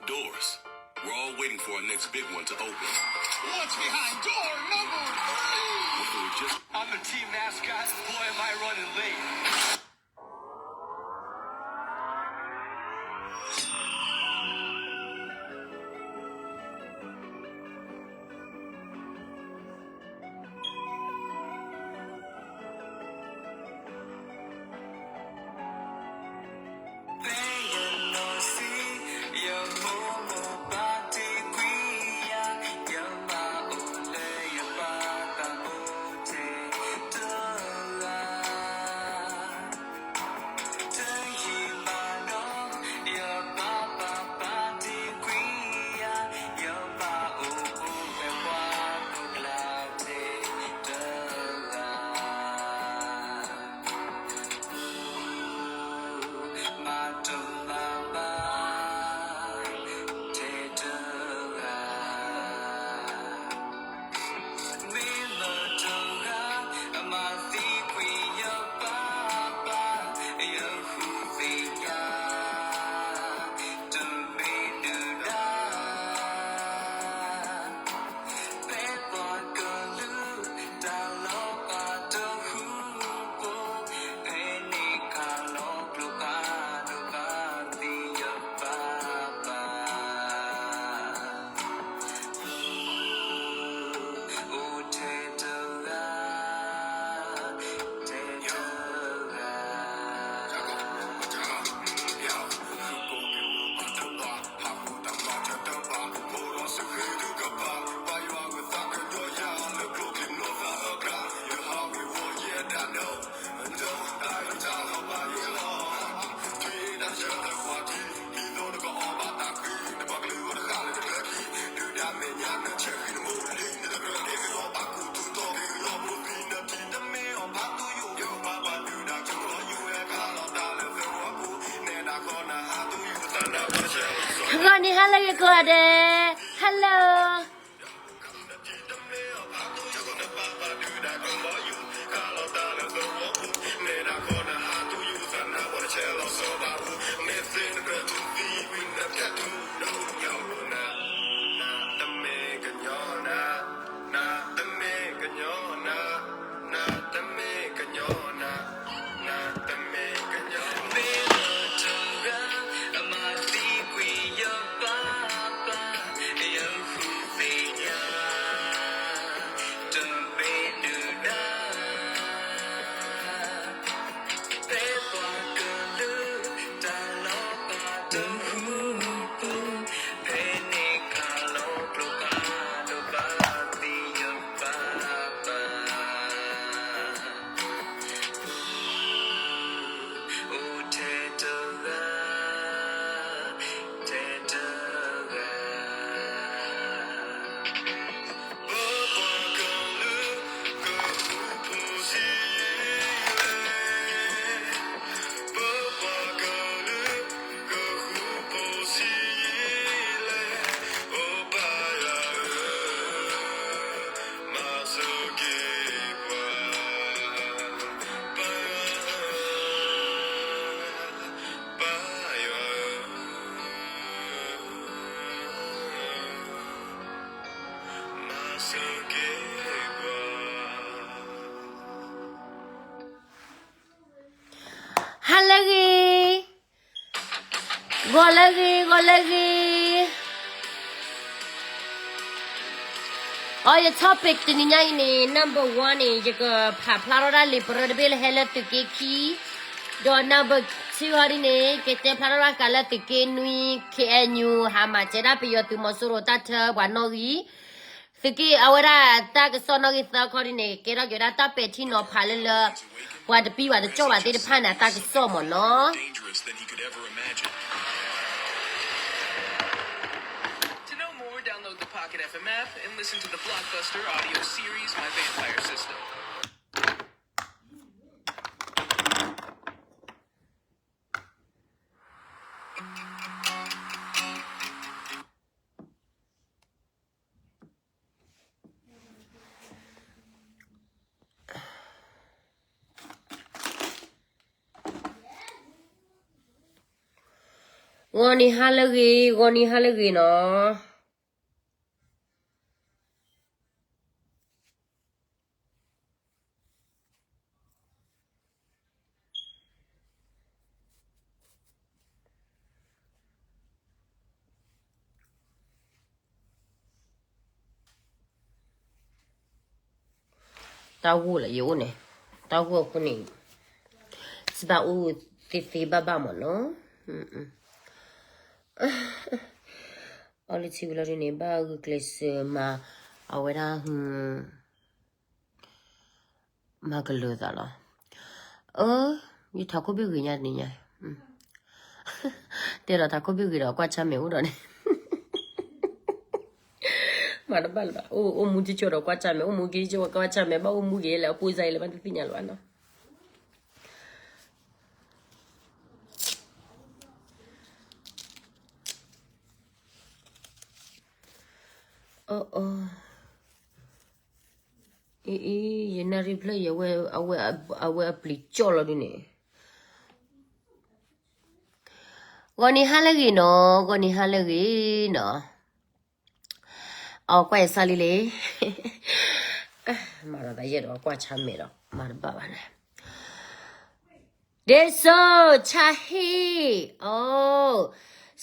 Doors. We're all waiting for our next big one to open. What's behind door number three? Whether we're just I'm the team mascot. Boy, am I running late. Hello န့ၣ် hello ယကိးဂၤဒဲး hello. Hello ဂ့ၤ, ဂီၤလၢဂ့ၤ, ဂီၤလၢဂ့ၤ. အီ ယ topic တနံၤညါအံၤန့ၣ် number one န့ၣ် ယကဖးဖျါထီၣ်ဒၣ်လံာ်ပရၢတဘ့ၣ်လၢဟဲလၢသုးက့ခံ, ဒီး number two ဟီဒ်န့ၣ် ကတဲဖျါထီၣ်ဒၣ်ဃးလၢသုးက့နွံ K N U ဟးမၤစၢၤဒၣ်ပယီၤသုးမီၤစိရိၤတၢ်ထၢပှၤနီၣ်ဂံၢ်, သုးက့အဝဲဒၣ်တၢ်ကစီၣ်နီၣ်ဂံၢ်သၢခီဒ်န့ၣ် ကဲထီၣ်က့ၤဝဲဒၣ်တၢ်ပဲာ်ထံနီၤဖးလၢလၢ ပှၤတပံၤပှၤတကၠီၣ်ဘၣ်သ့ၣ်တဖၣ်န့ၣ် အတၢ်ကစီၣ်မ့ၢ်နီၤ. To know more, download the Pocket F M app and listen to the blockbuster audio series My Vampire System. ဂီၤနံၤဟါလၢအဂ့ၤ, ဂီၤနံၤဟါလၢအဂ့ၤနီၤ. တၢ်ဂိၢ်လၢယအိၣ်န့ၣ်, တၢ်ဂိၢ်အဃိန့ၣ် စဘၣ်အိၣ်သ့သ့ဘၣ်ဘၣ်မ့ၢ်နီၤ. အီလၢထံဝံၤလီၤဒုန့ၣ် ဘၣ်ဂုာ်ကျဲးစၢးမၤ အဝဲဒၣ် မၤကလၢၤသးလီၤ. အၢ, ယထးခိၣ်ဘ့ၣ်ဂ့ၤညါတနံၤညါ, တဲလီၤထးခိၣ်ဘ့ၣ်ဂ့ၤဒီးကွၢ်ဆၢၣ်မဲာ်အိၣ်ဒီးန့ၣ် မၤတဘၣ်လၢၤဘၣ်. အိၣ်မူက့ၤကၠီဒီးကွၢ်ဆၢၣ်မဲာ်, အိၣ်မူက့ၤကၠီကွၢ်ဆၢၣ်မဲာ်, ဘၣ်အိၣ်မူက့ၤလၢအပိၢ်စါအံၤလၢဘၣ်တသ့ၣ်ညါလၢၤဘၣ်နီၤ. အီ အီ အံၤ ယနၣ်ရံၣ်ဖျၢၣ်အံၤ အဝဲအပျံၤကၠီၣ်လီၤဒုန့ၣ်. ဂီၤနံၤဟါလၢအဂ့ၤနီၤ, ဂီၤနံၤဟါလၢအဂ့ၤနီၤ. အီကွၢ်အံၤစၢ်လံလံ, မၤဒီးသးယဲၢ်ဒီးကွၢ်ဆၢၣ်မဲာ်ဒီး မၤတဘၣ်ဘၣ်န့ၣ်. ဒ်သိး ဆါဟံၣ်, အီ,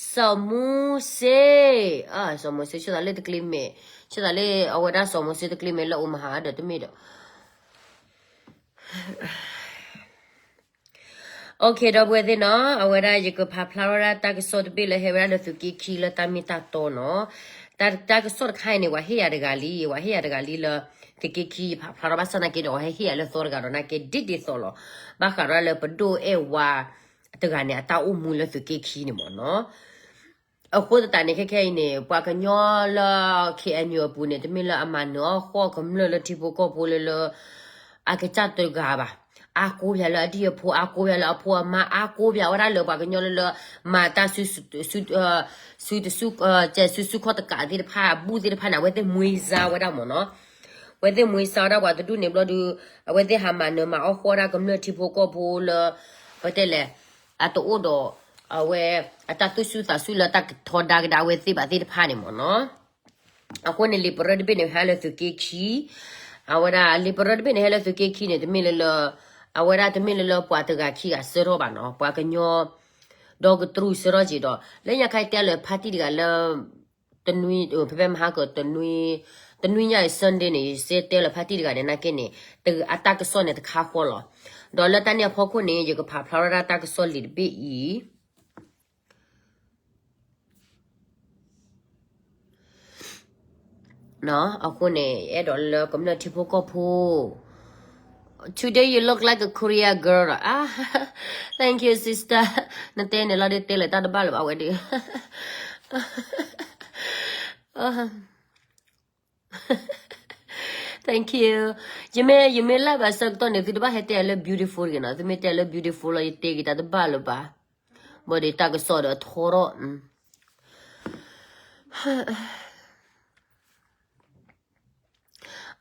စီၤမူစ့, အ စီၤမူစ့ ဆိသးလၢတကျ့မဲာ်, ဆိသးလၢအဝဲဒၣ်စီၤမူစ့တကျ့မဲာ်လၢအိၣ်မဟါဒီးတမ့ၢ်ဒီး OK ဒီပုၢ်ဝဲၢ်သ့ၣ်နီၤ, အဝဲဒၣ်ယကဖးဖျါထီၣ်ဝဲဒၣ်တၢ်ကစီၣ်တဘ့ၣ်လၢဟဲဝဲဒၣ်လၢသုးက့ခံလၢတၢ်မ့ၢ်တၢ်တီနီၤ. တၢ် တၢ်ကစီၣ်တခါအံၤန့ၣ် ပှၤဟ့ၣ်ယၤတဂၤလံ, ပှၤဟ့ၣ်ယၤတဂၤလံလၢ သုးက့ခံ ယဖးဖျါထီၣ်ဘၣ်ဆၣ်သနာ်က့ဒီး ပှၤဟဲဟ့ၣ်ယၤလၢသီတဂၤဒီးနာ်က့ဒ်ဒ်သိးလီၤ. ဘၣ်ဃးဒီးလၢပဒိၣ်အဲၣ်ဝါတဂၤန့ၣ် အတၢ်အိၣ်မူလၢသုးက့ခံန့ၣ်မ့ၢ်နီၤ. အဃိသတးန့ၣ် ခဲခဲအံၤန့ၣ် ပှၤကညီလၢ KNU အပူၤန့ၣ် တမ့ၢ်လၢအမၤနၢၤအီၣ်ဃီၣ်ကမျၢၢ်လၢထံဖိကီၢ်ဖိလၢလၢ အကစၢ်တဂၤဘၣ်. အါကိးပၠးလၢအဒံၣ်အဖိ, အါကိးပၠးလၢအဖိအမါ, အါကိးပၠးဝဲဒၣ်လၢပှၤကညီလၢလၢ မၤတၢ်စု စု စု စု စုခီၣ်တကးသ့ၣ်တဖၣ် ဘူၣ်သ့ၣ်တဖၣ်န့ၣ် အဝဲသ့ၣ်မှံစါဝဲဒၣ်မ့ၢ်နီၤ. အဝဲသ့ၣ်မှံစါဝဲဒၣ်ပှၤတဒူၣ်န့ၣ်ဘျီဒုး အဝဲသ့ၣ်ဟးမၤနၢၤမၤအီၣ်ဃီၣ်ဝဲဒၣ်ကမျၢၢ်ထံဖိကီၢ်ဖိလၢ ပတဲလဲၣ် အတအိၣ်ဒီး အဝဲ အတၢ်သူၣ်ဆူၣ်သးဆူၣ်လၢတၢ်ကထီဒါကဒါအဝဲသ့ၣ်ဘၣ်သ့ၣ်တဖၣ်န့ၣ်မ့ၢ်နီၤ. အဃိန့ၣ် လံာ်ပရၢတဘ့ၣ်န့ၣ် ဟဲလၢသုးက့ခံ, အဝဲဒၣ် လံာ်ပရၢတဘ့ၣ်န့ၣ် ဟဲလၢသုးက့ခံန့ၣ် တမ့ၢ်လၢလၢ အဝဲဒၣ်တမ့ၢ်လၢလၢပှၤတဂၤခံဂၤဆှၢထီၣ်ဘၣ်နီၤ, ပှၤကညီ ဒီကတြူၢ်ဆှၢထီၣ်က့ၤဒီး လၢညါခါတဲလၢဖါတံၢ်တဂၤလၢ တနွံ ဖဲဖဲမဟါက တနွံ တနွံညါအံၤ Sunday န့ၣ် ယစ့တဲလၢဖါတံၢ်တဂၤန့ၣ် နာ်က့န့ၣ် အတၢ်ကစီၣ်န့ၣ်တခါဃီလီၤ. ဒီးလၢတၢ်န့ၣ်အဖီခိၣ်န့ၣ် ယကဖးဖျါထီၣ်ဒၣ်တၢ်ကစီၣ်လံာ်တဘ့ၣ်အံၤ အဃိန့ၣ် အဲၣ်ဒိးလၢကမျၢၢ်ထံဖိကီၢ်ဖိ Today you look like a Korea girl. Ah, thank you, sister. နတဲန့ၣ်လီၤဒ်တဲလၢတၢ်တဘၣ်လၢၤဘၣ်ဝဲဒၣ် Thank you. ယမ့ၢ် ယမ့ၢ်လၢဘၣ်ဆၢကတီၢ်န့ၣ် သုတဘၣ်ဟဲတဲလၢ beautiful တဂ့ၤနီၤ, သုမ့ၢ်တဲလၢ beautiful လီၤ ယတဲက့ၤတၢ်တဘၣ်လၢၤဘၣ်. ဘၣ်ဒီးတၢ်ကစီၣ်ဒီးထီထီၣ်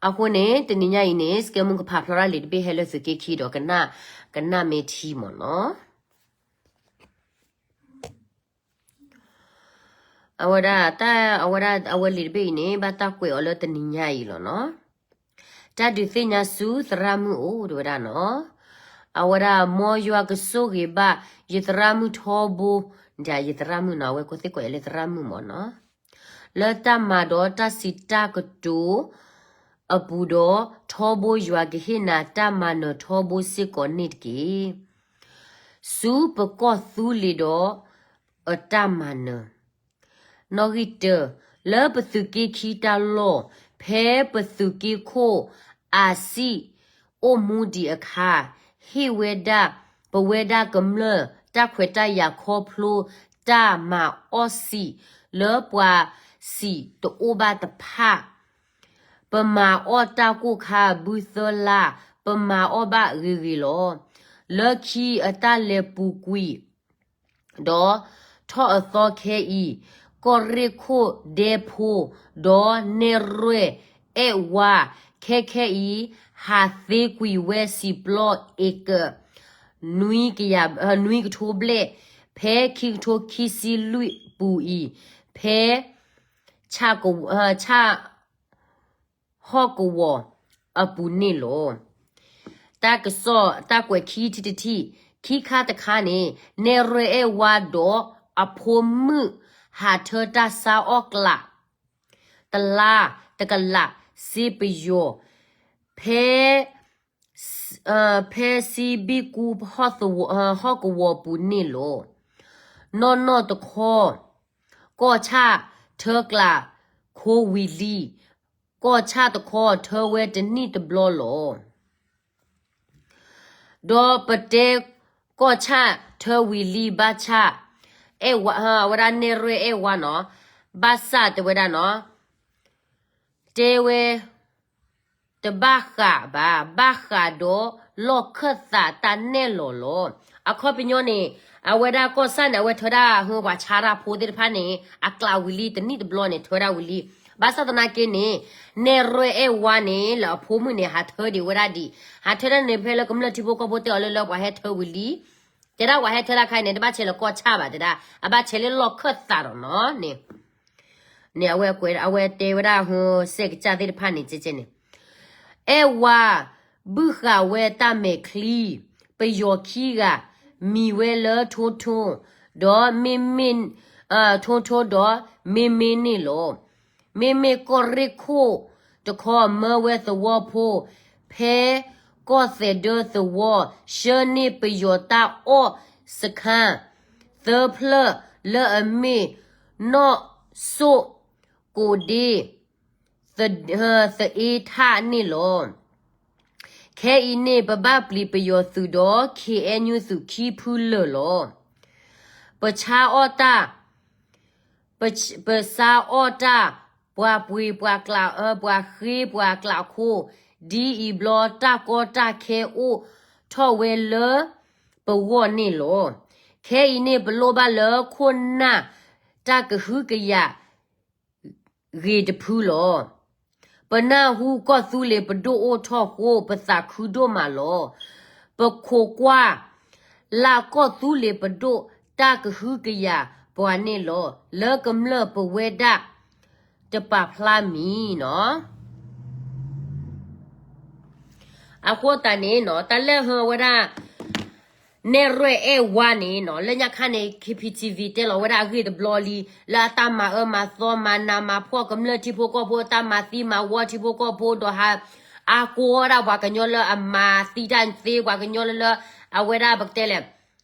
အဃိန့ၣ် တနံၤညါအံၤန့ၣ် စကဲမုၣ်ကဖးဖျါထီၣ်လံာ်တဘ့ၣ်ဟဲလၢသုးက့ခံ ဒီးကနၣ် ကနၣ်မ့ၢ်ထံမ့ၢ်နီၤ. အဝဲဒၣ်တၢ် အဝဲဒၣ် အဝဲလံာ်တဘ့ၣ်အံၤန့ၣ် ဘၣ်တၢ်ကွဲးအီၤလၢတနံၤညါအံၤလီၤနီၤ. တၢ်ဒုးသ့ၣ်ညါဆူသရၣ်မုၣ်အိၣ် တဲဝဲဒၣ်နီၤ. အဝဲဒၣ် မ်ယွၤကဆိၣ်ဂ့ၤဘၣ် ယသရၣ်မုၣ်ထီဘိ, ယသရၣ်မုၣ်နီၤ အဝဲကိးသ့ၣ်ကိးယၤလၢသရၣ်မုၣ်မ့ၢ်နီၤ. လၢတၢ်မၤဒီးတၢ်စံးတၢ်ကတိၤအပူၤဒီး ထီဘိယွၤကဟ့ၣ်နၤတၢ်မၤနၢၤထီဘိစ့ၢ်ကီးန့ၣ်တက့ၢ်. ဆူပကီၢ်သူလ့ၤဒီးအတၢ်မၤနၢၤ နီၣ်ဂံၢ်တၢ, လၢပသုးက့ခံတၢ်လီၢ် ဖဲပသုးက့ခိၣ်အၤစံၣ်အိၣ်မူဒံးအခါ, ဟ့ၣ်ဝဲဒၣ် ပဝဲဒၣ်ကမျၢၢ် တၢ်ခွဲးတၢ်ယာ်ခီဖျိတၢ်မၤအီၣ်စံာ် လၢပှၤစံာ်တအိၣ်ဘၣ်တဖၣ် ပမၤအီၣ်တၢ်ကိၢ်ခါဘုသၢလါ, ပမၤအီၣ်ဘၣ်ဂ့ၤဂ့ၤလီၤ. လၢခံအတၢ်လဲၤပူၤကွံာ် ဒီးထီၣ်အသီခဲအံၤ, ကီၢ်ရ့ၣ်ခိၣ်ဒဲဖိ, ဒီးနဲၣ်ရွဲၣ်အဲၣ်ဝါ, ခဲခဲအံၤ ဟးသ့ကွံာ်ဝဲစံာ်ပျီအ့ကၢၣ် နွံကယၤ, နွံကထိဘျဲၣ်, ဖဲခံကထိခံဆံလွံၢ်ပူၤအံၤ, ဖဲဆၣ်ကဝီၤ, ဆၣ်ဟီၣ်ကဝီၤအပူၤန့ၣ်လီၤ. တၢ်ကစီၣ်တၢ်ကွဲးခံထံၣ်တထံၣ်, ခံခါတခါန့ၣ် နဲၣ်ရွဲၣ်အဲၣ်ဝါဒီးအဖိမုၣ်ဟးထၢတၢ်ဆါအီၣ်ကျး တလါတကလးစ့ပယီၤ ဖဲ ဖဲစံဘံၣ်ကူဟီၣ်သဝီ, ဟီၣ်ကဝီၤပူၤန့ၣ်လီၤ. နီၢ်နီၢ်တခီ ကီၢ်ဆၣ်ထၢကျးခိဝံၤလံ, ကီၢ်ဆၣ်တခီထၢဝဲတနံၣ်တဘျီလီၤ. ဒီးပတဲကီၢ်ဆၣ်ထၢဝံၤလံဘၣ်ဆၣ်, အဲၣ်ဝါ, အဝဲဒၣ်နဲၣ်ရွဲၣ်အဲၣ်ဝါနီၤ, ဘၣ်ဆၣ်တဲဝဲဒၣ်နီၤ, တဲဝဲ တဘၣ်ဃးဘၣ်, ဘၣ်ဃးဒီးလီၢ်ခၢၣ်သးတၢ်နဲၣ်လီၤလီၤ. အခီပညီန့ၣ် အဝဲဒၣ်ကီၢ်ဆၣ်န့ၣ် အဝဲထၢဒၣ်ဟၢပှၤဆါတၢ်ဖိသ့ၣ်တဖၣ်န့ၣ် အကျးဝံၤလံ တနံၣ်တဘျီန့ၣ် ထၢဒၣ်ဝံၤလံ. ဘၣ်ဆၣ်သနာ်က့န့ၣ် နဲၣ်ရွဲၣ်အဲၣ်ဝါန့ၣ် လၢအဖိမုၣ်န့ၣ် ဟးထၢဒံးဝဲဒၣ်ဒံး, ဟးထၢဒၣ်န့ၣ် ဖဲလၢကမျၢၢ်ထံဖိကီၢ်ဖိတဲအီၤလၢလၢပှၤဟဲထၢဝံၤလံ, တဲဒၣ်ပှၤဟဲထၢတၢ်ခါအံၤန့ၣ် တဘၣ်ဆဲးလၢကီၢ်ဆၣ်ဘၣ်တဲဒၣ်, အဘၣ်ဆဲးလၢလီၢ်ခၢၣ်သးဒီးနီၤန့ၣ် န့ၣ် အဝဲတဲဝဲဒၣ်ဟၢစဲးကစၢ်သ့ၣ်တဖၣ်န့ၣ် ကဲကဲန့ၣ်, အဲၣ်ဝါဘုၣ်ဃာ်ဝဲတၢ်မဲာ်ချံ, ပယီၤခံဂၤ မံၤဝဲလၢထိထိ, ဒီးမ့မ့ၢ်, ထိထိဒီးမ့မ့ၢ်န့ၣ်လီၤ. မ့မ့ၢ်ကီၢ်ရ့ၣ်ခိၣ်တခီမၢဝဲသဝီဖိ, ဖဲကီၢ်သဲးဒၢသဝီ ဆှၢန့ၢ်ပယီၤတၢ်အီၣ်စခန်း သၢဖျၢၣ်လၢအမ့ၢ် နီၢ်စိၣ်, ကိးဒ့, သအ့ထၣ်န့ၣ်လီၤ. ခဲအံၤန့ၣ် ပဘၣ်ပျံၤပယီၤသုးဒီး ခ့ၣ်အဲၣ်ယူၣ်သုးခံဖုလၢာ်လီၤ. ပဆါအီၣ်တၢ် ပဆါအီၣ်တၢ် ပှၤပှ့ၤပှၤကျး, ပှၤဃ့ပှၤကျးခိၣ်, ဒ်အံၤဘျီ တၢ်ကီတၢ်ခဲအိၣ်ထီၣ်ဝဲလၢပဂီၢ်န့ၣ်လီၤ. ခဲအံၤန့ၣ် ပလိၣ်ဘၣ်လၢခိၣ်နၢ်တၢ်ကဟုကယာ် ဂ့ၤတဖုလီၤ. ပနၢ်ဟူကီၢ်သူလ့ၤပဒိၣ်အိၣ်ထီၣ်ဃိ ပသးခုဒိၣ်မးလီၤ. ပခိးကွၢ်လၢ်ကီၢ်သူလ့ၤပဒိၣ် တၢ်ကဟုကယာ်ပှၤန့ၣ်လီၤ. လၢကမျၢၢ်ပဝဲဒၣ်တပာ်ဖျါမံၤနီၤ. အဃိသတးန့ၣ်နီၤ တၢ်လၢဟၢဝဲဒၣ် နဲၣ်ရွဲၣ်အဲၣ်ဝါန့ၣ်နီၤ လၢညါခါန့ၣ် K P T V တဲလီၤဝဲဒၣ်အဂ့ၢ်တဘျီလံ လၢအတၢ်မၤအၢမၤသီ မၤနးမၤဖှီၣ် ကမျၢၢ်ထံဖိကီၢ်ဖိ တၢ်မၤသံမၤဝီထံဖိကီၢ်ဖိ ဒီးဟးအါကိးဒၣ်ပှၤကညီလၢအမၤသံတၢ်သ့ ပှၤကညီလၢလၢ အဝဲဒၣ်ပကတဲလဲၣ်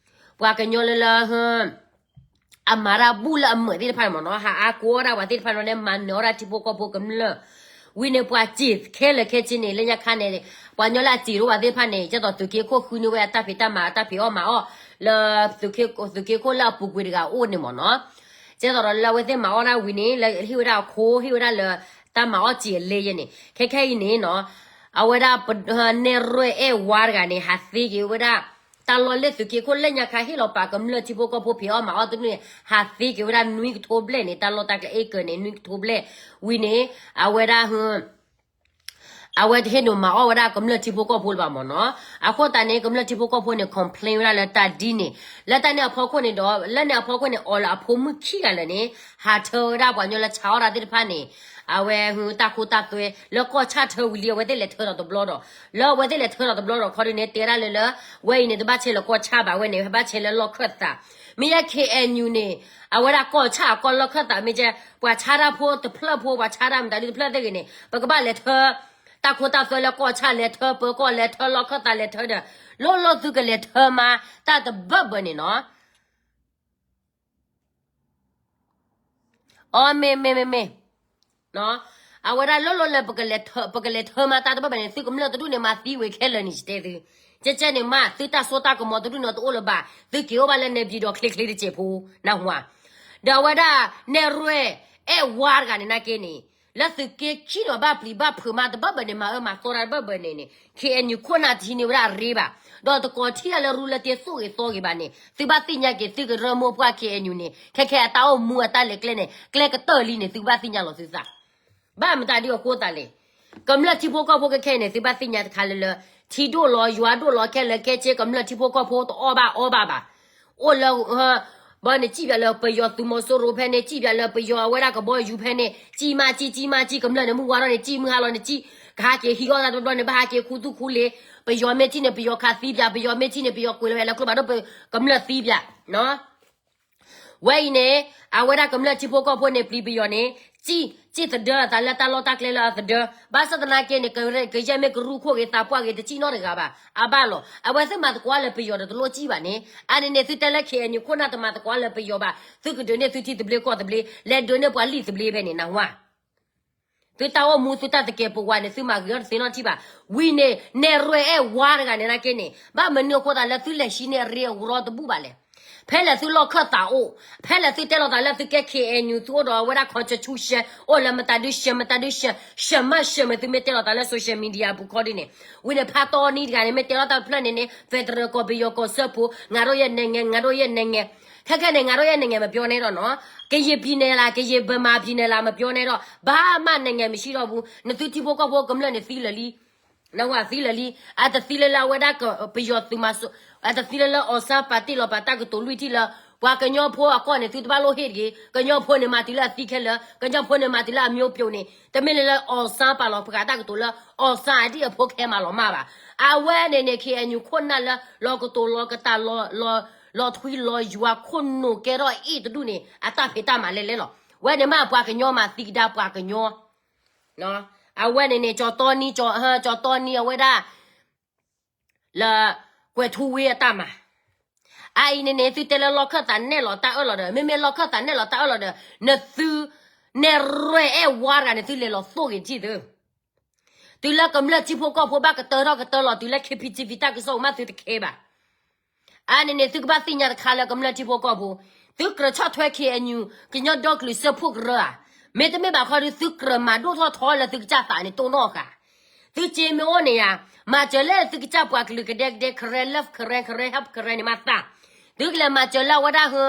ပှၤကညီလၢလၢ အမၤတၢ်ဘူၣ်လၢအမုာ်သ့ၣ်တဖၣ်န့ၣ်မ့ၢ်နီၤ ဟးအါကိးဒၣ်ပှၤသ့ၣ်တဖၣ်န့ၣ် မၤနၢၤအီၣ်ဒၣ်ထံဖိကီၢ်ဖိကမျၢၢ် ဝံၤန့ၣ် ပှၤစံးခဲလၢာ်ခဲဆ့န့ၣ် လၢညါခါန့ၣ် ပှၤကညီလၢအစံးတအိၣ်ဘၣ်သ့ၣ်တဖၣ်န့ၣ် ကဲသိးသုးက့ခိၣ်ဃုန့ၢ်ဝဲအတၢ်ဖံးတၢ်မၤ အတၢ်ဖံးအီၣ်မၤအီၣ် လၢ သုးက့ခိၣ်လၢအပူၤကွံာ်တဂၤအိၣ်န့ၣ်မ့ၢ်နီၤ ကဲသိးဒီးလၢအဝဲသ့ၣ်မၤအီၣ်ဒၣ်ဝံၤန့ၣ် လၢဟ့ၣ်ဝဲဒၣ်အခိ ဟ့ၣ်ဝဲဒၣ်လၢ တၢ်မၤအီၣ်စံးအလဲယဲန့ၣ် ခဲခဲအံၤန့ၣ်နီၤ အဝဲဒၣ် နဲၣ်ရွဲၣ်အဲၣ်ဝါတဂၤန့ၣ် ဟးသ့က့ၤဝဲဒၣ် တၢ်လီၢ်လၢသုးက့ခိၣ်လၢညါခါ ဟ့ၣ်လီၤပာ်ကမျၢၢ်ထံဖိကီၢ်ဖိဖံးအီၣ်မၤအီၣ်တဒူၣ်န့ၣ် ဟးသ့က့ၤဝဲဒၣ်နွံကထိဘျဲၣ်န့ၣ် တၢ်လီၢ်တၢ်ကျဲအ့ၣ်ကၢန့ၣ် နွံကထိဘျဲၣ် ဝံၤန့ၣ် အဝဲဒၣ် အဝဲတဟ့ၣ်ဒိးမၤအီၣ်ဝဲဒၣ်ကမျၢၢ်ထံဖိကီၢ်ဖိလၢၤဘၣ်မ့ၢ်နီၤ အဃိသတးန့ၣ် ကမျၢၢ်ထံဖိကီၢ်ဖိန့ၣ် complain ဝဲဒၣ်လၢတၢ်ဒ်န့ၣ် လၢတၢ်န့ၣ်အဖီခိၣ်န့ၣ်ဒီး လၢန့ၣ်အဖီခိၣ်န့ၣ် အီၤလၢအဖိမုၣ်ခံဂၤလၢာ်န့ၣ် ဟးထၢဝဲဒၣ်ပှၤကညီလၢဆါအီၣ်တၢ်သ့ၣ်တဖၣ်န့ၣ် အဝဲတၢ်ခိတၢ်သွဲ လၢကီၢ်ဆၣ်ထၢဝံၤလံ အဝဲသ့ၣ်လဲၤထၢထီၣ်တဘျီဒီး လၢအဝဲသ့ၣ်လဲၤထၢထီၣ်တဘျီဒီး ခီဒုးန့ၣ် တဲဒၣ်လၢလၢ ဝဲအံၤန့ၣ် တဘၣ်ဆဲးလၢကီၢ်ဆၣ်ဘၣ် ဝဲန့ၣ် ဘၣ်ဆဲးလၢလီၢ်ခၢၣ်သး မ့ၢ်ယဲ K N U န့ၣ် အဝဲဒၣ်ကီၢ်ဆၣ်အကီၢ်လီၢ်ခၢၣ်သး မ့ၢ်ကဲ ပှၤဆါတၢ်ဖိတဖျၢၣ်ဖိ ပှၤဆါတၢ်မတၤဒုတဖျၢၣ်သ့ၣ်ဂ့ၤန့ၣ် ပကဘၣ်လဲၤထၢ တၢ်ခိတၢ်သွဲလၢကီၢ်ဆၣ် လဲၤထၢပၢၤကီၢ် လဲၤထၢလီၢ်ခၢၣ်သး လဲၤထၢဒီး လိၣ်လိၣ်သုကလဲၤထၢမါ တၢ်တဘၢဘၢန့ၣ်နီၤ အီ မ့ၢ် မ့ၢ် မ့ၢ် မ့ၢ် အဝဲဒၣ်လိၣ်လိၣ်လၢ ပကလဲၤထၢမါတၢ်တဘၢဘၢန့ၣ် သုကမျၢၢ်တဒူၣ်န့ၣ် မၤသံဝံၤခဲလၢာ်န့ၣ် ယတဲသု ကဲကဲန့ၣ်မး သုတၢ်စိတၢ်ကမီၤတဒူၣ်န့ၣ်တအိၣ်လၢၤဘၣ် သုက့ၤအိၣ်ဘၣ်လၢနဲပၠံၤဒီးချ့ချ့တစဲးဖိ နၢ်ဟူဧါ ဒီးအဝဲဒၣ် နဲၣ်ရွဲၣ်အဲၣ်ဝါတဂၤန့ၣ်နာ်က့န့ၣ် လၢသုးက့ခံဒီးဘၣ်ပျံၤဘၣ်ဖုးမါတဘၢဘၢန့ၣ် မၤအၢမၤသီတၢ်တဘၢဘၢန့ၣ်န့ၣ် K N U ခိၣ်နၢ်တဟံးန့ၢ်ဝဲဒၣ်အရ့ဘၣ် ဒီးတကိးထံၣ်အလၢရူလၢတ့သိၣ်ဂ့ၤသီဂ့ၤဘၣ်န့ၣ် သုဘၣ်သ့ၣ်ညါက့ၤ သုကရၢမိၢ်ပှၢ် K N U န့ၣ် ခဲခဲအတၢ်အိၣ်မူအတၢ်လဲၤကျဲန့ၣ် ကျဲကတၢၢ်လံန့ၣ် သုဘၣ်သ့ၣ်ညါလီၤသုသး ဘၣ်မတၤဒ်အဃိသတးလဲၣ် ကမျၢၢ်ထံဖိကီၢ်ဖိခဲခဲအံၤန့ၣ် သုဘၣ်သ့ၣ်ညါတခါလၢလၢ ထံဒိၣ်လီၤယွၤဒိၣ်လီၤခဲလၢာ်ခဲဆ့ ကမျၢၢ်ထံဖိကီၢ်ဖိတအီၣ်ဘၣ်အီဘၣ်ဘၣ် အိၣ်လၢ ဘၣ်န့ၣ်စံၣ်ပၠးလၢပယီၤသုးမီၤစိရိၤဖဲန့ၣ်, စံၣ်ပၠးလၢပယီၤအဝဲဒၣ်ကဘီယူၤဖဲန့ၣ်, စံၣ်မးစံၣ် စံၣ်မးစံၣ်, ကမျၢၢ်န့ၣ်မုၢ်ဝါထီၣ်န့ၣ် စံၣ်မုၢ်ဟါလီၤန့ၣ်စံၣ်, ကဟးက့ၤဟံးထီၣ်တၢ်တဘျီဘျီန့ၣ် ဘၣ်ဟးက့ၤခူသူၣ်ခူလ့ၤ, ပယီၤမ့ၢ်ထံၣ်န့ၣ် ပယီၤခးသံပၠး, ပယီၤမ့ၢ်ထံၣ်န့ၣ် ပယီၤကွံာ်လီၤဝဲလၢကျိဘၣ်ဒိၣ် ကမျၢၢ်သံပၠးနီၤ. ဝဲအံၤန့ၣ် အဝဲဒၣ်ကမျၢၢ်ထံဖိကီၢ်ဖိန့ၣ် ပျံၤပယီၤန့ၣ် စံၣ်, စံၣ်သဒၢအသးလၢတၢ်လီၢ်တၢ်ကျဲလၢအသဒၢ, ဘၣ်ဆၣ်သနာ်က့န့ၣ် က, ကယဲၢ်မ့ၢ်ကရူၢ်ခိၣ်ဂ့ၤ သးပှၢ်ဂ့ၤ တစံၣ်နီတဂၤဘၣ်, အဘၣ်လီၤ. အဝဲသ့ၣ်မၤသကိးလၢပယီၤဒီးတလိၣ်စံၣ်ဘၣ်န့ၣ်, အါန့ၣ်န့ၣ် သုတဲလၢ ခ့ၣ်အဲၣ်ယူၣ် ခိၣ်နၢ်တမၤသကိးလၢပယီၤဘၣ်, သုကဒုးန့ၢ်သုထံသဘျ့ကီၢ်သဘျ့, လဲၤဒုးန့ၢ်ပှၤလံာ်သဘျ့ဖဲန့ၣ် နၢ်ဟူဧါ. သုတၢ်အိၣ်မူ သုတၢ်သကဲးပဝးန့ၣ် သုမၤဂ့ၤထီၣ်တသ့နီတထံၣ်ဘၣ်. ဝံၤန့ၣ် နဲၣ်ရွဲၣ်အဲၣ်ဝါတဂၤန့ၣ်နာ်က့န့ၣ် ဘၣ်မနုၤအဃိသတးလၢသုလဲၤဟံးန့ၢ်အရ့အဝီတဘူၣ်ဘၣ်လဲၣ်. ဖဲလဲၣ်သုလီၢ်ခၢၣ်သးအိၣ်, ဖဲလဲၣ်သုတဲလီၤသးလၢသုကဲ ခ့ၣ်အဲၣ်ယူၣ် သုအိၣ်ဒီးအဝဲဒၣ် constitution အိၣ်လၢမတၤဒုးရှဲ မတၤဒုးရှဲ, ရှဲမးရှဲမး သုမ့ၢ်တဲလီၤသးလၢ social media ပူၤခီဒ်န့ၣ်, ဝံၤန့ၣ် ဖါတီနံတဂၤန့ၣ် မ့ၢ်တဲလီၤတၢ်တဖျၢၣ်န့ၣ်န့ၣ် federal ကီၢ်ပယီၤကီၢ်စၢဖှိၣ်, ငါတို့ရဲ့နိုင်ငံ, ငါတို့ရဲ့နိုင်ငံ, ခဲခဲန့ၣ် ငါတို့ရဲ့နိုင်ငံ မပြောနဲ့တော့နော်, ကရင်ပြည်နယ်လား, ကရင်ဗမာပြည်နယ်လား, မပြောနဲ့တော့, ဘာမှနိုင်ငံမရှိတော့ဘူး, နသုထံဖိကီၢ်ဖိကမျၢၢ်န့ၣ်သံလၢာ်လံ နဝၤသံလၢာ်လံ, အတသံလၢလၢအဝဲဒၣ်က ပယီၤသုးမၤစိ, အတသံလၢလၢ အောင်ဆန်း ပာ်တ့ၢ်လီၤပာ်တၢ်ကတိၤလွံၢ်ထံၣ်လၢ ပှၤကညီဖိအကီၢ်န့ၣ် သုတဘၣ်လိၣ်ဟ့ၣ်တဂ့ၤ, ကညီဖိန့ၣ်မၤတုၤလၢအသံခဲလၢာ်, ကညီဖိန့ၣ်မၤတုၤလၢအ မျိုးပြုတ် န့ၣ်, တမ့ၢ်လၢလၢ အောင်ဆန်း ပာ်လီၤပှၤတၢ်ကတိၤလၢ အောင်ဆန်း အဒံၣ်အဖိခဲမၤလီၤမၢ်ဘၣ်. အဝဲန့ၣ်န့ၣ် ခ့ၣ်အဲၣ်ယူၣ် ခိၣ်နၢ်လၢ လီၤကတိၤလီၤကတၢ်လီၤ, လီၤထွံလီၤယွၤခိၣ်နူာ်ကဲထီၣ်အ့ၣ်တဒူၣ်န့ၣ် အတၢ်ဖံးတၢ်မၤလဲၣ်လဲၣ်လီၤ. ဝဲန့ၣ်မးပှၤကညီမၤသံကဒါပှၤကညီ အဝဲန့ၣ်န့ၣ် ကၠီတီနံ, ကၠီ, ကၠီတီနံ အဝဲဒၣ် လၢ ကွဲၤထူဝ့အတၢ်မၤ, အအံၤန့ၣ်န့ၣ် သုတဲလၢလီၢ်ခၢၣ်သးနဲၣ်လီၤတၢ်အၢၣ်လီၤဒီး မ့မ့ၢ်လီၢ်ခၢၣ်သးနဲၣ်လီၤတၢ်အၢၣ်လီၤဒီး နသု နဲၣ်ရွဲၣ်အဲၣ်ဝါတဂၤန့ၣ် သုလဲၤလီၤသိၣ်ဂ့ၤတထံၣ်သု တုၤလၢကမျၢၢ်ထံဖိကီၢ်ဖိဘၣ်ကတၢၢ်ထီၣ်ကတၢၢ်လီၤ တုၤလၢ ခ့ၣ်ပံၣ်ထံၣ်ပံၣ် တၢ်ကစီၣ်ပူၤမးသုတခဲဘၣ်. အါန့ၣ်န့ၣ် သုကဘၣ်သ့ၣ်ညါတခါလၢကမျၢၢ်ထံဖိကီၢ်ဖိ, သုကြၢးဆီၣ်ထွဲ ခ့ၣ်အဲၣ်ယူၣ် ကညီဒီကလုာ်စၢဖှိၣ်ကရၢဧါ, မ့တမ့ၢ်ဘၣ်ခီဒီး သုကြၢးမၤဒိၣ်ထီၣ်ထီလၢသုကစၢ်သးန့ၣ်တိၢ်နီၣ်ဃာ်, သုစ့မ့ၢ်အိၣ်န့ၣ်ယါ, မၤစၢၤလၢသုကစၢ်ပှၤကလုာ်ကဒဲကဒဲ Karen love Karen, Karen help Karen န့ၣ်မးသး, သုကလဲၤမၤစၢၤလၢအဝဲဒၣ်ဟၢ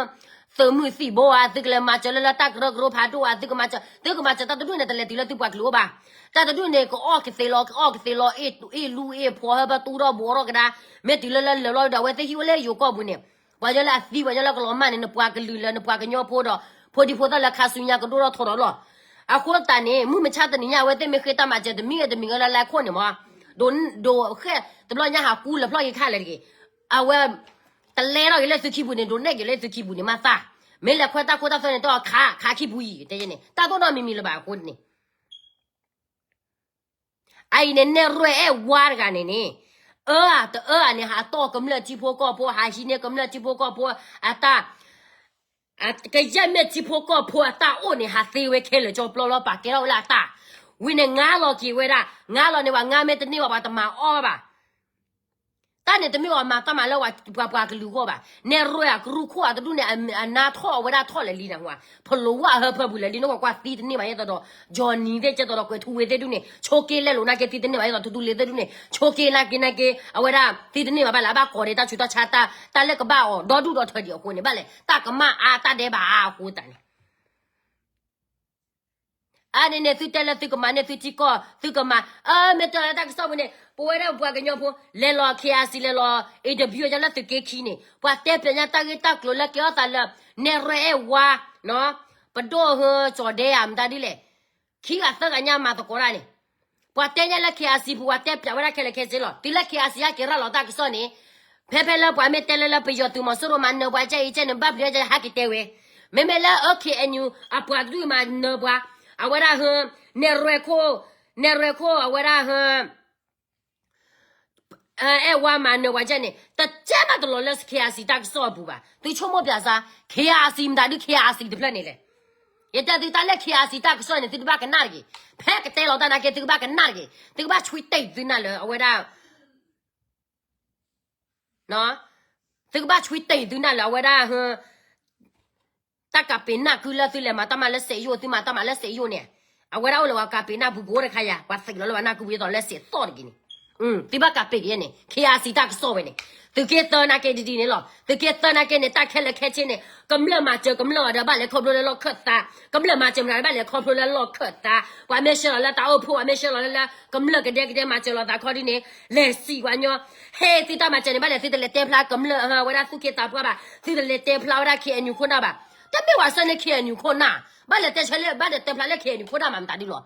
သုးမုၢ်သံၣ်ဘိဧါ, သုကလဲၤမၤစၢၤလၢလၢတၢ်ကရၢကရိဖးဒိၣ်ဧါ, သုကမၤစၢၤ, သုကမၤစၢၤတၢ်တဒူၣ်န့ၣ် တလဲၤတုၤလၢသုပှၤကလုာ်အိၣ်ဘၣ်. တၢ်တဒူၣ်န့ၣ် ကအီၣ်ကသ့လီၤ, ကအီၣ်ကသ့လီၤ, အ့ၣ်လူအ့ၣ်ဖှီၣ် ဟၢဖၢတူၢ်ထီၣ်ဘှီထီၣ်ကဒါ, မ့ၢ်တုၤလၢလၢလၢာ်လီၤဒီး အဝဲသ့ၣ်ဟံၣ်အိၣ်လၢယိၤကီၢ်ပူၤန့ၣ်, ပှၤညီလၢအသံ ပှၤညီလၢကလီၤမၢ်န့ၣ် နပှၤကလုာ်လၢနပှၤကညီဖိဒီး ဖိဒံဖိသၣ်လၢခါဆူညါကဒိၣ်ထီၣ်ထီထီၣ်လီၤ. အဃိသတးန့ၣ် မုၢ်မဆါတနံၤညါ အဝဲသ့ၣ်မ့ၢ်ဃ့တၢ်မၤစၢၤတမံၤဂ့ၤတမံၤဂ့ၤလၢလၢခိၣ်န့ၣ်မး, ဒိး, ဒိးဃဲၣ်တဘျီညါဟးကူလၢာ်ဖျီၣ်ဂ့ၤခါလဲၣ်တဂ့ၤ, အဝဲ တလဲထီၣ်က့ၤလၢသုခံပူၤန့ၣ် ဒိးနဲၣ်က့ၤလၢသုခံပူၤန့ၣ်မးသး, မ့ၢ်လဲၤခွဲးတၢ်ခိတၢ်သွဲန့ၣ် တခးခးခံပူၤအံၤ တဲန့ၣ် တၢ်တိၢ်နီၣ်မံၤမံၤလၢၤဘၣ်အဃိန့ၣ် အအံၤန့ၣ် နဲၣ်ရွဲၣ်အဲၣ်ဝါတဂၤန့ၣ်န့ၣ်, အၢဧါတအၢဧါန့ၣ် ဟးတီၢ်ကမျၢၢ်ထံဖိကီၢ်ဖိ, ဟးဟံးန့ၢ်ကမျၢၢ်ထံဖိကီၢ်ဖိအတၢ်, ကယဲၢ်မ့ၢ်ထံဖိကီၢ်ဖိအတၢ်အိၣ်န့ၣ် ဟးသ့ဝဲခဲလၢာ်ကၠီပျီလီၤ ပာ်ကဲထီၣ်ဝဲလၢအတၢ်, ဝံၤန့ၣ် ငါလီၤက့ၤဝဲဒၣ်, ငါလီၤန့ၣ် ပှၤငါမ့ၢ်တန့ၢ်ဘၣ် ပှၤတမၤအီၣ်ဘၣ် တၢ်န့ၣ်တမ့ၢ်အီၤမၤတၢ်မၤလၢပှၤပှၤကလုာ်အဂီၢ်ဘၣ်. နဲၣ်ရွဲၣ်အကရူၢ်ခိၣ်အတဒူၣ်န့ၣ် အနါထီၣ်အဝဲဒၣ်ထီၣ်လဲၤလံနၢ်ဟူဧါ, ဖလိာ်ဝဲအဟၢဖၢပူၤလဲၤလံ နကွၢ်ကွၢ်သံတန့ၢ်ဘၣ်ယဲသိးဒီး, ကၠီနံၤသ့ၣ်ကဲသိးဒီး ကွဲၤထူဝ့သ့ၣ်ဒူၣ်န့ၣ် ဆိးက့လဲလိာ်နာ်က့သံတန့ၢ်ဘၣ်ယဲသိး ထူထူလ့သ့ၣ်ဒူၣ်န့ၣ် ဆိးက့နာ်က့နာ်က့ အဝဲဒၣ်သံတန့ၢ်ဘၣ်ဘၣ်လဲၣ် အဘၣ်ကိးဒံးတၢ်ဆူးတၢ်ဆါ တၢ်လၢကဘၣ်အီၤဒီဒူၣ်ဒီထၢဒံးအဃိန့ၣ် ဘၣ်လဲၣ် တၢ်ကမၣ်အါတၢ်ဒဲးဘးအါအဃိသတးန့ၣ် အါန့ၣ်န့ၣ် သုတဲလၢသုကမၤန့ၢ်သုထံကီၢ် သုကမၤ, အၢ မ့ၢ်တၢ်လၢတၢ်ကစီၣ်ပူၤန့ၣ် ပဝဲဒၣ်ပှၤကညီဖိ လဲၤလီၤ KIC လဲၤလီၤ interview ညါလၢသုးက့ခံန့ၣ် ပှၤတဲပျးညါတၢ်ဂ့ၢ်တၢ်ကျိၤလၢကဲထီၣ်သးလၢ နဲၣ်ရွဲၣ်အဲၣ်ဝါ ပဒိၣ်ဟၢကၠီၤဒဲဧါ မတၤဒ်လဲၣ် ခံဂၤသၢဂၤညါမၤသကိးတၢ်န့ၣ် ပှၤတဲညါလၢ KIC ပူၤ ပှၤတဲပျးဝဲဒၣ်ခဲလၢာ်ခဲဆ့လီၤ. တုၤလၢ KIC ဟဲက့ၤရၤလီၤတၢ်ကစီၣ်န့ၣ် ဖဲဖဲလၢပှၤမ့ၢ်တဲလၢလၢပယီၤသုးမီၤစိရိၤမၤနၢၤပှၤကဲအံၤကဲန့ၣ် ဘၣ်ပျံၤကဲဟဲက့ၤတဲဝဲ, မ့မ့ၢ်လၢ KNU အပှၤကဒုးမၤနၢၤပှၤ အဝဲဒၣ်ဟၢ နဲၣ်ရွဲၣ်ခိၣ် နဲၣ်ရွဲၣ်ခိၣ် အဝဲဒၣ်ဟၢ အဲၣ်ဝါမၤနၢၤပှၤကဲန့ၣ် တကဲဘၣ်တလီၤလၢ KIC တၢ်ကစီၣ်အပူၤဘၣ်. သုဆိကမိၣ်ပျးစါ KIC မတၤဒုး KIC တဖျၢၣ်န့ၣ်လဲၣ်. ယတဲသုတၢ်လၢ KIC တၢ်ကစီၣ်န့ၣ် သုတဘၣ်ကနၣ်တဂ့ၤ. ဖဲကတဲလီၤတၢ်နာ်က့ သုကဘၣ်ကနၣ်တဂ့ၤ. သုကဘၣ်ဆွံတ့ၢ်သုနၢ်လၢအဝဲဒၣ် သုကဘၣ်ဆွံတ့ၢ်သုနၢ်လၢအဝဲဒၣ် တၢ်ကးပ့ၤနၢ်ကုလၢသုလဲၤမၤတၢ်မၤလၢစဲးယိၣ် သုမၤတၢ်မၤလၢစဲးယိၣ်န့ၣ် အဝဲဒၣ်အိၣ်လၢပှၤကးပ့ၤနၢ်ပူၤကိးတခါယၤ ပှၤသံးလီၤလၢပှၤနၢ်ကုပူၤ ယသိးလၢစဲးသီၣ်တက့ၢ်န့ၣ် သုဘၣ်ကးပ့းကယဲၢ်န့ၣ် ခ့အါစံတၢ်ကစီၣ်ဝဲန့ၣ်, သုးက့သၢနာ်က့ဒ်ဒ်န့ၣ်လီၤ. သုးက့သၢနာ်က့န့ၣ် တၢ်ခဲလၢာ်ခဲဆ့န့ၣ် ကမျၢၢ်မၤစၢၤကမျၢၢ်အီၤဒီး ဘၣ်လဲၤခီဖျိလၢလီၢ်ခၢၣ်သး, ကမျၢၢ်မၤစၢၤမတၤ ဘၣ်လဲၤခီဖျိလၢလီၢ်ခၢၣ်သး, ပှၤမ့ၢ်ဆှၢလီၤလၢတၢ်အိၣ်ဖှိၣ် ပှၤမ့ၢ်ဆှၢလီၤလၢလၢ ကမျၢၢ်ကဒဲကဒဲမၤစၢၤလိာ်သးခီဒ်န့ၣ် လဲၤစံးပှၤညီ, ဟဲသုတၢ်မၤစၢၤန့ၣ် ဘၣ်လဲၤသုတလဲၤတဲဖျါကမျၢၢ် ဝဲဒၣ်သူၣ်က့သးပှၢ်ဘၣ်, သုတလဲၤတဲဖျါဝဲဒၣ် ခ့အဲၣ်ယူၣ်ခိၣ်နၢ်ဘၣ်. တမ့ၢ်ပှၤဆှၢန့ၢ် ခ့အဲၣ်ယူၣ်ခိၣ်နၢ်, ဘၣ်လဲၤတဲဆၢလၢ ဘၣ်လဲၤတဲဖျါလၢ ခ့အဲၣ်ယူၣ်ခိၣ်နၢ်မၤမတၤဒ်လီၤ.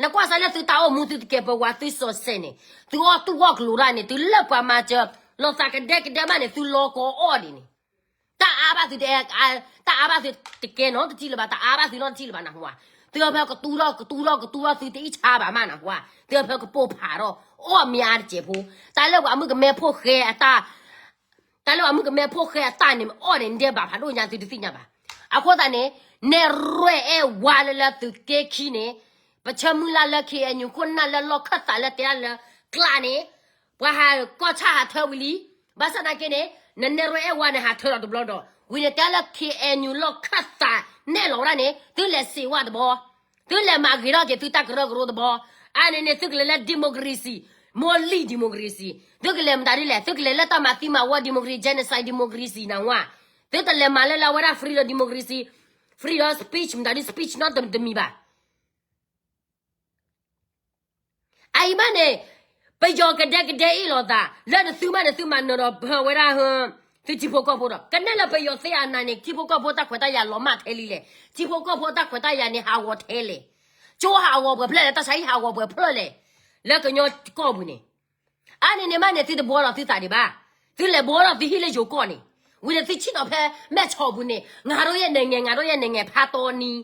နကွၢ်စၢ်လၢသုတၢ်အိၣ်မူ သုတကဲပဝး သုစီၤစဲးန့ၣ်, သုအီၣ်တူၢ်အီၣ်ကျိၤတၢ်န့ၣ် တုၤလၢပှၤမၤစၢၤလိာ်သးကဒဲကဒဲဘၣ်န့ၣ် သုလီၤကီအီၣ်ဒံးန့ၣ်, တၢ်အါဘၣ်သုတ, တၢ်အါဘၣ်သုတကဲနီတထံၣ်လၢၤဘၣ်, တၢ်အါဘၣ်သုနီတထံၣ်လၢၤဘၣ်နဟူဧါ. သုအဖၢကတူၢ်ထီၣ်ကတူၢ်ထီၣ်ကတူၢ်ထီၣ် သုတအံၣ်ဆါဘၣ်မးနဟူဧါ. သုအဖၢကပိၢ်ဖးထီၣ် အီၣ်မ့ၢ်အါတစဲးဖိ, တၢ်လၢပှၤမုၣ်ကမဲဖိဃဲအတၢ် တၢ်လၢပှၤမုၣ်ကမဲဖိဃဲအတၢ်န့ၣ် မ့ၢ်အီၣ်န့ၣ် ဒဲးဘးဖးဒိၣ်ညါ သုတသ့ၣ်ညါဘၣ်. အဃိသတးန့ၣ် နဲၣ်ရွဲၣ်အဲၣ်ဝါလၢလၢသုးက့ခံန့ၣ်, ပဆၢမုၢ်လၢ်လၢ ခ့အဲၣ်ယူၣ်ခိၣ်နၢ်လၢလီၢ်ခၢၣ်သးလၢတဲဒၣ်လၢ ကျးန့ၣ်, ပှၤဟးကီၢ်ဆၣ်ဟးထၢဝံၤလံ. ဘၣ်ဆၣ်သနာ်က့န့ၣ် နနဲၣ်ရွဲၣ်အဲၣ်ဝါန့ၣ် ဟးထၢလီၤတဘျီဒီး ဝံၤန့ၣ်တဲလၢ ခ့အဲၣ်ယူၣ် လီၢ်ခၢၣ်သးနဲၣ်လီၤဝဲဒၣ်န့ၣ် သုလဲၤစံးဝဲတဘျီ, သုလဲၤမၤဂ့ၤထီၣ်က့ၤသုတၢ်ကရၢကရိတဘျီ. အါန့ၣ်န့ၣ် သုကလဲၤလၢ democracy, မ့ၢ်လံာ် democracy, သုကလဲၤမတၤဒ်လဲၣ်, သုကလဲၤလၢတၢ်မၤသံမၤဝီ democracy, genocide democracy နဝါ, သုတလဲၤမၤလၢလၢအဝဲဒၣ် freedom democracy, freedom speech မတၤဒ် speech နီတမံၤဘၣ်. အအံၤမးန့ၣ် ပယီၤကဒဲကဒဲအ့ၣ်လိာ်သး လၢနသုမးန့ၣ် သုမၤနၢၤဒီးပဝဲဒၣ် သုထံဖိကီၢ်ဖိဒီး ကနဲၣ်လၢပယီၤသ့အနၤန့ၣ် ထံဖိကီၢ်ဖိတၢ်ခွဲးတၢ်ယာ်လီၤမၢ်ထဲလံလဲၣ်, ထံဖိကီၢ်ဖိတၢ်ခွဲးတၢ်ယာ်န့ၣ် ဟးဂီၤထဲလဲၣ်, ကၠိဟးဂီၤပှဲၤဖျၢၣ်လဲၣ်, တၢ်ဆါဟံၣ်ဟးဂီၤပှဲၤဖျၢၣ်လဲၣ်, လၢကညီကီၢ်ပူၤန့ၣ်. အါန့ၣ်န့ၣ်မးန့ၣ် သုတဘှီလီၤသုသးဒံးဘၣ်, သုလဲၤဘှီထီၣ်သုဟံၣ်လၢယိၤကီၢ်န့ၣ်, ဝံၤန့ၣ်သုဆံၣ်နီၤဖဲမဲၢ်ဆီးပူၤန့ၣ် ငါတို့ရဲ့နိုင်ငံ, ငါတို့ရဲ့နိုင်ငံ ဖးတီနံၤ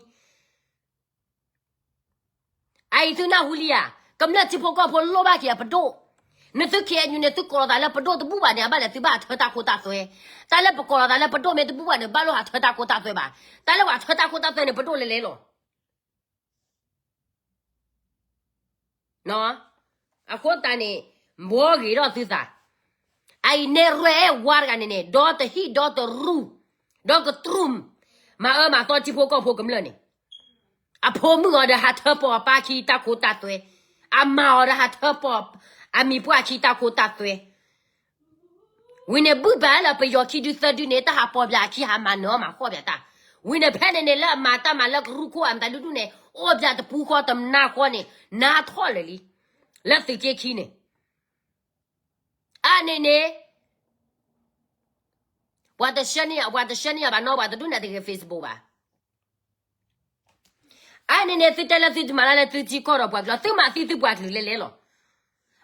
အအံၤသုနၢ်ဟူလံဧါ, ကမျၢၢ်ထံဖိကီၢ်ဖိလိၣ်ဘၣ်က့ၤအပဒိၣ်, နသု ခ့အဲၣ်ယူၣ် န့ၣ် သုကိးလီၤသးလၢပဒိၣ်တဘူၣ်ဘၣ်န့ၣ် အဘၣ်လဲၤသုဘၣ်ဟးထၢတၢ်ခိတၢ်သွဲ, တၢ်လၢပကိးလီၤသးလၢပဒိၣ်မ့ၢ်တဘူၣ်ဘၣ်န့ၣ် ဘၣ်လိၣ်ဟးထၢတၢ်ခိတၢ်သွဲဘၣ်, တၢ်လၢပှၤထၢတၢ်ခိတၢ်သွဲန့ၣ် ပဒိၣ်လဲၤလဲၤလီၤ. အဃိသတးန့ၣ် ဘှီဂ့ၤထီၣ်သုသး, အအံၤနဲၣ်ရွဲၣ်အဲၣ်ဝါတဂၤန့ၣ်န့ၣ် ဒီတဟံၣ်ဒီတရူၢ်, ဒီကတြူၢ်, မၤအၢမၤသီထံဖိကီၢ်ဖိကမျၢၢ်န့ၣ်, အဖိမုၣ်အီၤဒီးဟးထၢပိာ်အပၢ်ခံတၢ်ခိတၢ်သွဲ, အမါအီၤဒီးဟးထၢပိာ် အမံၤပှၢ်ခံတၢ်ခိတၢ်သွဲ ဝံၤန့ၣ် ဘုၣ်ဘၣ်လၢပယီၤခံဒုသၢဒုန့ၣ် တၢ်ဟးပိာ်ပၠးအခံ ဟးမၤနၢၤအီၣ်မၤဃီပၠးတၢ်, ဝံၤန့ၣ် ဖဲန့ၣ်န့ၣ် လၢအမၤတၢ်မၤလၢကရူၢ်ခိၣ်အမတၤဒုဒူၣ်န့ၣ် အိၣ်ပၠးတပူၤဃီတနါဃီန့ၣ် နါထီၣ်လၢာ်လံ, လၢသုးက့ခံန့ၣ်, အါန့ၣ်န့ၣ် ပှၤတဆှၢန့ၢ်ယၤ, ပှၤတဆှၢန့ၢ်ယၤဘၣ်နီၤ, ပှၤတဒူၣ်န့ၣ်တဂ့ၤ Facebook ဘၣ်. အါန့ၣ်န့ၣ် သုတဲလၢသုတမၤလၢ်လၢသုထံကီၢ်ဒီးပှၤကလုာ်လီၤ, သုမၤသံသုပှၤကလုာ်လဲၤလဲၤလီၤ.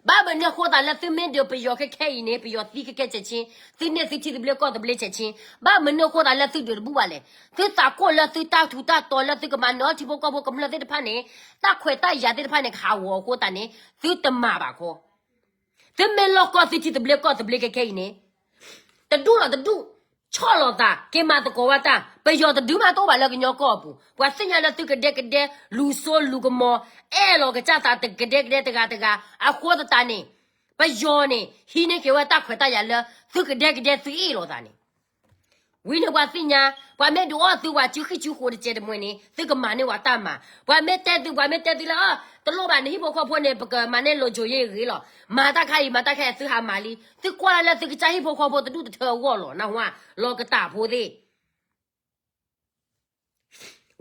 ဘၣ်မနုၤအဃိသတးလၢသုမ့ၢ်ဒုးပယီၤခဲခဲအံၤန့ၣ် ပယီၤသံခဲခဲဆဲးဆဲး, သုန့ၢ်သုထံသဘျ့ကီၢ်သဘျ့ဆဲးဆဲး, ဘၣ်မနုၤအဃိသတးလၢသုဒုးတဘူၣ်ဘၣ်လဲၣ်. သုသးကိၢ်လၢသုတၢ်ထူးတၢ်တီၤလၢသုကမၤနၢၤအီၣ်ထံဖိကီၢ်ဖိကမျၢၢ်သ့ၣ်တဖၣ်န့ၣ်, တၢ်ခွဲးတၢ်ယာ်သ့ၣ်တဖၣ်န့ၣ် ကဟးဂီၤအဃိသတးန့ၣ် သုတမၤဘၣ်ခီ သုမ့ၢ်လီၢ်ကီၢ်သုထံသဘျ့ကီၢ်သဘျ့ခဲခဲအံၤန့ၣ်, တဒူၣ်လီၤတဒူၣ်, ဆီၣ်လီၤသး က့ၤမၤသကိးဝဲတၢ်, ပယီၤတဒုမးတအိၣ်ဘၣ်လၢကညီကီၢ်အပူၤ, ပှၤသ့ၣ်ညါလၢသုကဒဲကဒဲ, လူၤစိလူၤကမီၤ, အဲၣ်လီၤကစၢ်သးတကဒဲကဒဲတဂၤတဂၤ, အဃိသတးန့ၣ်, ပယီၤန့ၣ် ဟံးန့ၢ်က့ၤဝဲတၢ်ခွဲးတၢ်ယာ်လၢ သုကဒဲကဒဲသုအ့ၣ်လိာ်သးန့ၣ် ဝံၤန့ၣ်ပှၤသ့ၣ်ညါ, ပှၤမ့ၢ်ဒုးအီၣ်သုဝဲစုဃံစုဃိးတစဲးတမှဲၤန့ၣ် သုကမၤန့ၢ်ဝဲတၢ်မၤ, ပှၤမ့ၢ်တဲသု, ပှၤမ့ၢ်တဲသုလၢ တလိၣ်ဘၣ်န့ၣ် ဟံၣ်ဖိဃီဖိန့ၣ် ပကမၤန့ၢ်လိၤကိၤယ့ၢ်ဂ့ၤလီၤ, မၤတၢ်ခါအံၤ မၤတၢ်ခါအံၤ သုဟးမၤလံ, သုကွၢ်လၢသုကစၢ်ဟံၣ်ဖိဃီဖိတဒူၣ်တထၢအဂီၢ်လီၤ, နၢ်ဟူဧါ, လီၤကတၢ်ဖိသ့ၣ်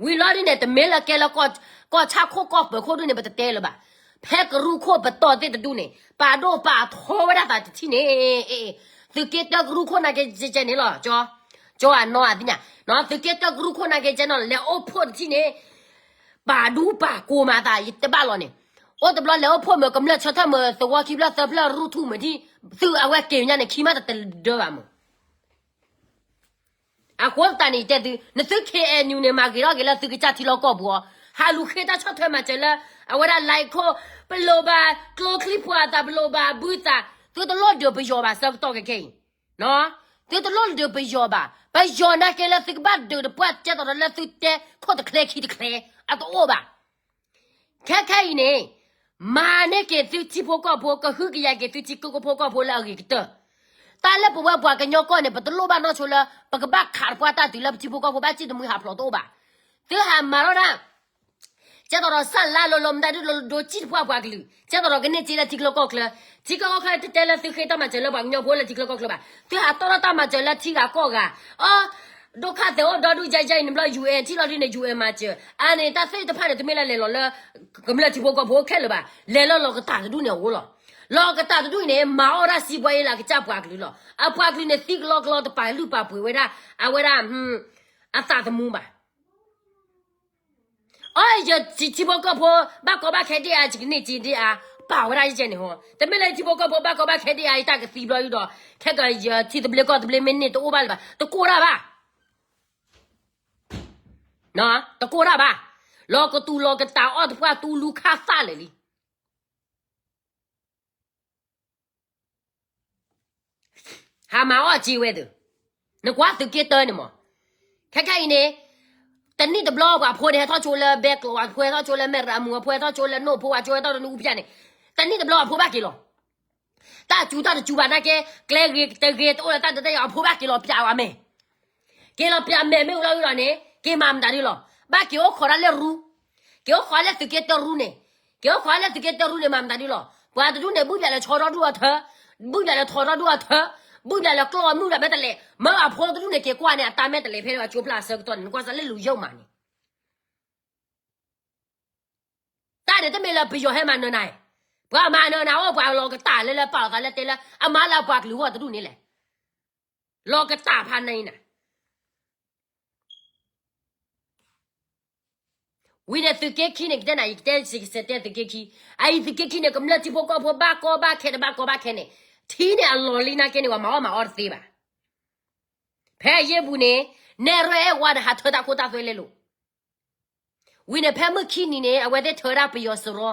ဝံၤလီၤဒ်န့ၣ် တမ့ၢ်လၢကဲလၢ ကီၢ်ဆၣ်ခိၣ်ကီၢ်ပၢၤခိၣ်ဒ်န့ၣ် ပတတဲလၢၤဘၣ်. ဖဲကရူၢ်ခိၣ်ပတီၢ်သ့ၣ်တဒူၣ်န့ၣ် ပာ်ဒိၣ်ပာ်ထီဝဲဒၣ်သးတထံၣ်န့ၣ်, သုးက့တၢကရူၢ်ခိၣ်နာ်က့ကဲကဲန့ၣ်လီၤ, ကၠီအနီၢ်အသ့ၣ်ညါ, သုးက့တၢကရူၢ်ခိၣ်နာ်က့ကဲနီၤ လဲၤအိၣ်ဖှိၣ်တထံၣ်န့ၣ်, ပာ်ဒူပာ်ကိးမၤသး ယတဘၣ်လီၤန့ၣ်, အိၣ်တဘျီလဲၤအိၣ်ဖှိၣ်မ့ၢ်ကမျၢၢ်ဆၢထၢၣ်မ့ၢ်သဝီခံဖျၢၣ်သၢဖျၢၣ်ရူၢ်ထူၣ်မ့ၢ်ထံၣ်, သုးအဝဲက့ၤညါန့ၣ် ခံမးတတဒၢဘၣ်မ့ၢ် အဃိသတးန့ၣ် ယတဲသု, နသု ခ့အဲၣ်ယူၣ် န့ၣ် မၤဂ့ၤထီၣ်က့ၤလၢသုကစၢ်ထံလီၢ်ကီၢ်ပူၤအီၤ, ဟးလူၤဃ့တၢ်ဆီၣ်ထွဲမၤစၢၤလၢ အဝဲဒၣ် လဲၤခိၣ်, ပလိၣ်ဘၣ်ကျိချံမျိာ်သၣ် ပလိၣ်ဘၣ်ဘုသၣ်, သုတလိၣ်ဒုးပယီၤဘၣ်ဆၢကတီၢ်ခဲခဲအံၤ, သုတလိၣ်ဒုးပယီၤဘၣ်, ပယီၤနာ်က့လၢသုကဘၣ်ဒုးတပှၢ်ကဲသိးဒီးလၢသုတဲခိၣ်တချဲခံတချဲ, အတအိၣ်ဘၣ် ခဲခဲအံၤန့ၣ်, မၤန့ၢ်က့ၤသုထံဖိကီၢ်ဖိ ကဟုကယာ်က့ၤသုထံဖိကီၢ်ဖိလၢအဂ့ၤကတၢၢ်, တၢ်လၢပဝဲပှၤကညီကီၢ်န့ၣ် ပတလိၣ်ဘၣ်နီၢ်ဆိလၢ ပကဘၣ်ခးတပှၢ်တၢ်တုၤလၢပထံဖိကီၢ်ဖိဘၣ်စံၣ်တမှံဟးဖျိးတအိၣ်ဘၣ်, သုဟးမၤထီၣ်ဒၣ် ကဲသိးဒီး စၢ်လါလိၤလိၤ မတၤဒုးလိၤလိၤ ဒိးစံၣ်တပှၢ်ပှၤကလုာ်, ကဲသိးဒီး ကန့ၢ်စ့လၢထံချၢကီၢ်ချၢ, ထံချၢကီၢ်ချၢ တတဲလၢသုဃ့တၢ်မၤစၢၤလၢပှၤကညီဖိလၢထံချၢကီၢ်ချၢဘၣ်, သုဟးတီၢ်ထီၣ်တၢ်မၤစၢၤလၢထံဂၤကီၢ်ဂၤ, အ ဒိၣ်ခါသဲးအိၣ်ဒီဒူၣ်ယါယါအံၤ နဘျီ ယူၣ်အဲၣ် ထံၣ်လီၤဒုးန့ၣ် ယူၣ်အဲၣ် မၤစၢၤ, အန့ၣ် တၢ်သ့ၣ်တဖၣ်န့ၣ် တမ့ၢ်လၢလဲၤလီၤလၢ ကမျၢၢ်ထံဖိကီၢ်ဖိခဲလၢာ်ဘၣ်, လဲၤလၢလီၤကတၢ်တဒူၣ်န့ၣ်အအိၣ်လီၤ. လီၤကတၢ်တဒူၣ်အံၤန့ၣ် မၤအီၣ်ဒၣ်စံးဘှီအ့လးကစၢ်ပှၤကလုာ်လီၤ. အပှၤကလုာ်န့ၣ် သံကလီကလီတပာ်လုၢ်ပာ်ပှ့ၤဝဲဒၣ်, အဝဲဒၣ် အသးသမူဘၣ်. အယထံဖိကီၢ်ဖိ ဘၣ်ကီဘၣ်ခဲဒ်အါ ယကန့ၢ်စ့ဒ်အါ, ပာ်ဝဲဒၣ်ယဲန့ၣ်ဟီ, တမ့ၢ်လၢယထံဖိကီၢ်ဖိ ဘၣ်ကီဘၣ်ခဲဒ်အါ ယတၢ်ကသံဘျီဒုဒီး ခဲကယထံသဘျ့ကီၢ်သဘျ့မ့ၢ်န့ၢ်တအိၣ်ဘၣ်လၢၤဘၣ်, တကိၢ်တၢ်ဘၣ်, တကိၢ်တၢ်ဘၣ်. လီၤကတူၢ်လီၤကတၢ်အီၣ်တပှၢ် တူလူခါသၣ်လၢာ်လံ. ဟးမၤအီၣ်စ့ဝဲသ့ၣ်, နကွၢ်သုးက့တၢန့ၣ်မး, ခဲခဲအံၤန့ၣ်, တနံၣ်တဘျီပှၤဖိန့ၣ် ဟဲထီၣ်ဆိလၢဘဲကျိး, ပှၤဖိဟဲထီၣ်ဆိလၢမဲၢ်ရၤမူ, ပှၤဖိဟဲထီၣ်ဆိလၢနိၣ်ဖိ, ပှၤဖိဟဲထီၣ်တနူပျၢ်န့ၣ်, တနံၣ်တဘျီပှၤဖိဘၣ်က့ၤလီၤ. တၢ်စူၤတၢ်တစူၤဘၣ်နာ်က့, ကျဲဂ့ၤတဂ့ၤတအိၣ်လၢတၢ်ဒုးတၢ်ယၤ ပှၤဖိဘၣ်က့ၤလီၤပျၢ်ဝဲမ့ၢ်, က့ၤလီၤပျၢ်မဲာ်မ့ၢ်ဝံၤလီၤဝံၤလီၤန့ၣ် က့ၤမၤမတၤဒုလီၤ. ဘၣ်က့ၤအိၣ်ခိးဒၣ်လၢရူ, က့ၤအိၣ်ခိးလၢသုးက့တၢရူန့ၣ်, က့ၤအိၣ်ခိးလၢသုးက့တၢရူန့ၣ် မၤမတၤဒုလီၤ. ပှၤတဒူၣ်န့ၣ် ဘုၣ်ဘၣ်လဲၤဆီထီၣ်ဒူၣ်အီၤထၢ, ဘုၣ်ဘၣ်လဲၤထီထီၣ်ဒူၣ်အီၤထၢ, ဘုၣ်ဘၣ်လဲၤကျီၢ်မုၢ်ဒီးမဲာ်တလဲး, မၢအဖိတဒူၣ်န့ၣ် က့ၤကွၢ်န့ၣ် အတၢ်မဲာ်တလဲးဖဲလၢပှၤကၠိဖျါအဆၢကတီၢ်န့ၣ် နကွၢ်စးလၢလူၤယုၢ်မးန့ၣ် တၢ်န့ၣ်တမ့ၢ်လၢပယီၤဟဲမၤနၢၤနၤ, ပှၤမၤနၢၤနၤအိၣ် ပှၤလီၤကတၢ်လၢလၢပာ်လီၤသးလၢတဲလၢ အမၤလၢအပှၤကလုာ်ဂီၢ်တဒူၣ်န့ၣ်လဲၣ်, လီၤကတၢ်ဖးနံၤနၤ ဝံၤန့ၣ်သုးက့ခံန့ၣ် ကတဲနၤ ယကတဲစ့ကစဲးတဲသုးက့ခံ, အအံၤသုးက့ခံန့ၣ် ကမျၢၢ်ထံဖိကီၢ်ဖိ ဘၣ်ကီဘၣ်ခဲတဘၣ်ကီဘၣ်ခဲန့ၣ်, ထံန့ၣ်အလီၢ်လံနာ်က့န့ၣ် ပှၤမၤအီၣ်မၤအီတသ့ဘၣ်. ဖဲအယ့ၢ်ပူၤန့ၣ် နဲၣ်ရွဲၣ်အဲၣ်ဝါဒီးဟးထၢတၢ်ခိတၢ်သွဲလဲလိာ် ဝံၤန့ၣ် ဖဲမုၢ်ခံနံၤန့ၣ် အဝဲသ့ၣ်ထၢဒၣ်ပယီၤစရီ,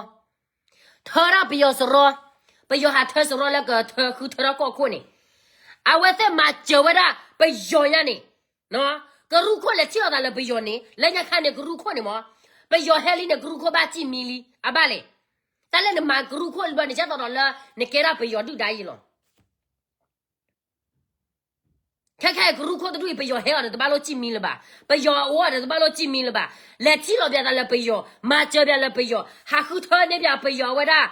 ထၢဒၣ်ပယီၤစရီ, ပယီၤဟးထၢစရီလၢကထၢဃုထၢထီၣ်ကီၢ်ခိၣ်န့ၣ်, အဝဲသ့ၣ်မၤစၢၤဝဲဒၣ်ပယီၤညါန့ၣ်, ကရူၢ်ခိၣ်လဲၤထံၣ်အီၤသးလၢပယီၤန့ၣ် လၢညါခါန့ၣ် ကရူၢ်ခိၣ်န့ၣ်မး, ပယီၤဟဲလံန့ၣ် ကရူၢ်ခိၣ်ဘၣ်စံၣ်မံလံ အဘၣ်လဲၣ်. တၢ်လၢနမၤကရူၢ်ခိၣ်လံဘျီန့ၣ် ကဲသိးဒီးလၢ နကဲဒၣ်ပယီၤဒုၣ်ဒါအံၤလီၤ. ခဲခဲအံၤကရူၢ်ခိၣ်တဒူၣ်အံၤ ပယီၤဟဲအီၤဒီးတဘၣ်လိၣ်စံၣ်မံလၢၤဘၣ်, ပယီၤအအိၣ်အီၤဒီးတဘၣ်လိၣ်စံၣ်မံလၢၤဘၣ်, လဲၤထံၣ်လီၤပၠးသးလၢပယီၤ, မၤစၢၤပၠးလၢပယီၤ, ဟးဃုထၢန့ၢ်ပၠးပယီၤအဝဲဒၣ်,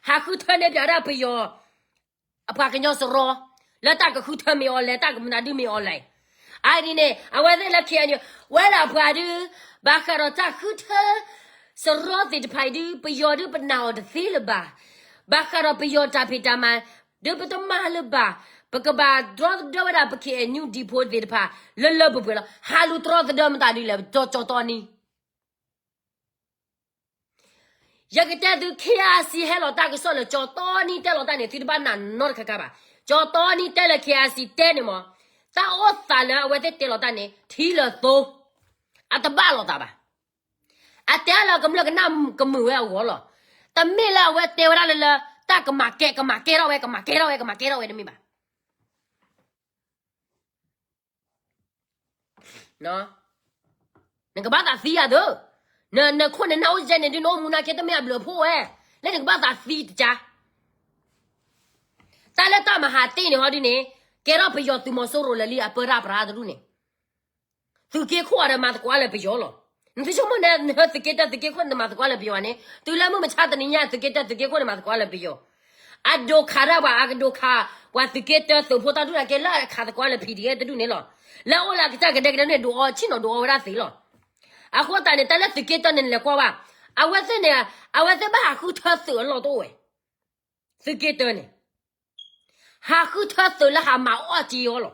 ဟးဃုထၢန့ၢ်ပၠးဝဲဒၣ်ပယီၤ အပှၤကညီစရီ, လၢတၢ်ကဃုထၢမ့ၢ်အီၤလဲၣ် တၢ်ကမနုၤဒုမ့ၢ်အီၤလဲၣ်. အအံၤန့ၣ် အဝဲသ့ၣ်လၢခံအံၤန့ၣ် ဝဲဒၣ်ပှၤဒု ဘၣ်ဃးဒီးတၢ်ဃုထၢ စရီသ့ၣ်တဖၣ်အံၤဒု ပယီၤဒုပနာ်အီၤတသ့လၢၤဘၣ်. ဘၣ်ဃးဒီးပယီၤတၢ်ဖံးတၢ်မၤ ဒုပတမၤလၢၤဘၣ်. ပကဘၣ်တြီသဒၢဝဲဒၣ်ပ ခ့ၣ်အဲၣ်ယူၣ် ဒံဖိသ့ၣ်တဖၣ် လၢလၢပှဲၤပှဲၤလီၤ. ဟးလူၤတြီသဒၢမတၤဒုလဲၣ် ကၠီတီနံ ယကတဲသု ခ့ၣ်အဲၣ်စံၣ် ဟဲလီၤတၢ်ကစီၣ်လၢကၠီတီနံတဲလီၤတၢ်န့ၣ် သုတဘၣ်နာ်နီတခါခါဘၣ်. ကၠီတီနံတဲလၢ ခ့ၣ်အဲၣ်စံၣ် တဲန့ၣ်မး, တၢ်အိၣ်သးလၢအဝဲသ့ၣ်တဲလီၤတၢ်န့ၣ် ထံလၢသိ အတဘၣ်လိာ်သးဘၣ်. အတဲလၢကမျၢၢ်ကနၣ်ကမုာ်ဝဲအဂီၢ်လီၤ. တမ့ၢ်လၢအဝဲတဲဝဲဒၣ်လၢလၢ တၢ်ကမၤကဲ ကမၤကဲထီၣ်ဝဲ ကမၤကဲထီၣ်ဝဲ ကမၤကဲထီၣ်ဝဲတမ့ၢ်ဘၣ်. နကဘၣ်သးသံယၤသၢ, နခိၣ်နနၢ်အိၣ်ကဲန့ၣ်ဒု နအိၣ်မူနာ်က့ တမ့ၢ်အဘျုးအဖှိၣ်ဝဲ, လၢနကဘၣ်သးသံတကါ. တၢ်လၢတၢ်မၤဟးတ့ၢ်န့ၣ်ဟီဒုန့ၣ် ကဲထီၣ်ပယီၤသုးမီၤစိရိၤလၢာ်လံ အပၢတၢ်ပြးတဒူၣ်န့ၣ် သုးက့ခိၣ်အီၤဒီးမၤသကိးလၢပယီၤလီၤ. နသုဆိကမိၣ်န့ၣ် နဟၢသုးက့တၢ သုးက့ခိၣ်န့ၣ် မၤသကိးလၢပယီၤန့ၣ် တုၤလၢမုၢ်မဆါတနံၤညါ သုးက့တၢ သုးက့ခိၣ်န့ၣ် မၤသကိးလၢပယီၤ. အဒိးခးဒၣ်ပှၤ အကဒိးခး ပှၤသုးက့တၢသုးဖိတၢ်ဒုၣ်နာ်က့ လၢအခးသကိးလၢ PDF တဒူၣ်န့ၣ်လီၤ. လၢအိၣ်လၢအကစၢ်ကဒဲကဒဲန့ၣ် ဒုးအီဆ့ၣ်နီၤဒုးအီဝဲဒၣ်သ့လီၤ. အဃိသတးန့ၣ် တၢ်လၢသုးက့တၢန့ၣ်နလဲၤကွၢ်ဘၣ်, အဝဲသ့ၣ်န့ၣ် အဝဲသ့ၣ်ဘၣ်ဟးဃုထၢသုးအလီၢ်တအိၣ်ဝဲ သုးက့တၢန့ၣ် ဟးဃုထၢသုးလၢဟးမၤအီၣ်စ့အီၤလီၤ.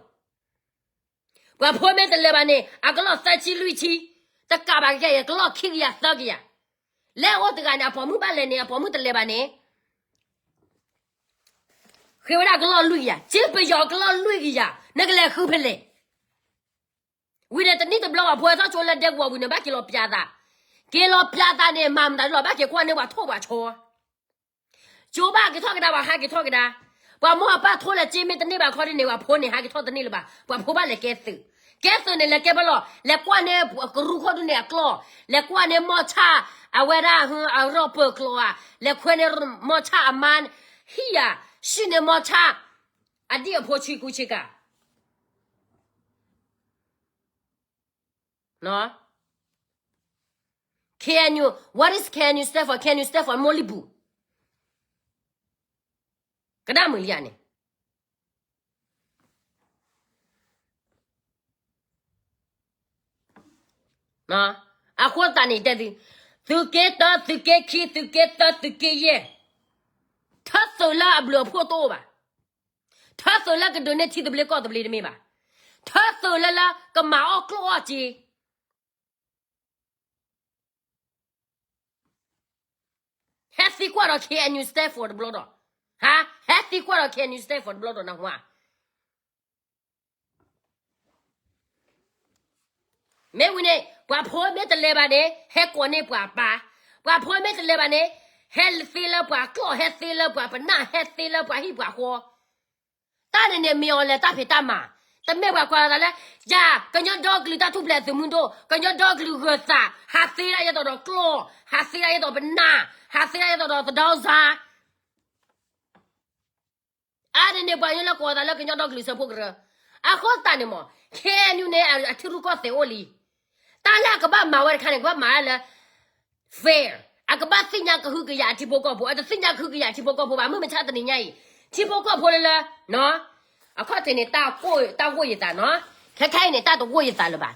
ပှၤဖိမ့ၢ်တလဲၤဘၣ်န့ၣ် အကလီၢ်သၢဆံလွံၢ်ဆံ, တကးဘၣ်ကယၤ ကလီၢ်ခံကယၤသၢကယၤ. လဲၤအိၣ်တဂၤန့ၣ် အပိာ်မုၣ်ဘၣ်လဲၤန့ၣ် အပိာ်မုၣ်တလဲၤဘၣ်န့ၣ် ဃ့ဝဲဒၣ်ကလီၢ်လွံၢ်ကယၤ, စ့ပယီၤကလီၢ်လွံၢ်ကယၤ နကလဲၤဃုဖဲလဲၣ်. ဝံၤန့ၣ်တနံၣ်တဘျီ ပှၤဖိဟဲထီၣ်ဆိလၢဒဲကဝီၤဝံၤန့ၣ် ဘၣ်က့ၤလီၤပျးသး, က့ၤလီၤပျးသးန့ၣ် မၤမတၤဒ်လီၤ ဘၣ်က့ၤကွၢ်န့ၢ်ပှၤထိၣ်ပှၤဆီ ကၠိဘၣ်ဟးက့ၤထီၣ်ကဒါ ပှၤဟးက့ၤထီၣ်ကဒါ, ပှၤမိၢ်အပၢ်ထိလၢကၠ့မ့ၢ်တန့ၢ်ဘၣ်ခီဒ်န့ၣ် ပှၤဖိန့ၣ်ဟးက့ၤထီၣ်တန့ၢ်လၢၤဘၣ်, ပှၤဖိဘၣ်လဲၤကဲသုး, ကဲသုးန့ၣ် လဲၤကဲဘၣ်လီၤ, လဲၤကွၢ်န့ၢ်ကရူၢ်ခိၣ်ဒ်န့ၣ်အကျီၢ်, လဲၤကွၢ်န့ၢ်မီၢ်ဆၣ် အဝဲဒၣ်အရီၣ်ပၢၢ်ကျိာ်ဧါ, လဲၤခွဲန့ၢ်မီၢ်ဆၣ်အမါဟံၣ်ဧါ, ဆှၢန့ၢ်မီၢ်ဆၣ် အဒံၣ်အဖိဆံကူဆံကၤ န K N U, what is K N U stand for? K N U stand for မိၢ်လံၢ်ပူၤ ကနၣ်မုာ်လံဧါန့ၣ်. အဃိသတးန့ၣ်တဲသု, သုးက့တၢ, သုးက့ခံ, သုးက့သၢ, သုးက့ယဲၢ်, ထၢသုးလၢအဘျုးအဖှိၣ်တအိၣ်ဘၣ်, ထၢသုးလၢကဒုးန့ၢ်ထံသဘျ့ကီၢ်သဘျ့တမ့ၢ်ဘၣ်, ထၢသုးလၢလၢကမၤအီၣ်ကျိၣ်အီၣ်စ့ ဟဲသံကွၢ်ဒီး K N U stand for တဘျီဒီး, ဟါ, ဟဲသံကွၢ်ဒီး K N U stand for တဘျီဒီးနဟါ. မ့ၢ်ဝံၤန့ၣ် ပှၤဖိမ့ၢ်တလဲၤဘၣ်န့ၣ် ဟဲကိးန့ၢ်ပှၤပၢ်, ပှၤဖိမ့ၢ်တလဲၤဘၣ်န့ၣ် ဟဲသ့လၢပှၤကျီၢ်, ဟဲသ့လၢပှၤပနၢ်, ဟဲသ့လၢပှၤဟံၣ်ပှၤဃီ. တၢ်န့ၣ်န့ၣ်မ့ၢ်အီၤလဲၤတၢ်ဖံးတၢ်မၤ, တမ့ၢ်ပှၤကွၢ်လီၤသးလၢ ယၤ ကညီဒီကလုာ်တၢ်ထူၣ်ဖျဲးသုးမုၢ်ဒိၣ်, ကညီဒီကလုာ်ဂၢၤသး, ဟးသ့ဒၣ်ယဲသိးဒီးကျီၢ်, ဟးသ့ဒၣ်ယဲသိးပနၢ်, ဟးသ့ဒၣ်ယဲသိးဒီးသဒီစါ အါန့ၣ်န့ၣ် ပှၤကညီလၢကိးသးလၢကညီဒီကလုာ်စၢဖှိၣ်ကရၢ, အဃိသတးန့ၣ်မး K N U န့ၣ် အထံရူၢ်ကီၢ်သဲးအိၣ်လံ. တၢ်လၢအကဘၣ်မၤဝဲတခါန့ၣ် ကဘၣ်မၤလၢ fair, အကဘၣ်သ့ၣ်ညါကဟုကယာ်အထံဖိကီၢ်ဖိ, အတသ့ၣ်ညါကဟုကယာ်ထံဖိကီၢ်ဖိဘၣ်, မုၢ်မဆါတနံၤညါအံၤ ထံဖိကီၢ်ဖိလၢလၢ အခီၣ်ထံးန့ၣ် တၢ်ဂိၢ်ယသးနီၤ, ခဲခါအံၤန့ၣ် တၢ်တဂိၢ်ယသးလၢၤဘၣ်.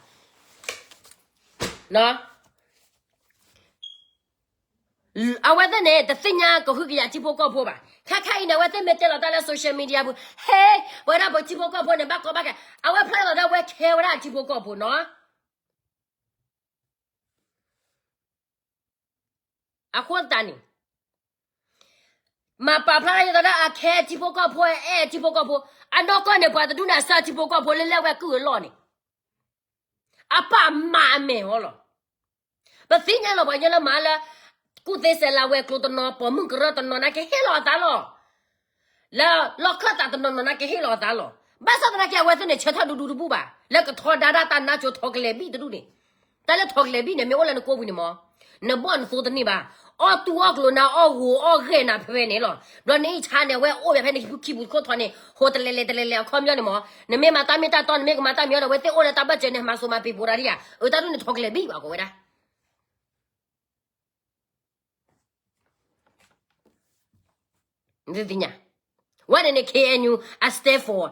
အဝဲသ့ၣ်န့ၣ် တသ့ၣ်ညါကဟုကယာ်ထံဖိကီၢ်ဖိဘၣ်. ခဲခါအံၤန့ၣ် အဝဲသ့ၣ်မ့ၢ်တဲလီၤတၢ်လၢ social media ပူၤ, ဟဲ, ပဝဲဒၣ်ပထံဖိကီၢ်ဖိန့ၣ် ဘၣ်ကီဘၣ်ခဲ, အဝဲဖျါလီၤဒၣ်ဝဲခဲဝဲဒၣ်အထံဖိကီၢ်ဖိနီၤ. အဃိသတးန့ၣ် မၤပာ်ဖျါထီၣ်ယသးဒၣ်အခဲထံဖိကီၢ်ဖိ, အဲၣ်ထံဖိကီၢ်ဖိ, အနီၢ်ကီၢ်န့ၣ် ပှၤတဒူၣ်န့ၣ် အစၢထံဖိကီၢ်ဖိလၢလဲၣ်ဝဲကုၢ်အလီၢ်န့ၣ် အပာ်မၤအမဲာ်အီၤလီၤ. ပသ့ၣ်ညါလီၤ ပှၤကညီလၢမၤလၢ ကူၣ်သ့စဲးလၤဝဲၤကျိၤတနီၤ, ပိာ်မုၣ်ကရၢတနီၤန့ၣ် ကဟ့ၣ်လီၤအသးလီၤ. လၢလီၢ်ခၢၣ်သးတနီၤနီၤန့ၣ် ကဟ့ၣ်လီၤအသးလီၤ. ဘၣ်ဆၣ်သနာ်က့ အဝဲသ့ၣ်န့ၣ် ဆၢထၢၣ်ဒူဒူတဘူၣ်ဘၣ် လၢကထီဒါဒၣ်တၢ်နါစိၤထိးကလဲာ်ဘံၣ်တဒူၣ်န့ၣ်. တၢ်လၢထိးကလဲာ်ဘံၣ်န့ၣ် မ့ၢ်အိၣ်လၢနကိးပူၤန့ၣ်မး, နဘီၣ်နသိတန့ၢ်ဘၣ်. အီၣ်တူၢ်အီၣ်ကျိၤနၤ အီၣ်ဂိၤအီၣ်ဂဲၤနၤဖဲဖဲန့ၣ်လီၤ. ဘျီနအံၣ်ဆါန့ၣ် အဝဲအိၣ်ဘၣ်ဖဲန့ၣ် ခံပူၤခံပူၤတခိၣ်ထီန့ၣ် ဟိးတလဲၤလဲၤတလဲၤလဲၤအခီပညီန့ၣ်မး, နမ့ၢ်မၤတၢ်မ့ၢ်တၢ်တီ နမ့ၢ်ကမၤတၢ်မံၤအီၤဒီး အဝဲသ့ၣ်အိၣ်လၢတၢ်ဘၣ်စၢၤန့ၣ် မၤစိၤမၤပံၤပိးဒၣ်ဒံးဧါ. အတၢ်ဒ်န့ၣ် ထိးကလဲာ်ဘံၣ်ဘၣ် ကိးဝဲဒၣ် နသ့ၣ်ညါ, ဝဲန့ၣ်န့ၣ် K N U အ stand for,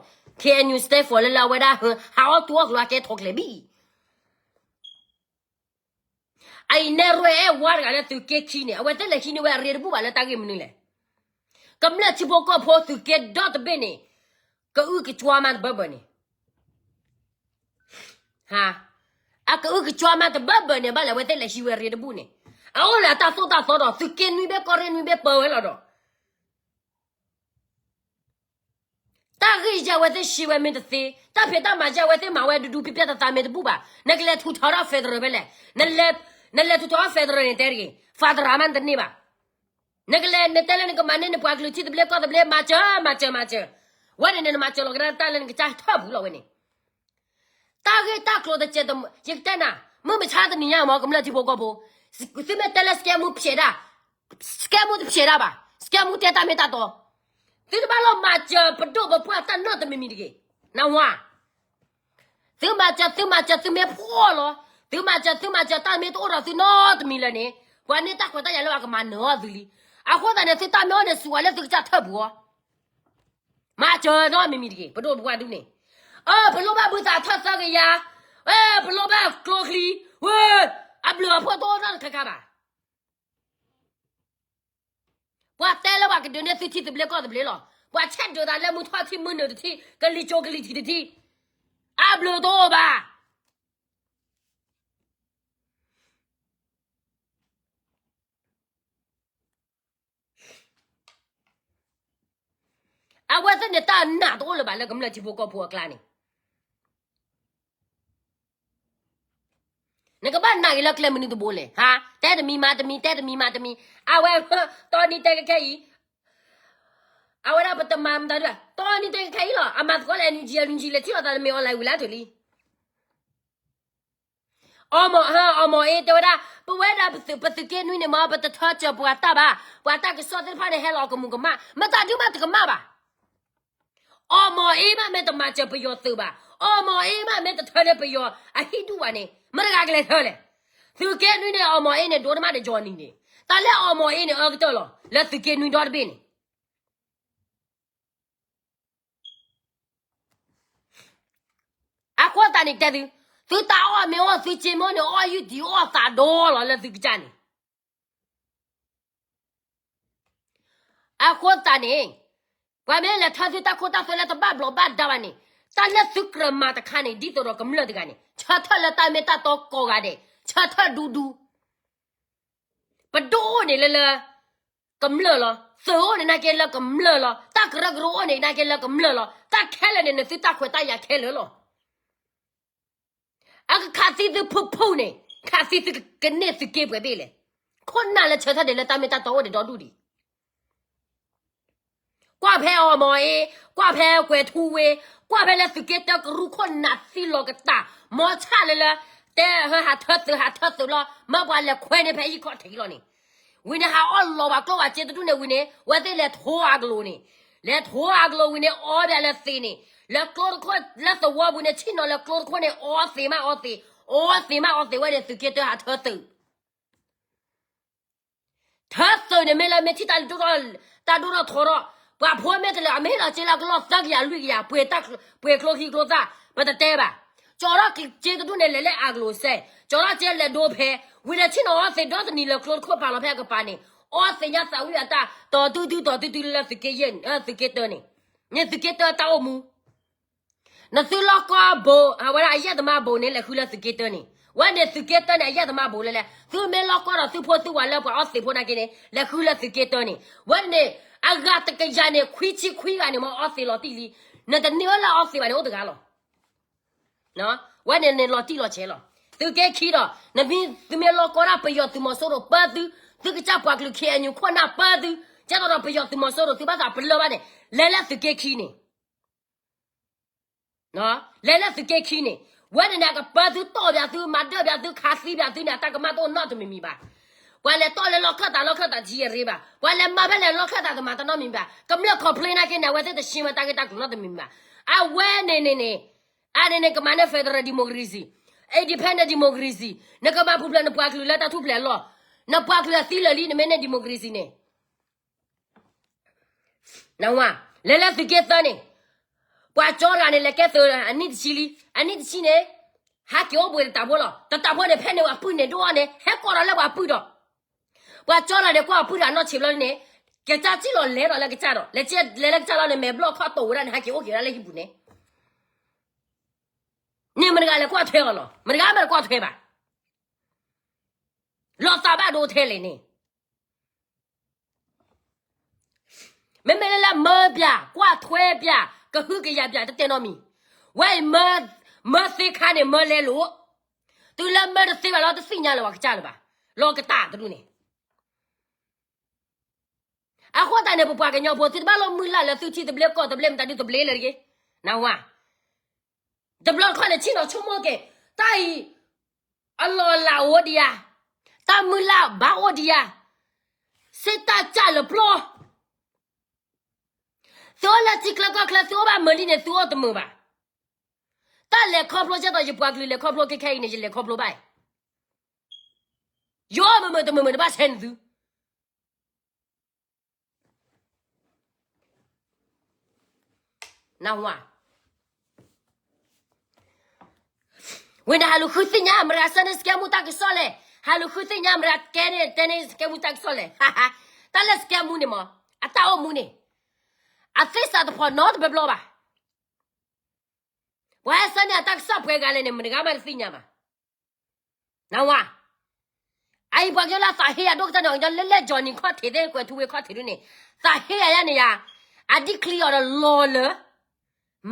K N U stand for လၢလၢအဝဲဒၣ် ဟးအီၣ်တူၢ်အီၣ်ကျိၤအကဲထိးကလဲာ်ဘံၣ်. အအံၤနဲရဲအဲၣ်ဝါတဂၤလၢသုးက့ခံန့ၣ် အဝဲသ့ၣ်လဲၤဟံးန့ၢ်ဝဲအရ့တဘူၣ်ဘၣ်လၢတၢ်ဂ့ၢ်မနုၤလဲၣ်. ကမျၢၢ်ထံဖိကီၢ်ဖိသုးက့ဒီတဘ့ၣ်န့ၣ် ကအုကကွါမးတဘၢဘၢန့ၣ် အကအုကကွါမးတဘၢဘၢန့ၣ် ဘၣ်လဲၣ်အဝဲသ့ၣ်လဲၤဟံးဝဲအရ့တဘူၣ်န့ၣ် အအိၣ်လၢအတၢ်သိၣ်တၢ်သီဒီး သုးက့နွံဘ့ၣ်ကီၢ်ရ့ၣ်နွံဘ့ၣ်ပၢဝဲလီၤဒီး တၢ်ဂ့ၢ်ယဲၢ်အဝဲသ့ၣ်ရှဲဝဲမ့ၢ်တသ့, တၢ်ဖံးတၢ်မၤယဲၢ်အဝဲသ့ၣ်မၤဝဲဒူဒူဖျဲးဖျဲးသးသးမ့ၢ်တဘူၣ်ဘၣ်, နကလဲၤထူးထီၣ်ဒီး federal ဖဲလဲၣ်, နလဲၤထူးထီၣ် federal န့ၣ် တဲတဂ့ၤ, federal မးနတန့ၢ်ဘၣ်. နကလဲၤ နတဲလၢနကမၤန့ၢ်နပှၤကလုာ်ထံသဘျ့ကီၢ်သဘျ့ မၤစၢၤ မၤစၢၤ မၤစၢၤ, ဝဲန့ၣ်န့ၣ် နမၤစၢၤလီၤကဒါတၢ်လၢနကစၢ်ထၢၣ်ပူၤလီၤဝဲန့ၣ် တၢ်ဂ့ၢ်တၢ်ကျိၤတကဲးတ, ယကတဲနၤ, မုၢ်မဆါတနံၤညါမ့ၢ် ကမျၢၢ်ထံဖိကီၢ်ဖိ, သုမ့ၢ်တဲလၢ scam မူဖျဲးဒၣ်, scam မူတဖျဲးဒၣ်ဘၣ်, scam မူတဲတၢ်မ့ၢ်တၢ်တီ, သုတဘၣ်လီၤမၤစၢၤပဒိၣ်ပပှၢ်တၢ်နီတမံၤမံၤတဂ့ၤ, နဝါ, သုမၤစၢၤ သုမၤစၢၤ သုမ့ၢ်ဖှီၣ်လီၤ, သုမၤစၢၤ သုမၤစၢၤ တၢ်မ့ၢ်တအိၣ်ဒီးသုနီတမံၤလၢၤန့ၣ်, ပှၤန့ၢ်တၢ်ခွဲးတၢ်ယာ်လၢအကမၤနၢၤအီၤသုလံ. အဃိသတးန့ၣ် သုတၢ်မ့ၢ်အိၣ်န့ၣ် စူးဝဲလၢသုကစၢ်ထၢၣ်ပူၤအီၤ မၤစၢၤနီတမံၤမံၤတဂ့ၤ, ပဒိၣ်ပပှၢ်ဒူၣ်န့ၣ်, အၢ ပလိၣ်ဘၣ်ဘုသးထီၣ်သၢကယၤ, အၢ ပလိၣ်ဘၣ်ကျိချံ, ဝဲ အဘျုးအဖှိၣ်တအိၣ်နီတခါခါဘၣ်. ပှၤတဲလၢပှၤကဒုးန့ၢ်သုထံသဘျ့ကီၢ်သဘျ့လီၤ. ပှၤဆဲးဒုးသးလၢမုၢ်ထီၣ်ထံမုၢ်နုာ်တထံ, ကလံၤစိကလံၤထံးတထံ, အဘျုးတအိၣ်ဘၣ်. အဝဲသ့ၣ်န့ၣ် တၢ်နာ်တအိၣ်လၢၤဘၣ်လၢကမျၢၢ်ထံဖိကီၢ်ဖိအကျါန့ၣ်, နကဘၣ်နာ်က့ၤလၢကျဲမနုၤတဘိလဲၣ်, ဟါ, တဲတမံၤမၤတမံၤ, တဲတမံၤမၤတမံၤ, အဝဲ တီနံၤတဲကခဲအံၤ, အဝဲဒၣ်ပတမၤမတၤဒၣ်, တီနံၤတဲကခဲအံၤလီၤ, အမၤသကိးလၢ NUG, NUG လဲၤထံၣ်လိာ်သးလၢမ့ၢ် online ဝံၤလၢထူၣ်လံ. အီမီၤ, အီမီၤအ့ တဲဝဲဒၣ် ပဝဲဒၣ်ပသုးက့နွံန့ၣ်မ့ၢ် ပတထၢစၢၤပှၤတၢ်ဘၣ်, ပှၤတၢ်ကစီၣ်သ့ၣ်တဖၣ်န့ၣ် ဟဲလီၤကမူၤကမၣ်, မတၤဒုးမးတကမၣ်ဘၣ်. အီမီၤအ့မးမ့ၢ်တမၤစၢၤပယီၤသုးဘၣ်, အီမီၤအ့မးမ့ၢ်တထၢန့ၢ်ပယီၤအဟံၣ်ဒူၣ်ဘၣ်န့ၣ် မတၤဂၤကလဲၤထၢလဲၣ်. သုးက့နွံန့ၣ် အီၣ်မီၣ်အ့န့ၣ် ဒိတမးဒီး Johnny န့ၣ်, တၢ်လၢအီၣ်မီၣ်အ့န့ၣ် အၢကတၢၢ်လီၤ လၢသုးက့နွံဒီတဘ့ၣ်န့ၣ်. အဃိသတးန့ၣ်တဲသု, သုတၢ်အီၣ်မ့ၢ်အီၣ် သုစ့မ့ၢ်အီၣ်န့ၣ် အီၣ်ယုၢ်တံၢ်အီၣ်သးဒီလီၤလၢသုကစၢ်န့ၣ်. အဃိသတးန့ၣ်, ပှၤမ့ၢ်လဲၤထၢသုတၢ်ခိတၢ်သွဲလၢတဘၣ်ဘျီးဘၣ်ဒါဘၣ်န့ၣ်, တၢ်လၢသုကြၢးမၤတခါန့ၣ် ဒ်သိးဒီးကမျၢၢ်တဂၤန့ၣ် ဆၢထၢၣ်လၢတၢ်မ့ၢ်တၢ်တီကိးဂၤဒဲး, ဆၢထၢၣ်ဒူဒူ. ပဒိၣ်အိၣ်န့ၣ်လၢလၢ ကမျၢၢ်လီၤ, သုးအိၣ်န့ၣ်နာ်က့လၢကမျၢၢ်လီၤ, တၢ်ကရၢကရိအိၣ်န့ၣ်နာ်က့လၢကမျၢၢ်လီၤ, တၢ်ခဲလၢာ်န့ၣ် နသုတၢ်ခွဲးတၢ်ယာ်ခဲလၢာ်လီၤ. အကခးသံသုဖုၣ်ဖုၣ်န့ၣ်, ခးသံသုကန့ၢ်သုးက့ပှဲၤဘ့ၣ်လဲၣ်. ခိၣ်နၢ်လၢဆၢထၢၣ်ဒံးလၢတၢ်မ့ၢ်တၢ်တီအိၣ်ဒံးဒီဒူၣ်ဒံး. ကွၢ်ဖဲအီၣ်မီၣ်အ့, ကွၢ်ဖဲကွဲၤထူဝ့, ကွၢ်ဖဲလၢသုးက့တၢကရူၢ်ခိၣ်နၢ်သံလီၤကတၢ်, မ်ဆၣ်လၢလၢ တဲဟဲဟးထၢသုး ဟးထၢသုးလီၤ, မ့ၢ်ပှၤလဲၤခွဲန့ၣ်ဖဲဟံၣ်ခီၣ်ထံးလီၤန့ၣ်. ဝံၤန့ၣ်ဟးအီၣ်လီၤပှၤကျိၣ်ပှၤစ့တဒူၣ်န့ၣ်ဝံၤန့ၣ် ဝဲသ့ၣ်လဲၤထိအကျိၤန့ၣ်, လဲၤထိအကျိၤဝံၤန့ၣ် အီဘၣ်လၢသ့ၣ်န့ၣ်, လၢကျိတခိၣ်လၢသဝီပူၤန့ၣ် ဆ့ၣ်နီၤလၢကျိတခိၣ်န့ၣ် အီသ့ၣ်မးအီသ့ၣ်, အီသ့ၣ်မးအီသ့ၣ်ဝဲန့ၣ် သုးက့တၢဟးထၢသုး ထၢသုးန့ၣ် မ့ၢ်လၢမ့ၢ်ထံၣ်တၢ်ဒိၣ်ထီၣ်, တၢ်ဒိၣ်ထီၣ်ထီထီၣ်, ပှၤဖိမ့ၢ်တလဲၤ အမ့ၢ်ဟ့ၣ်လီၤစ့လၢကလီၢ်သၢကယၤလွံၢ်ကယၤ, ပှဲၤကျိချံကျိသၣ်, ပတတဲဘၣ်. ကၠီထီၣ်စ့တဒူၣ်န့ၣ် လဲၤလၢအကျိၤစဲး, ကၠီထီၣ်စ့လဲၤဒိဖဲ, ဝံၤဒီးဆ့ၣ်နီၤအီသ့ၣ်ဒီတနံၤလၢကျိတခိၣ်ပာ်လီၤဖဲအကပၤန့ၣ်, အီသ့ၣ်ညါသးဝံၣ်အတၢ်, တီၤတုၤတုၤတီၤတုၤတုၤလၢသုးက့ယဲၢ်, သုးက့တၢန့ၣ်, န့ၣ်သုးက့တၢတၢ်အိၣ်မူ နသုလီၢ်ကီၢ်ဘိး, အဝဲဒၣ်အယဲၢ်တမါဘိးန့ၣ် လဲၤဃုလၢသုးက့တၢန့ၣ်, ဝဲန့ၣ်သုးက့တၢန့ၣ် အယဲၢ်တမါဘိးလဲၣ်လဲၣ်, သုမ့ၢ်လီၢ်ကီၢ်ဒီးသုဖိသုဝၤလၢပှၤအီသ့ၣ်ဖိနာ်က့န့ၣ် လဲၤဃုလၢသုးက့တၢန့ၣ်, ဝဲန့ၣ်, အဂၤတကယၤန့ၣ် ခွံဆံခွံဂၤန့ၣ် မ့ၢ်အီသ့ၣ်လီၤတံၢ်လံ, နတန့ၢ်ဝဲလၢအီသ့ၣ်ဘၣ်န့ၣ် အိၣ်တဂၤလီၤ. ဝဲန့ၣ်န့ၣ်လီၤတံၢ်လီၤဆဲးလီၤ. သုးက့ခံဒီး, နမ့ၢ်သုမ့ၢ်လီၢ်ကီၢ်ဒၣ်ပယီၤသုးမီၤစိရိၤပၢသု, သုကစၢ်ပှၤကလုာ် ခ့ၣ်အဲၣ်ယူၣ် ခိၣ်နၢ်ပၢသု, ကဲသိးဒီးပယီၤသုးမီၤစိရိၤသုဘၣ်သးပလၢၢ်ဘၣ်န့ၣ်, လဲၤလၢသုးက့ခံန့ၣ် လဲၤလၢသုးက့ခံန့ၣ်, ဝဲန့ၣ်န့ၣ် အကပၢသုတီၢ်ဘၣ်သု မၤဒၢၣ်ဘၣ်သု ခးသံဘၣ်သုန့ၣ် အတၢ်ကမၣ်တအိၣ်နီတမံၤမံၤဘၣ်. ပှၤလဲၤတီၢ်လၢလီၢ်ခၢၣ်သးလီၢ်ခၢၣ်သးထံအရ့ဘၣ်, ပှၤလဲၤမၤဖဲလဲၣ်လီၢ်ခၢၣ်သးတမၤတနီတမံၤဘၣ်, ကမျၢၢ် complain နာ်က့န့ၣ် အဝဲသ့ၣ်တဆှၢမၤတၢ်ဂ့ၢ်တၢ်ကျိၤနီတမံၤမံၤဘၣ်. အဝဲန့ၣ်န့ၣ်န့ၣ်, အန့ၣ်န့ၣ် ကမၤန့ၢ် federal democracy, independent democracy, နကမၤပူၤဖျဲးနပှၤကလုာ်လၢတၢ်ထူၣ်ဖျဲးအလီၢ်, နပှၤကလုာ်အသံလၢာ်လံ နမ့ၢ်န့ၢ် democracy န့ၣ် နဝၤ, လဲၤလၢသုးက့သၢန့ၣ်, ပှၤကၠီတဂၤန့ၣ် လဲၤကဲသုးအနံၣ်တဆံလံ, အနံၣ်တဆံန့ၣ်, ဟးက့ၤအိၣ်ဘှံးတတးဖိလီၤ. တတးဖိန့ၣ် ဖဲန့ၣ်ပှၤပုၢ်န့ၣ်ဒိၣ်အီၤန့ၣ် ဟဲကိးဒီးလၢပှၤပုၢ်ဒီး, ပှၤကၠီတဂၤန့ၣ် ကွၢ်အပုၢ်တဂၤနီၢ်ဆံးဘျီန့ၣ်, ကစၢ်စံၣ်လီၤလဲၤဒီးလၢကစၢ်ဒီး လဲၤလၢကစၢ်လီၤန့ၣ် မဲာ်ဘျီၣ်ခီၣ်တိာ်ဝဲဒၣ်န့ၣ် ဟဲက့ၤအိၣ်က့ၤဝဲဒၣ်လၢဟံၣ်ပူၤန့ၣ်, န့ၣ်မတၤတဂၤလဲၤကွၢ်ထွဲအီၤလီၤ. မတၤတဂၤမ့ၢ်တကွၢ်ထွဲဘၣ်. လီၤသးဘၣ်ဒိထဲလဲၣ်န့ၣ် မ့မ့ၢ်လၢလၢမၢပၠး ကွၢ်ထွဲပၠး ကဟုကယာ်ပၠး တတဲနီတမံၤ, ဝဲအံၤ မၢသ့ခါန့ၣ် မၢလဲလိာ်, တုၤလၢမၢတသ့ဘၣ်လီၤ တသ့ၣ်ညါလၢၤပှၤကစၢ်လၢၤဘၣ်, လီၤကတၢ်တဒူၣ်န့ၣ်, အဃိသတးန့ၣ် ပပှၤကညီဖိ သုတဘၣ်လိၣ်မုၢ်လၢ်လၢသုထံသဘျ့ကီၢ်သဘျ့ မတၤဒုသဘျ့လၢၤတဂ့ၤ, နဝၤ တဘျီတခီၣ်န့ၣ် ဆ့ၣ်နီၤဆိကမိၣ်က့ၤ, တၢ်အံၤ အလီၢ်အလၤအိၣ်ဒံးဧါ, တၢ်မုၢ်လၢ်ဘၣ်အိၣ်ဒံးဧါ, စ့တၢ်ကၢ်လၢပျီ, သုအိၣ်လၢထံချၢကီၢ်ချၢ သုအိၣ်ဘၣ်မုာ်လံန့ၣ် သုအိၣ်တမုာ်ဘၣ်, တၢ်လဲၤခီဖျိကဲသိးယပှၤကလုာ်လဲၤခီဖျိခဲခဲအံၤန့ၣ် ယလဲၤခီဖျိဘၣ်, ယအိၣ်မုာ်မုာ်တမုာ်မုာ်န့ၣ် ဘၣ်ဆဲန့ၣ်သု နဝၤ, ဝံၤန့ၣ် ဟးလူၤဃုသ့ၣ်ညါ အမဲရကၤစၢန့ၢ် စကဲမူ တၢ်ကစီၣ်လဲၣ်, ဟးလူၤဃုသ့ၣ်ညါ အမဲရကၤစၢန့ၢ် တဲန့ၢ် စကဲမူ တၢ်ကစီၣ်လဲၣ်, တၢ်လၢစကဲမူန့ၣ်မး အတၢ်အိၣ်မူန့ၣ် အသ့ၣ်စးတဖီနီတဘျီဘျီဘၣ်, ပှၤဟဲစၢန့ၢ်အတၢ်ကစီၣ်ပှဲၤဂၤလဲၣ်န့ၣ် မတဂၤမးတသ့ၣ်ညါဘၣ် နဝၤ, အအံၤပှၤကညီလၢအသးဟ့ယၤဒိၣ်ကတၢၢ်န့ၣ် ကညီလၢလဲၣ် Johnny ခီၣ်ထံးသ့ၣ် ကွဲၤထူဝ့ခီၣ်ထံးဒ်န့ၣ်, သးဟ့ယၤယါန့ၣ်ယါ, အဒံၣ်ချံအီၤဒီးလီၤလၢ,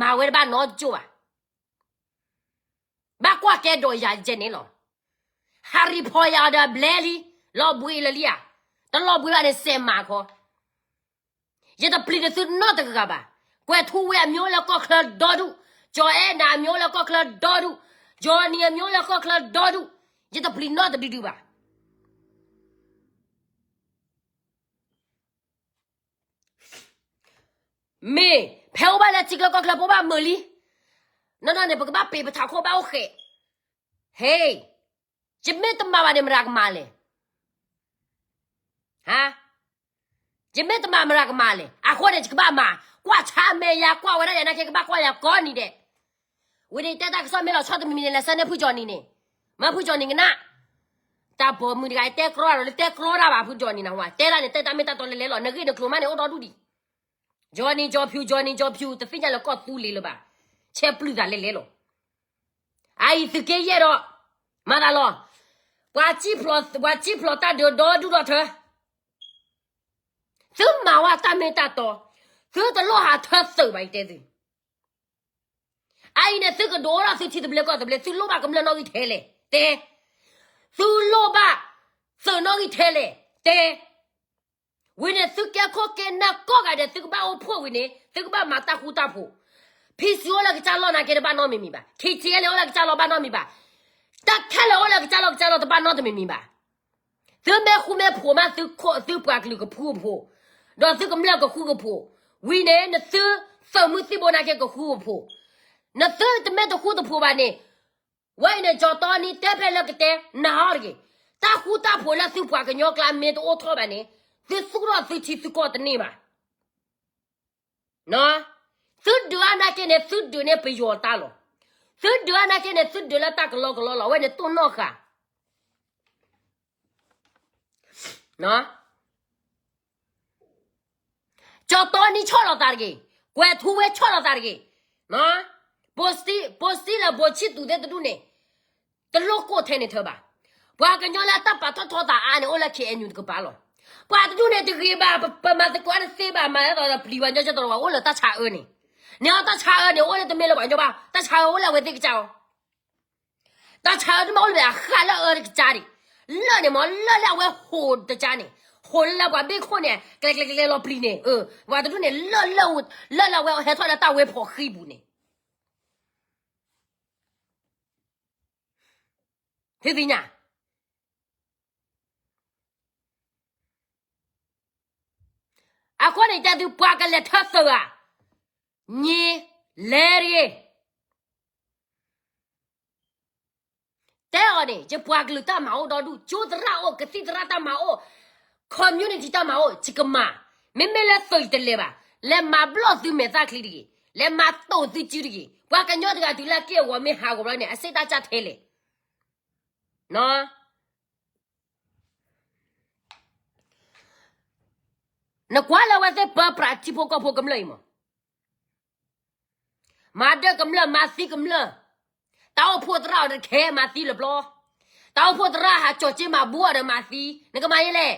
မၤဝဲတဘၣ်နီတကၠိၢ်ဘၣ်, ဘၣ်ကွၢ်ကဲဒီးယၤယဲန့ၣ်လီၤ, ဟးရံဖီယၤအီၤဒီးဘျဲလံ, လီၤဘှံးလၢာ်လံဧါ, တလီၤဘှံးဘၣ်န့ၣ် စဲးမၤခီ ယတပျံၤနသုနီတဂၤဘၣ်. ကွဲၤထူဝ့အမံၤအိၣ်လၢကီၢ်ချၢဒီဒူၣ်, ကၠီၤအဲၣ်နၤအမံၤအိၣ်လၢကီၢ်ချၢဒီဒူၣ်, ကၠီၤနံၤအမံၤအိၣ်လၢကီၢ်ချၢဒီဒူၣ်, ယတပျံၤနီတဒုဒုဘၣ်. မ့ၢ်ဖဲအိၣ်ဘၣ်လၢထံချၢကီၢ်ချၢ ပအိၣ်ဘၣ်မုာ်လံ, နီၢ်နီၢ်န့ၣ် ပကဘၣ်ပ့ၤပထးခိၣ်ဘၣ်အိၣ်ဃဲး, ဟ့ၣ် ယမ့ၢ်တမၤဘၣ်န့ၣ် မတၤကမၤလဲၣ်. ဟါ, ယမ့ၢ်တမၤ မတၤကမၤလဲၣ်. အဃိန့ၣ် ယကဘၣ်မၤ, ကွၢ်ဆါမဲာ်ယၤ, ကွၢ်ဝဲဒၣ်ယၤနာ်က့ ကဘၣ်ကွၢ်ယၤကိးနံၤဒဲး. ဝံၤန့ၣ် တဲတၢ်ကစီၣ်မ့ၢ်လီၤဆီတမံၤမံၤန့ၣ် လဲၤဆှၢန့ၢ်ဖုကၠီနံၤန့ၣ်, မ့ၢ်ဖုကၠီနံၤကနၣ်, တၢ်ပိာ်မုၣ်တဂၤ တဲကြီတၢ်ဒီး လၢတဲကြီတၢ်ဘၣ်ဖုကၠီနံၤနဝၤ, တဲဒၣ်န့ၣ် တဲတၢ်မ့ၢ်တၢ်တီလဲၤလဲၤလီၤ. နဂ့ၢ်နကျိၤမးန့ၣ် အိၣ်ဒီဒူၣ်ဒံး. ကၠီနံၤကၠီဖၠူ ကၠီနံၤကၠီဖၠူ တသ့ၣ်ညါလၢကီၢ်သူလ့ၤလၢၤဘၣ်, ဆဲးပျုၢ်သးလဲၤလဲၤလီၤ. အအံၤသုးက့ယဲၢ်ဒီး မၤသးလီၤ. ပှၤစံၣ်ဖျိး, ပှၤစံၣ်ဖျိးတၢ်ဒုးဒီဒူၣ်ဒီထၢ, သုမၤဝဲတၢ်မ့ၢ်တၢ်တီ, သုတလိၣ်ဟးထၢသုးဘၣ် ယတဲသု. အအံၤန့ၣ် သုကဒိးအိၣ်ထီၣ်သုထံသဘျ့ကီၢ်သဘျ့, သုလိၣ်ဘၣ်ကမျၢၢ်နီၣ်ဂံၢ်ထဲလဲၣ်, တဲ. သုလိၣ်ဘၣ်သုးနီၣ်ဂံၢ်ထဲလဲၣ်, တဲ. ဝံၤန့ၣ် သုကဲခိၣ်ကဲနၢ်ကိးဂၤဒဲး သုကဘၣ်အိၣ်ဖှိၣ်ဝံၤန့ၣ် သုကဘၣ်မၤတၢ်ဃူတၢ်ဖိး. ဖံစူအိၣ်လၢကစၢ်လီၢ်နာ်က့တဘၣ်နီတမံၤမံၤဘၣ်, ထံထံအဲလဲၣ်အိၣ်လၢကစၢ်လီၢ်ဘၣ်နီတမံၤဘၣ်, တၢ်ခဲလၢာ်အိၣ်လၢကစၢ်လီၢ်ကစၢ်လီၢ်တဘၣ်နီတမံၤမံၤဘၣ်. သုမ့ၢ်ဃူမ့ၢ်ဖိးမး သုခိၣ်သုပှၤကလုာ်ကဃူကဖိး, ဒီးသုကမျၢၢ်ကဃူကဖိး, ဝံၤန့ၣ် နသုသုးမုၢ်သံၣ်ဘိနာ်က့ကဃူကဖိး, နသုတမ့ၢ်တဃူတဖိးဘၣ်န့ၣ် ဝဲအံၤန့ၣ် ကၠီတီနံတဲဖဲလၢကတဲနၤအီၤတဂ့ၤ, တၢ်ဃူတၢ်ဖိးလၢသုပှၤကညီကျါမ့ၢ်တအိၣ်ထီၣ်ဘၣ်န့ၣ် သုသူၣ်ထီၣ်သုထံသုကီၢ်တန့ၢ်ဘၣ်. သုဒုးအါနာ်က့န့ၣ် သုဒုးန့ၢ်ပယီၤတၢ်လီၤ. သုဒုးအါနာ်က့န့ၣ် သုဒုးလၢတၢ်ကလီကလီလီၤ. အဝဲန့ၣ်တိၢ်နီၣ်ဃာ် ကၠီတီနံဆီၣ်လီၤသးတဂ့ၤ, ကွဲးထူဝ့ဆီၣ်လီၤသးတဂ့ၤ, ပိစတံလၢဘိးဆံၣ်သူးသ့ၣ်တဒူၣ်န့ၣ် တလိၣ်ကိးထဲန့ၣ်ထၢဘၣ်. ပှၤကညီလၢတၢ်ပာ်ထီၣ်ထီသးအါန့ၣ် အိၣ်လၢ ခ့အဲၣ်ယူၣ် တကပၤလီၤ. ပှၤတဒူၣ်န့ၣ်တဂ့ၤဘၣ်, ပမၤသကိးတသ့ဘၣ်, မၤဒ်သိးဒီးပျံၤပှၤကညီကၠီတီလီၤ, ပှၤအိၣ်လၢတၢ်ဆါအၢန့ၣ်, န့ၣ်အီၤတၢ်ဆါအၢန့ၣ် အိၣ်လၢတမ့ၢ်လၢပှၤကညီဘၣ်, တၢ်ဆါအၢအိၣ်လၢအဝဲသ့ၣ်ကစၢ်အီၤ တၢ်ဆါအၢတမ့ၢ်အိၣ်လၢအဃၣ်လၢအအၢတကစၢ်ဒံး, လၢာ်န့ၣ်မ့ၢ်လၢာ်လၢအဝဲဟိးတကစၢ်န့ၣ်, ဟိးလၢပှၤဘ့ၣ်ခိၣ်န့ၣ် ကျဲကျဲကျဲလီၤပျံၤန့ၣ်, ပှၤတဒူၣ်န့ၣ် လၢာ်လၢာ် လၢာ်လၢအဝဲဟဲထီၣ်လၢတၢ်ဝဲဖီၣ်ဃံပူၤန့ၣ် သုသ့ၣ်ညါ အဃိန့ၣ် တဲသုပှၤကလဲၤထၢသုးဧါ, ညံ, လဲၤတဂ့ၤ, တဲအီၤန့ၣ် ယပှၤကလုာ်တၢ်မၤအိၣ်ဒီဒူၣ်, ကၠိသရၣ်အိၣ်, ကသံၣ်သရၣ်တၢ်မၤအိၣ်, community တၢ်မၤအိၣ်, ယကမၤ, မ့မ့ၢ်လၢသုးယတလဲၤဘၣ်, လဲၤမၤဘျီၣ်သုမဲာ်သၣ်ချံတဂ့ၤ, လဲၤမၤတိာ်သုစုတဂ့ၤ, ပှၤကညီတဂၤတုၤလၢအက့ၢ်အဂီၤမ့ၢ်ဟးဂီၤဘျီန့ၣ် အစ့ၣ်တၢ်ကၢ်ထဲလဲၣ် နကွၢ်လၢအဝဲသ့ၣ်ပၢပြးထံဖိကီၢ်ဖိကမျၢၢ်အံၤမး, မၤဒၢကမျၢၢ် မၤသံကမျၢၢ်, တၢ်အိၣ်ဖှိၣ်သရၣ်အီၤတခဲ မၤသံလၢပျီ, တၢ်အိၣ်ဖှိၣ်သရၣ်ဟးကၠီၤက့မၤဘူအီၤဒီးမၤသံ, နကမၤယဲလဲၣ်,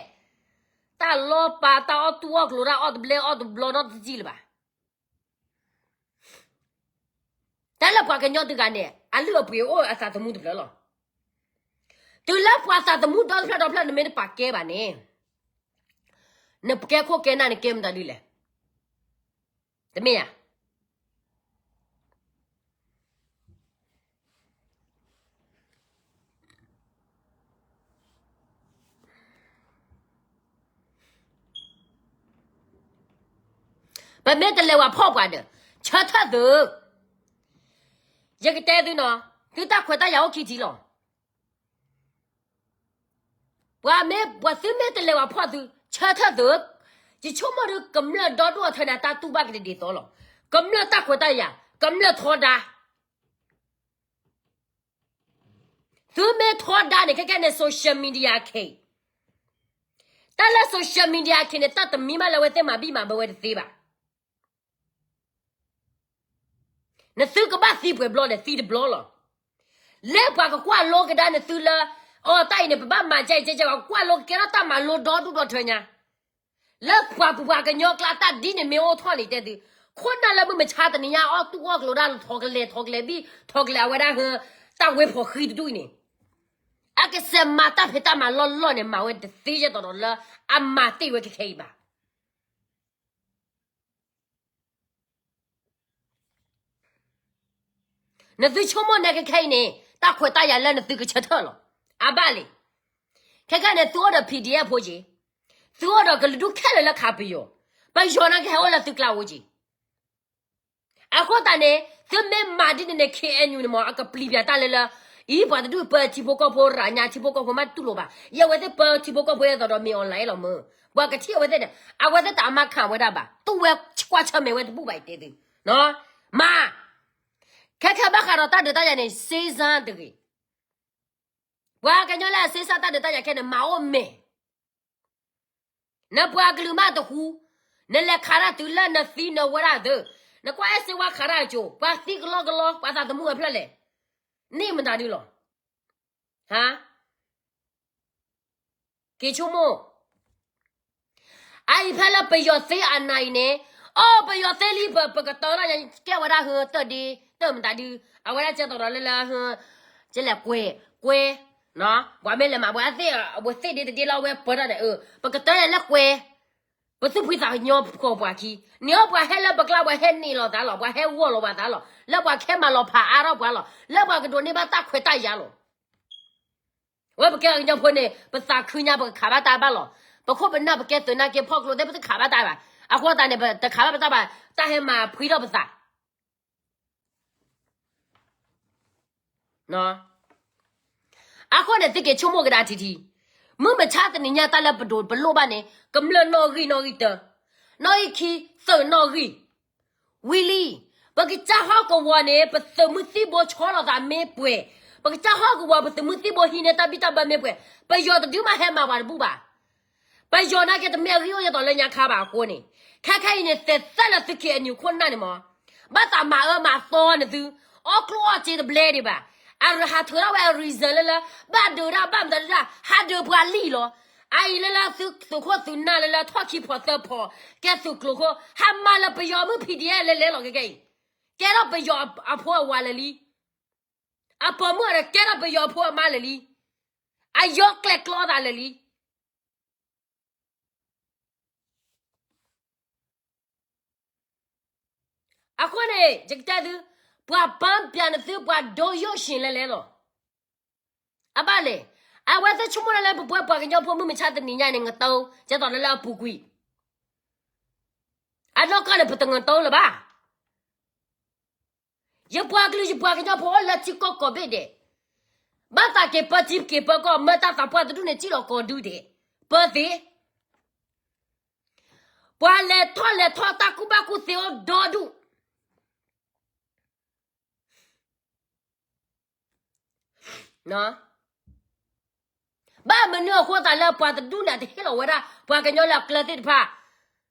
တၢ်လီၤပာ်တၢ်အီၣ်တူၢ်အီၣ်ကျိၤတၢ်အီၣ်တဘျဲအီၣ်တဘျီနီတစံၣ်လၢၤဘၣ် တၢ်လၢပှၤကညီတဂၤန့ၣ် အလုၢ်အပှ့ၤအိၣ်အသးသမူတဖျၢၣ်လီၤ. တုၤလၢပှၤသးသမူဒီတဖျၢၣ်ဒီဖျၢၣ် နမ့ၢ်တပာ်ကဲဘၣ်န့ၣ်, နကဲခိၣ်ကဲနၢ်န့ၣ်ကဲမတၤဒ်လဲၣ်, တမ့ၢ်ဧါ. ပမ့ၢ်တလဲၤဝဲဖီၣ်ပှၤဒီး ဆၢထၢၣ်သုး, ယကတဲသုနီၤ, သုတၢ်ခွဲးတၢ်ယာ်အိၣ်ခံထံလီၤ. ပှၤမ့ၢ်ပှၤသုမ့ၢ်တလဲၤဝဲဖီၣ်သု, ဆၢထၢၣ်သုး, ယဆိကမိၣ်ဒုးကမျၢၢ်ဒီဒူၣ်အထၢန့ၣ် အတၢ်တူၢ်ဘၣ်ကဒဲးဒ်သိးလီၤ. ကမျၢၢ်တၢ်ခွဲးတၢ်ယာ်, ကမျၢၢ်ထီဒါ သုမ့ၢ်ထီဒါန့ၣ် ခဲကဲန့ၣ် social media ခဲအံၤ, တၢ်လၢ social media ခဲအံၤန့ၣ် တၢ်တမံၤဘၣ်လၢအဝဲသ့ၣ်မၤဘံၣ်မၤဘၢဝဲတသ့ဘၣ်. နသုကဘၣ်သံပှဲၤဘျီလဲၣ်, သံတဘျီလီၤ. လၢပှၤကကွၢ်လိကဒါနသုလၢ အီတၢ်အံၤန့ၣ် ပဘၣ်မၤကဲအံၤကဲကဲ ပှၤကကွၢ်လိကကဲထီၣ်တၢ်မၤလိဒီဒူၣ်ဒီထၢညါ လၢပှၤပူၤပှၤကညီကျါတၢ်ဒ်န့ၣ်မ့ၢ်အိၣ်ထီၣ်န့ၣ်တဲသု, ခိၣ်နၢ်လၢမုၢ်မဆါတနံၤညါအီၣ်တူၢ်အီၣ်ကျိၤဒၣ် ထီၣ်ကလဲၤထီၣ်ကလဲၤဘံၣ် ထီၣ်ကလဲၤအဝဲဒၣ်ဟၢ တၢ်ဝဲဖီၣ်ဃံတဒူၣ်အံၤန့ၣ်, အကစဲးမၤတၢ်ဖံးတၢ်မၤလီၢ်လီၢ်န့ၣ် မၤဝဲတသ့ယဲၢ်တီၤတီၤလၢ အမၤတ့ၢ်ဝဲခဲခဲအံၤဘၣ်. နသုဆိကမိၣ်နဲခဲခဲအံၤန့ၣ် တၢ်ခွဲးတၢ်ယာ်လၢနသုကဆၢထၢၣ်လီၤ. အဘၣ်လံ. ခဲခဲန့ၣ် သုအိၣ်ဒီး PDF ဖိက့ၤ, သုအိၣ်ဒီးကလုာ်ဒူၣ်ခဲလၢာ်လၢခးပယီၤ, ပယီၤနာ်က့ဟဲအိၣ်လၢသုကျါအိၣ်က့ၤ. အဃိသတးန့ၣ် သုမ့ၢ်မၤဒ်န့ၣ်န့ၣ် ခ့အဲၣ်ယူၣ်န့ၣ်မ့ၢ် အကပျံၤပျါတၢ်လၢလၢ အံၤပှၤတဒူၣ်ပၢထံဖိကီၢ်ဖိ ရၤညါထံဖိကီၢ်ဖိမးတူၢ်လိာ်ဘၣ်. ယဝဲသ့ၣ်ပၢထံဖိကီၢ်ဖိအသိးဒီးမ့ၢ် online လီၤမၢ်. ပှၤကထံၣ်အဝဲသ့ၣ်န့ၣ် အဝဲသ့ၣ်တၢ်မၤခၣ်ဝဲဒၣ်ဘၣ်. တူၢ်ဝဲကွၢ်ဆၢၣ်မဲာ်ဝဲတဘူၣ်ဘၣ်တဲသု. မၤ ခဲခဲဘၣ်ဃးဒီးတၢ်ဒုးတၢ်ယၤန့ၣ် စ့စၢ်တဂ့ၤ. ပှၤကညီလၢအစ့စၢ်တၢ်ဒုးတၢ်ယၤခဲန့ၣ် မၤအိၣ်မဲာ် နပှၤကလုာ်မးတဟူ, နလဲၤခးတၢ်တုၤလၢနသံနဝဲဒၣ်သု, နကွၢ်အဲၣ်စ့ဝါခးတၢ်အကၠိ, ပှၤသံကလီကလီ, ပှၤသးသမူအဖျၢၣ်လဲၣ်, န့ၢ်မတၤဒုလီၤ. ဟါ, က့ၤဆိကမိၣ်, အအံၤဖဲလၢပယီၤသ့အနၤအံၤန့ၣ်, အိၣ် ပယီၤသ့လံ ပ ပကတၢၢ်လီၤ ကဲဝဲဒၣ်ဟၢတၢ်ဒ့ တၢ်မတၤဒု, အဝဲဒၣ်ကဲသိးဒီးလၢလၢဟၢ ကလဲၤကွဲ, ကွဲ ပှၤမ့ၢ်လဲၤမၤပှၤသ့ၣ် အဝဲသ့ၣ်ဒ့တဒ့လီၤ အဝဲပၢတၢ်န့ၣ် အၢ ပကတၢၢ်လၢကွဲ, ပသူၣ်ဖှံသးညီဃီပှၤခံ, န့ၣ်အီၤပှၤဟဲလၢပကျါ ပှၤဟဲန့ၢ်လီၤသးလီၤ, ပှၤဟဲဂီၢ်လီၤပှၤသးလီၤ, လၢပှၤခဲမၤလီၤဖးအါထီၣ်ပှၤလီၤ, လၢပှၤကဒိးန့ၢ်ဘၣ်တၢ်ခွဲးတၢ်ယာ်လီၤ. ဝဲပကဲကညီဖိန့ၣ် ပသးခုညါ ပကခးဘၣ်တၢ်ဘၣ်လီၤ. ပခိၣ်ပနၢ်ပကဲသုးနၢ်က့ၤဖီၣ်ကျိသ့ၣ် ပတခးဘၣ်တၢ်ဘၣ်. အဃိသတးန့ၣ် ပတခးဘၣ်ပတၢ်ဘၣ်, တၢ်ဟဲမၤဖှံထီၣ်ပသး အဃိန့ၣ် သုက့ၤဆိကမိၣ်ကဒါထံထံ, မုၢ်မဆါတနံၤညါတၢ်လၢပဒိးပလိၣ်ဘၣ်န့ၣ် ကမျၢၢ်နီၣ်ဂံၢ်နီၣ်ဂံၢ်တၢ, နီၣ်ဂံၢ်ခံ သုးနီၣ်ဂံၢ်, ဝံၤလံ, ပကစၢ်ဟီၣ်ကဝီၤန့ၣ် ပသုးမုၢ်သံၣ်ဘိဆီလီၤသးမ့ၢ်ပှဲၤ, ပကစၢ်ဟီၣ်ကဝီၤ ပသုးမုၢ်သံၣ်ဘိဟံးန့ၢ်တၢ်ဘံၣ်တၢ်ဘၢမ့ၢ်ပှဲၤ, ပယီၤတဒုမးဟဲမၤပှၤတဘူၣ်ဘၣ်. ပယီၤနာ်က့တမ့ၢ်အဂံၢ်အိၣ်ဒ်သိးလၢညါခါဘၣ်အဃိန့ၣ်, ခဲခဲအံၤန့ၣ် သဲးသၢလၢသုခံးအညူးခိၣ်နၢ်န့ၣ်မး, ဘၣ်သးမၤအၢမၤသီနသု, အီၣ်ကျိၣ်အီၣ်စ့တဘျဲဒံးဘၣ်, အဟးထၢထီၣ်ဝဲအ reason လၢလၢ ဘၣ်ဒုးဒၣ်ဘၣ်မတၤဒုဒၣ် ဟးဒုးပှၤလံလီၤ. အအံၤလၢလၢသုးခိၣ်သုးနၢ်လၢလၢထီၣ်ခံဖီသၢဖီ, ကဲသုးကျိၤခိၣ် ဟးမၤလၢပယီၤမုၢ် PDF လဲၤလဲၤလီၤ ခဲခဲအံၤ, ကဲထီၣ်ပယီၤအဖိအဝၤလၢာ်လံ အပိာ်မုၣ်အဒီးကဲထီၣ်ပယီၤဖိအမါလၢာ်လံ, အယီကျဲကျီသးလၢာ်လံ. အဃိန့ၣ် ယကတဲသု, ပှၤပၢပျးနသု ပှၤဒိယိၣ်ၡ့လဲၤလဲၤလီၤ. အဘၣ်လဲၣ်, အဝဲသ့ၣ်ဆိကမိၣ်လၢလၢပပှဲၤပှၤကညီဖိမုၢ်မဆါတနံၤညါန့ၣ် ငတီၤ, ကဲသိးလၢလၢအပူၤကွံာ်, အနီၢ်ကီၢ်န့ၣ် ပတငတီၤလၢၤဘၣ်. ယပှၤကလုာ် ယပှၤကညီဖိအိၣ်လၢထံကီၢ်ကိးဘ့ၣ်ဒဲး, ဘၣ်သးက့ၤပၢထံက့ၤပၢကီၢ် မၢတၢ်သးပှၢ်တဒူၣ်န့ၣ် စံၣ်လီၤကိးဒူၣ်ဒဲး, ပၢသ့, ပှၤလဲၤထီၣ်လဲၤထီၣ်တၢ်ကူၣ်ဘၣ်ကူၣ်သ့အိၣ်ဒီဒူၣ် ဘၣ်မနုၤအဃိသတးလၢပှၤတဒူၣ်န့ၣ် အတဟ့ၣ်လီၤဝဲဒၣ် ပှၤကညီလၢအကျၢၤသ့ၣ်တဖၣ်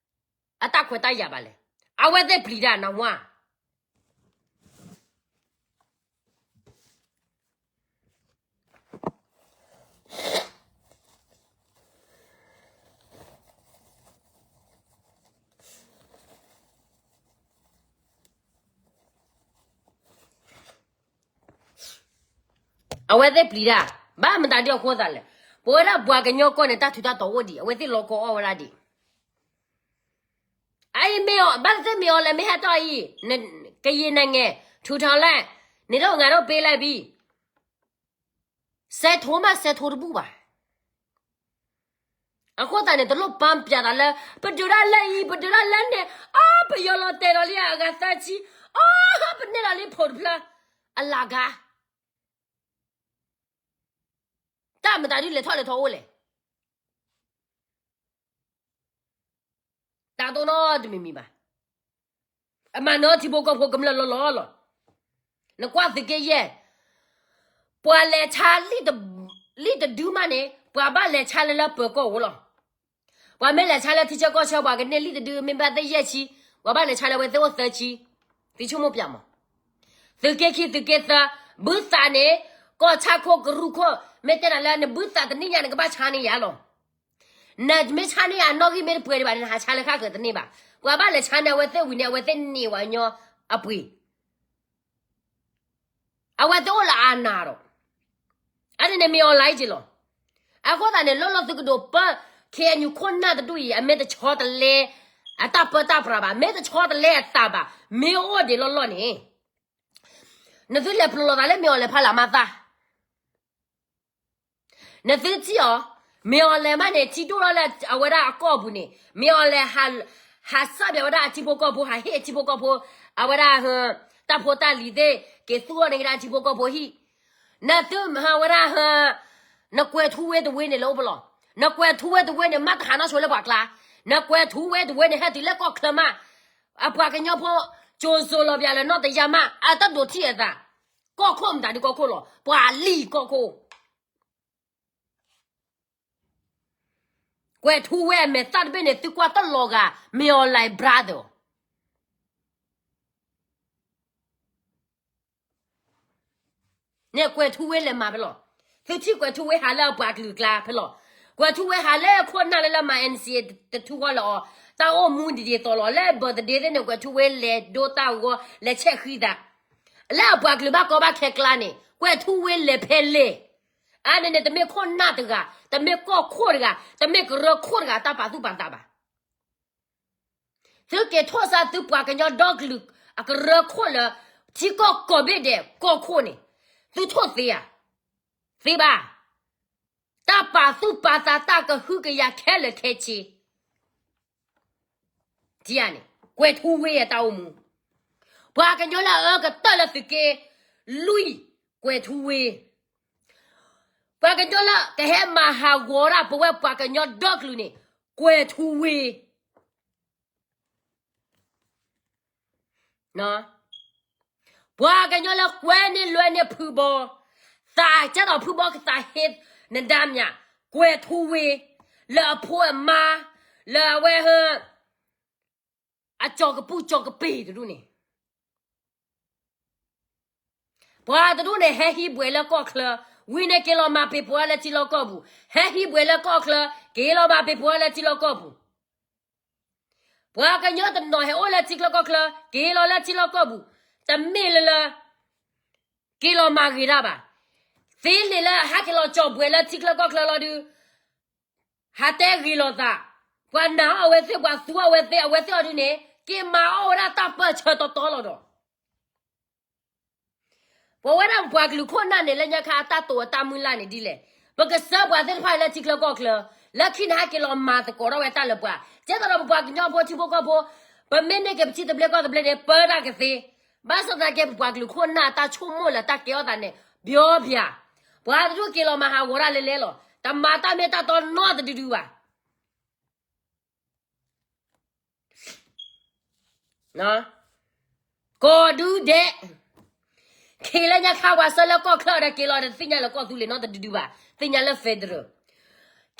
အတၢ်ခွဲးတၢ်ယာ်ဘၣ်လဲၣ်. အဝဲသ့ၣ်ပျံၤတၢ်နၢ်ဟူဧါ. အဝဲသ့ၣ်ပျံၤတၢ်, ဘၣ်မတၤဒ်အဃိသတးလဲၣ်. ပဝဲဒၣ်ပှၤကညီကီၢ်န့ၣ် တၢ်ထူးတၢ်တီၤအိၣ်ဒံး, အဝဲသ့ၣ်လီၤကိးအီၣ်ဝဲဒၣ်ဒံး. အအံၤမ့ၢ်အီၤ, ဘၣ်သ့ၣ်သ့ၣ်မ့ၢ်အီၤလဲၣ်, မ့ၢ်ဟဲတီၢ်အံၤ, ကယံာ်နငဲၢ် ထူးထီးလဲၣ်, နံၣ်ဒိၣ်ငါဒိၣ်ပ့လဲၣ်ဘံၣ် စဲးထိမး စဲးထိတဘူၣ်ဘၣ်. အဃိသတးန့ၣ် တလိၣ်ပၢပျးသးလၢ ပဒုးတၢ်လၢအံၤ ပဒုးတၢ်လၢန့ၣ်, အါ ပယီၤလီၤတဲာ်ဒီးလံအဂၤသၢဆံ, အါ ပန့ၢ်ဒီးလံဖိးတဖျၢၣ်, အလၤဂၤ, တၢ်မတၤဒ်လဲၤထီၣ်လဲၤထီအိၣ်လဲၣ်. တၢ်တိၢ်နီတမံၤမံၤဘၣ်. အမၤနၢၤထံဖိကီၢ်ဖိကမျၢၢ်လီၤလီၤလီၤ. နကွၢ်သုးက့ယဲၢ်, ပှၤလဲၤဆါလံာ်တဒုမးန့ၣ် ပှၤဘၣ်လဲၤဆါလၢလၢပၢၤကီၢ်ဧိၤလီၤ. ပှၤမ့ၢ်လဲၤဆါလၢထံဆၢကီၢ်ဆၢ ပှၤကန့ၢ်လံာ်တဒု မ့ၢ်ဘၣ်သ့ၣ်ယဲၢ်ဆံ, ပှၤဘၣ်လဲၤဆါလၢဝဲသ့ၣ်အိၣ်သၢဆံ, သုဆိကမိၣ်ပျးမး. သုးက့ခံ သုးက့သၢ, ဘုသးန့ၣ်, ကီၢ်ဆၣ်ခိၣ်ကရူၢ်ခိၣ်, မ့ၢ်တဲနၤလၢနဘုသးတနံၣ်ညါ နကဘၣ်ဆါန့ၢ်ယၤလီၤ. နမ့ၢ်ဆါန့ၢ်ယၤ နီၣ်ဂံၢ်မ့ၢ်တပှဲၤဒံးဘၣ်န့ၣ် နဟးဆါလၢဃၣ်ဃၢၤတန့ၢ်ဘၣ်. ပှၤဘၣ်လဲၤဆါန့ၢ်အဝဲသ့ၣ်ဝံၤန့ၣ် အဝဲသ့ၣ်န့ၢ်ဝဲညီအပှ့ၤ, အဝဲသ့ၣ်အိၣ်လၢအနးဒီး, အန့ၣ်န့ၣ်မ့ၢ် online က့လီၤ. အဃိသတးန့ၣ် လီၢ်လီၢ်သုကဒိးပၢ ခ့ၣ်အဲၣ်ယူၣ် ခိၣ်နၢ်တဒူၣ်အံၤ အမ့ၢ်တဆီတလဲ အတၢ်ပၢတၢ်ပြးဘၣ်, မ့ၢ်တဆီတလဲအသးဘၣ်, မ့ၢ်အိၣ်ဒံးလီၢ်လီၢ်န့ၣ်, နသုလဲၤပျိးလိာ်သးလၢမ့ၢ် online ဖးလၢအမၤသး နသုထံၣ်အီၤ, မ့ၢ် online မးန့ၣ် ထံဒိၣ်ထီၣ်လၢအဝဲဒၣ်အကီၢ်ပူၤန့ၣ်, မ့ၢ် online ဟး, ဟးစၢ်ဘၣ်ဝဲဒၣ်အထံဖိကီၢ်ဖိ, ဟးဟ့ၣ်အထံဖိကီၢ်ဖိ, အဝဲဒၣ်, တၢ်ဖိတၢ်လံၤသ့ၣ်, က့ၤသူၣ်ထီၣ်န့ၢ်ကဒါအထံဖိကီၢ်ဖိဟံၣ်. နသုဟးဝဲဒၣ်ဟ နကွဲးထူဝ့တဝ့န့ၣ်လၢအိၣ်ပလီၢ်, နကွဲးထူဝ့တဝ့န့ၣ် မ့ၢ်တဟးနီၣ်ဆိလၢပှၤကျါ, နကွဲးထူဝ့တဝ့န့ၣ် ဟဲတုၤလၢကီၢ်ချၢမး, အပှၤကညီဖိ ကၠိၤစိၤလီၤပၠးလၢနီၢ်တယၢ်မး အတဒိးထံၣ်အသး, ကီၢ်ခိၣ်မတၤဒုကီၢ်ခိၣ်လီၤ, ပှၤလံၣ်ကီၢ်ခိၣ် ကွဲးထူဝ့အမဲာ်သၣ်တဘ့ၣ်န့ၣ် သုကွၢ်တလီၤဂာ် မ့ၢ်အီၤ like brother န့ၣ်ကွဲးထူဝ့လဲၤမၤဖဲလီၤ. သုထံၣ်ကွဲးထူဝ့ဟးလၢအပှၤကလုာ်ကျါဖဲလီၤ. ကွဲးထူဝ့ဟးလၢခိၣ်နၢ်လၢလၢမၤ N C A တထူဃီလၢအီၤ, တၢ်အိၣ်မူဒ်ဒ်သိးလီၤ. လၢ birthday သ့ၣ်န့ၣ် ကွဲးထူဝ့လဲၤဒိတၢ်ဂီၤ လဲၤဆဲးဃံသး. လၢအပှၤကလုာ်ဘၣ်ကီဘၣ်ခဲကျါန့ၣ် ကွဲးထူဝ့လဲၤဖဲလဲၣ်. အါန့ၣ်န့ၣ် တမ့ၢ်ခိၣ်နၢ်တဂၤ, တမ့ၢ်ကီၢ်ခိၣ်တဂၤ, တမ့ၢ်ကရၢခိၣ်တဂၤ တၢ်ပာ်သူၣ်ပာ်သးဘၣ်. သုက့ၤထိၣ်စၢ်သုပှၤကညီဒီကလုာ်အကရၢခိၣ်လၢ ထံကီၢ်ကိးဘ့ၣ်ဒဲးကီၢ်ခိၣ်န့ၣ်, သုထိၣ်သ့ဧါ, သ့ဘၣ်. တၢ်ပာ်သူၣ်ပာ်သး တၢ်ကဟုကယာ်ခဲလၢာ်ခဲဆ့ န့ၣ် ကွဲးထူဝ့အတၢ်အိၣ်မူ, ပှၤကညီလၢအအၢကတၢၢ်လၢသုးက့လွံၢ် ကွဲးထူဝ့, ပှၤကညီလၢကဟဲမၤဟးဂီၤဒၣ်ပဝဲပှၤကညီဒီကလုာ်န့ၣ် ကွဲးထူဝ့ ပှၤကညီလၢကွဲန့ၢ်လွဲန့ၢ်ဖုဘီ, သးကဲထီၣ်ဖုဘီကသးဟ့နဒါမၠး, ကွဲးထူဝ့, လၢအဖိအမါ, လၢအဝဲဟ အကၠီၤကပူၤကၠီၤကပ့ၤတဒူၣ်န့ၣ်, ပှၤတဒူၣ်န့ၣ် ဟဲဟံးဘှဲးလၢကီၢ်ချၢ, ဝံၤန့ၣ်က့ၤလီၤမၤပ့ၤပဝဲလၢထံလီၢ်ကီၢ်ပူၤ, ဟဲဟံးဘှဲးလၢကီၢ်ချၢ, က့ၤလီၤမၤပ့ၤပဝဲလၢထံလီၢ်ကီၢ်ပူၤ. ပှၤကညီတနီၤဟဲအိၣ်လၢထံချၢကီၢ်ချၢ, က့ၤလီၤလၢထံလီၢ်ကီၢ်ပူၤ, တမ့ၢ်လၢလၢ က့ၤလီၤမၤဂ့ၤတၢ်ဘၣ်. သ့န့ၣ်လၢဟဲက့ၤလီၤကၠီၤဘှဲးလၢထံချၢကီၢ်ချၢလီၤဒုး, ဟးတဲဂ့ၤလိာ်သး, ပှၤနာ်အီၤအဝဲသ့ၣ်, ပှၤသူအီၤအဝဲသ့ၣ်, အဝဲသ့ၣ်အီၤဒုးန့ၣ် က့ၤမၤအီၣ်ဝဲဒၣ်တၢ်ပၢၢ်ဆၢတီတီလီၤဒီး ပဝဲဒၣ်ပပှၤကလုာ်ခိၣ်နၢ်န့ၣ် လၢညါခါအတၢ်တိာ်အတၢ်မုၢ်လၢ်န့ၣ်ဒ်လဲၣ်. ပကစၢ်ပှၤသ့ၣ်တဖၣ်လၢထံချၢကီၢ်ချၢ, လၢခံန့ၣ်ဟဲက့ၤလီၤမၤသကိးထီၣ်ဝဲတၢ်လၢပှၤ, ကဲသိးဒီးပပှၤကညီဖိထံဖိကီၢ်ဖိ, ပမ့ၢ်န့ၢ်က့ၤပထံသဘျ့ကီၢ်သဘျ့န့ၣ် ပၢတၢ်ကသ့, ဘၣ်ဆၣ်သနာ်က့ ပပှၤကလုာ်ခိၣ်နၢ်အတၢ်ဆိကမိၣ်လၢတၢ်ကဲထီၣ်သးန့ၣ် ပျီပျါ, ပှၤတဒူၣ်က့ၤလီၤမၤဟးဂီၤတၢ်လဲၤလဲၤလီၤ, တမၤတၢ်မ့ၢ်တၢ်တီနီတဒုဒုဘၣ်. ကီၢ်ဒုဒဲး, ခံလၢညါခါပှၤဆှၢလၢကီၢ်ချၢဒီးက့ၤလီၤဒီး တသ့ၣ်ညါလၢကီၢ်သူလ့ၤနီတဒုဒုဘၣ်, သ့ၣ်ညါလၢ federal.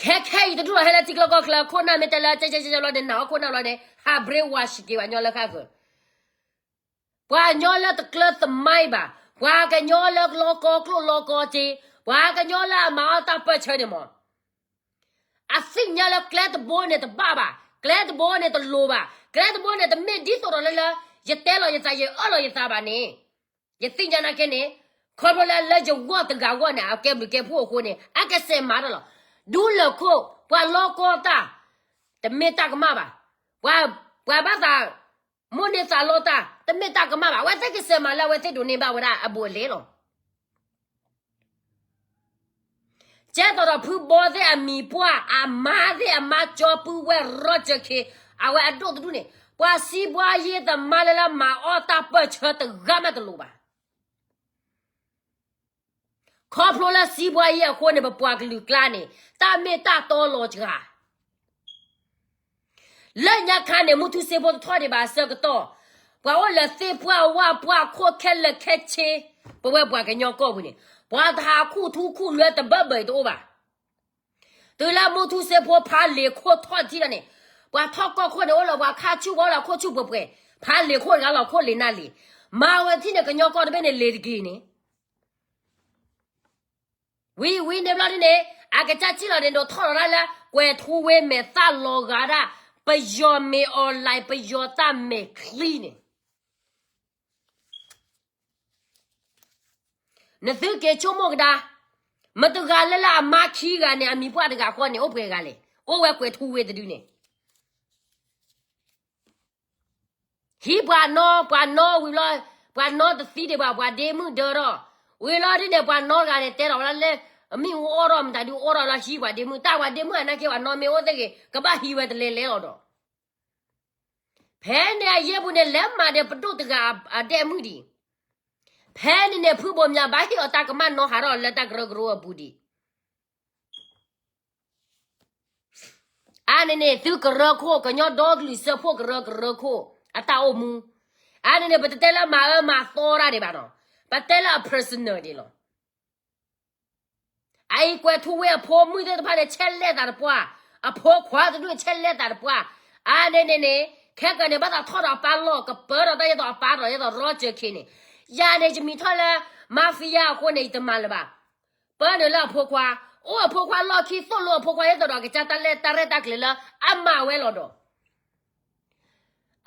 ခဲခဲအံၤတဒူၣ်လီၤဟဲလၢထံချၢကီၢ်ချၢ, ခိၣ်နၢ်မ့ၢ်တဲလၢကဲကဲကဲလီၤန့ၣ် နာ်အီၤခိၣ်နၢ်လီၤန့ၣ် ဟး brainwash က့ၤပှၤကညီလၢဃၣ်ဃၢၤ ပှၤကညီလၢတကျၢၤသမိုင်းဘၣ်, ပှၤကညီလၢလီၤကီကျိၣ်လီၤကီစ့, ပှၤကညီလၢအမၤအီၣ်တၢ်ပၢၢ်ဆၢန့ၣ်မး, အသ့ၣ်ညါလၢကျဲတဘိန့ၣ်တဘၣ်ဘၣ်, ကျဲတဘိန့ၣ်တလိၤဘၣ်, ကျဲတဘိန့ၣ်တမ့ၢ်ဒ်သိးဒီးလၢလၢ ယတဲလီၤယသး ယအၢၣ်လီၤယသးဘၣ်န့ၣ်, ယသ့ၣ်ညါနာ်က့န့ၣ်, ခီဖျိလၢလၢယဂီၢ်တဂၤအဂီၢ်န့ၣ် အကဲဘျုးကဲဖှိၣ်အဃိန့ၣ် အကစဲးမၤတၢ်လီၤ. ဒူလၢာ်ခိၣ် ပှၤလီကီတၢ် တမ့ၢ်တၢ်ကမၣ်ဘၣ်, ပှၤဘၣ်သး မိၣ်န့ၢ်သးလီတၢ် တမ့ၢ်တၢ်ကမၣ်ဘၣ်, အဝဲသ့ၣ်ကစဲးမၤလၢအဝဲသ့ၣ်ဒိးန့ၢ်ဘၣ်ဝဲဒၣ်အဘူးအလဲလီၤ. ကဲသိးဒီးဖုဘီသ့ၣ်အမံၤပှၢ် အမါသ့ၣ်အမါကၠီပုၢ်ဝဲၢ်ရီကၢခ့ အဝဲအဒိၣ်တဒူၣ်န့ၣ် ပှၤစံးဘှါယ့သးမါလၢလၢမၤအီၣ်တၢ်ပၢၢ်ဆၢတဂၤမးတလိၤဘၣ်. ခီဖျိလၢစံးဘှါယ့အဃိန့ၣ် ပပှၤကလုာ်ကျါန့ၣ် တၢ်မ့ၢ်တၢ်တီလီၤစှၤ လၢညါခါန့ၣ် မုၢ်ထူၣ်စ့ဖိတထီၣ်ဒံးဘၣ်အဆၢကတီၢ်, ပှၤအိၣ်လၢသ့ၣ်ပှၢ်ဝၣ်ပှၢ်ခိၣ်ခဲလၢာ်ခဲဆ့, ပဝဲပှၤကညီကီၢ်ပူၤန့ၣ် ပှၤတဟးခူၣ်ထူခူၣ်လွဲတဘၢဘၢအံၤတအိၣ်ဘၣ်. တုၤလၢမုၢ်ထူၣ်စ့ဖိဖးလ့ၤခိၣ်ထီၣ်ထံလီၤန့ၣ်, ပှၤထီၣ်ကီၢ်ခိၣ်န့ၣ်အိၣ်လီၤ ပှၤခါဆူၣ်ဝဲလီၤခိၣ်ဆူၣ်ပှဲၤပှဲၤ, ဖးလ့ၤခိၣ်တဂၤလီၤခိၣ်လ့ၤနၢ်လ့ၤ, မၤဝဲထံၣ်န့ၣ် ကညီကီၢ်တဘ့ၣ်န့ၣ်လ့ၤတက့ၢ်န့ၣ် ဝံၤဝံၤန့ၣ်ဘျီဒ်န့ၣ် အကစၢ်ထံၣ်လီၤန့ၣ် ဒိးထီၣ်လီၤဒၣ်လၢ ကွဲၤထူဝ့မဲာ်သၣ်လီၤဂာ်ဒၣ် ပယီၤမ့ၢ်အီၤလဲၣ် ပယီၤတၢ်မဲာ်ချံန့ၣ် နသုက့ၤဆိကမိၣ်ကဒါ, မတဂၤလၢလၢအမါခံဂၤန့ၣ် အမံၤပှၢ်တဂၤဃီန့ၣ် အိၣ်ပှဲၤဂၤလဲၣ်, အိၣ်ဝဲကွဲၤထူဝ့တဒုန့ၣ် ဟံးပှၤနီ ပှၤနီဝံၤဘျီ, ပှၤနီတသံဒံးဘၣ် ပှၤဒ့မုၣ်ဒၢထီၣ်, ဝံၤလီၤဒ်န့ၣ် ပှၤနီတဂၤန့ၣ် တဲထီၣ်ဝဲဒၣ်လၢ မ့ၣ်အူအီၣ်ထီၣ်မတၤဒုးအီၣ်ထီၣ်လီၤဟံးပှၤဒ့မုၣ်, တၢ်ပှၤဒ့မုၣ်အနာ်က့ ပှၤနီမ့ၢ်အိၣ်သ့ၣ်ဂ့ၤ ကဘၣ်ဟံးဝဲတလဲၤလဲၤလီၤဒီး ဖဲန့ၣ်အယဲၢ်ပူၤန့ၣ် လဲၤမၤဒီးပဒိၣ်တဂၤအဒဲမုၣ်ဒံး, ဖဲန့ၣ်န့ၣ် ဖုဘိၣ်မၠးဘၣ်ဟ့ၣ်အီၤတၢ်ကမၣ်နီၤဟးထီၣ်လၢတၢ်ကရၢကရိအပူၤဒံး. အါန့ၣ်န့ၣ် သုကရၢခိၣ် ကညီဒီကလုာ်စၢဖှိၣ်ကရၢကရိခိၣ် အတၢ်အိၣ်မူ. အါန့ၣ်န့ၣ် ပတတဲလၢမၤအၢမၤသီတၢ်ဒံးဘၣ်နီၤ, ပတဲလၢအ personal ဒံးလီၤ. အအံၤကွဲၤထူဝ့အဖိမုၣ်သ့ၣ်တဖၣ်န့ၣ် ဆဲးလဲၤသးတပှၢ်, အဖိခွါတဒူၣ်န့ၣ် ဆဲးလဲၤသးတပှၢ်. အါန့ၣ်န့ၣ်န့ၣ် ခဲကနံၣ်န့ၣ် ဘၣ်သးထီၣ်ဒီးအပၢ်လီၢ် ကပၢဒီးတၢ်ယဲသိးအပၢ်ဒီးယဲသိးရီစၢခ့န့ၣ်, ယၤန့ၣ် ယမံၤထီၣ်လၢ mafia အဃိန့ၣ် ယတမၤလၢၤဘၣ်. ပၢနုာ်လၢအဖိခွါ, အိၣ်အဖိခွါလီၢ်ခံ သိၣ်လိအဖိခွါယဲသိးဒီးကစၢ်တၢ်ရဲၣ်တၢ်ကျဲၤလၢအမၤဝဲလီၤဒီး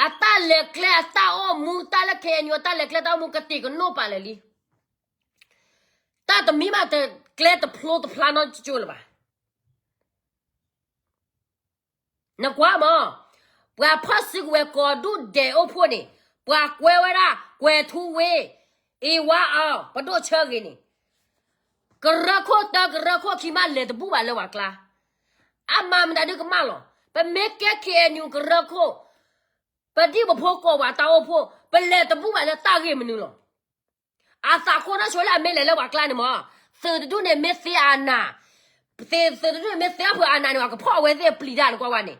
အတၢ်လဲၤကျဲအတၢ်အိၣ်မူ တၢ်လၢ K N U အတၢ်လဲၤကျဲတၢ်အိၣ်မူ ကတ့ၢ်ကနိးပာ်လၢာ်လံ. တၢ်တမံၤမးတကျဲတဖျိတဖျါနီတကၠိၢ်လၢၤဘၣ်. နကွၢ်မး, ပှၤဖီၣ်စုကဝဲၤကီၢ်ဒူၣ်ဒဲးအိၣ်ဖှိၣ်န့ၣ် ပှၤကွဲဝဲဒၣ် ကွဲၤထူဝ့, အ့ဝါအီၤ ပဒိၣ်ဆၢဂ့ၤန့ၣ်, ကရၢခိၣ်တၢ ကရၢခိၣ်ခံမး လဲၤတဘူၣ်ဘၣ်လၢပှၤကျါ. အမၤမတၤဒုကမၣ်လီၤ. ပမ့ၢ်ကဲ K N U ကရၢခိၣ်, ပဒံၣ်ပဖိကိးပှၤတၢ်အိၣ်ဖှိၣ် ပလဲၤတဘူၣ်ဘၣ်လၢတၢ်ဂ့ၢ်မနုၤလီၤ. အသးခိၣ်နီၢ်ဆိလၢအမ့ၢ်လဲၤလၢပှၤကျါန့ၣ်မး, သုးတဒူၣ်န့ၣ်မ့ၢ်သ့အနၢ်, သုးတဒူၣ်န့ၣ်မ့ၢ်သ့အဖုအနၢ်န့ၣ် အကဖီၣ်အဝဲသ့ၣ်အပျံၤတၢ်န့ၣ်ကွၢ်ဝဲန့ၣ်,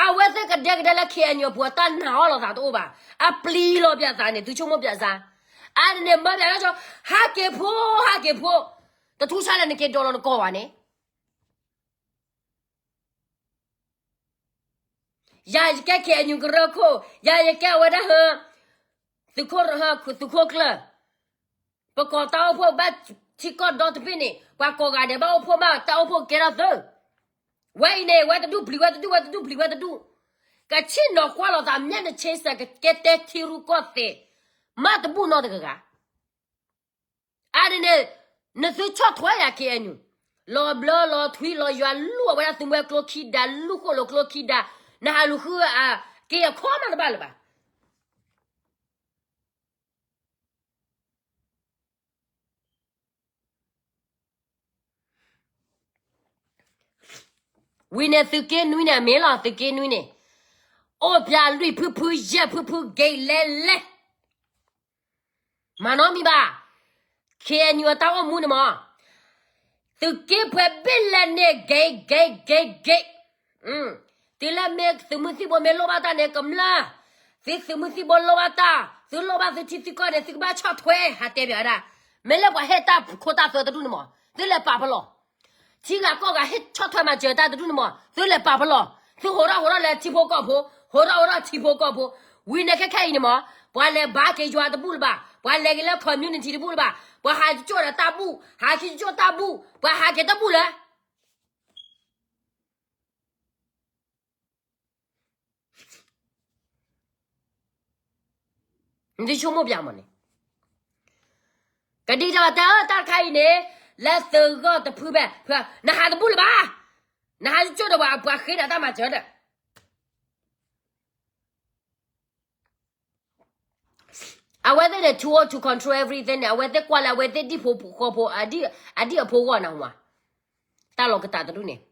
အဝဲသ့ၣ်ကဒဲကဒဲလၢ K N U အပူၤအတၢ်နာ်အီၤလိာ်သးတအိၣ်ဘၣ်. အပျံၤလီၤပၠးသးန့ၣ် သုဆိကမိၣ်ပၠးစါ. အါန့ၣ်န့ၣ် မၢပၠးလၢ ဟးက့ၤဖိ, ဟးက့ၤဖိ, တထူၣ်ဆါလၢနက့ၤဒိးလီၤနကိးဘၣ်န့ၣ် ယၤယကဲ K N U ကရၢခိၣ်, ယၤယကဲအဝဲဒၣ်ဟၢ, သုးခိၣ်, သုးခိၣ်ကျၢၢ်, ပကိးတၢ်အိၣ်ဖှိၣ်ဘၣ်ထံကီၢ်ဒီတဘ့ၣ်န့ၣ် ပှၤကိးဂၤဒဲးဘၣ်အိၣ်ဖှိၣ်မး တၢ်အိၣ်ဖှိၣ်ကဲထီၣ်သၢ, ဝဲအံၤန့ၣ် ဝဲတဒူၣ်ပျံၤဝဲတဒူၣ် ဝဲတဒူၣ်ပျံၤဝဲတဒူၣ်, ကဆ့ၣ်နီၤကွၢ်လိာ်သး မျက်နှာချင်းဆိုင် ကကဲတဲထံရူၢ်ကီၢ်သဲး, မ့ၢ်တဘူၣ်နီတဂၤဂၤ အါန့ၣ်န့ၣ်, နသုဆီၣ်ထွဲယၤ K N U, လီၤဘျၢလီၤထွံလီၤယွၤ လူၢ်အဝဲဒၣ်သုးမွဲကျိခံဒါ လူၢ်ဃိၣ်လိာ်ကျိခံဒါ, နဟးလူၤဃု, က့ၤအခီမးတဘၣ်လၢၤဘၣ်. ဝံၤန့ၣ်သုးက့နွံန့ၣ် အမ့ၢ်လီၤ သုးက့နွံန့ၣ်, အိၣ်ပၠးလွံၢ်ဖုဖု ယဲၢ်ဖုဖု ဂ့ၤလဲၤလဲၤ မၤနီတမံၤဘၣ်. K N U အတၢ်အိၣ်မူန့ၣ်မး, သုးက့ပှဲၤဘ့ၣ်လဲၣ်န့ၣ် ဂ့ၤ ဂ့ၤ ဂ့ၤ ဂ့ၤ, တုၤလၢမ့ၢ်သုးမုၢ်သံၣ်ဘိမ့ၢ်လိၣ်ဘၣ်တၢ်န့ၣ် ကမျၢၢ်, သုသုးမုၢ်သံၣ်ဘိလိၣ်ဘၣ်တၢ်, သုလိၣ်ဘၣ်သုထံသုကီၢ်န့ၣ် သုကဘၣ်ဆီၣ်ထွဲ ဟးတဲပၠးဝဲဒၣ်, မ့ၢ်လၢပှၤဟဲတၢ်ခိတၢ်သွဲတဒူၣ်န့ၣ်မး သုလဲၤပာ်ပလီၢ် ထံဂၤကီၢ်ဂၤဟ့ၣ်ဆီၣ်ထွဲမၤစၢၤတၢ်တဒူၣ်န့ၣ်မး သုလဲၤပာ်ပလီၢ်, သုဟိးထီၣ်ဟိးထီၣ်လၢထံဖိကီၢ်ဖိ, ဟိးထီၣ်ဟိးထီၣ်ထံဖိကီၢ်ဖိ, ဝံၤန့ၣ်ခဲခဲအံၤန့ၣ်မး, ပှၤလဲၤဘၣ်က့ၤယွၤတဘူၣ်လၢၤဘၣ်, ပှၤလဲၤက့ၤလၢ community တဘူၣ်လၢၤဘၣ်, ပှၤဟးကၠိၣ်ဒီးတၢ်ဘူၣ်, ဟးကၠိၣ်တၢ်ဘူၣ်, ပှၤဟးက့ၤတဘူၣ်လၢ နသုဆိကမိၣ်ပၠးမးန့ၣ်, ကဒ်ဒီးတၢ်အၢတၢ်တခါအံၤန့ၣ်, လၢသုးဂီၢ်တဖုဘဲ, နဟးတဘူၣ်လၢၤဘၣ်, နဟးကၠိၣ်ဒီးပှၤဃ့ဒီးတၢ်မၤစၢၤဒီး အဝဲသ့ၣ်န့ၣ် too old to control everything န့ၣ် အဝဲသ့ၣ်ကွၢ်လၢအဝဲသ့ၣ်ဒံၣ်ဖိဃီဖိ, အဒံၣ်အဖိဂီၢ်နဟူဧါ, တၢ်လီၤကတၢၢ်တဒူၣ်န့ၣ်,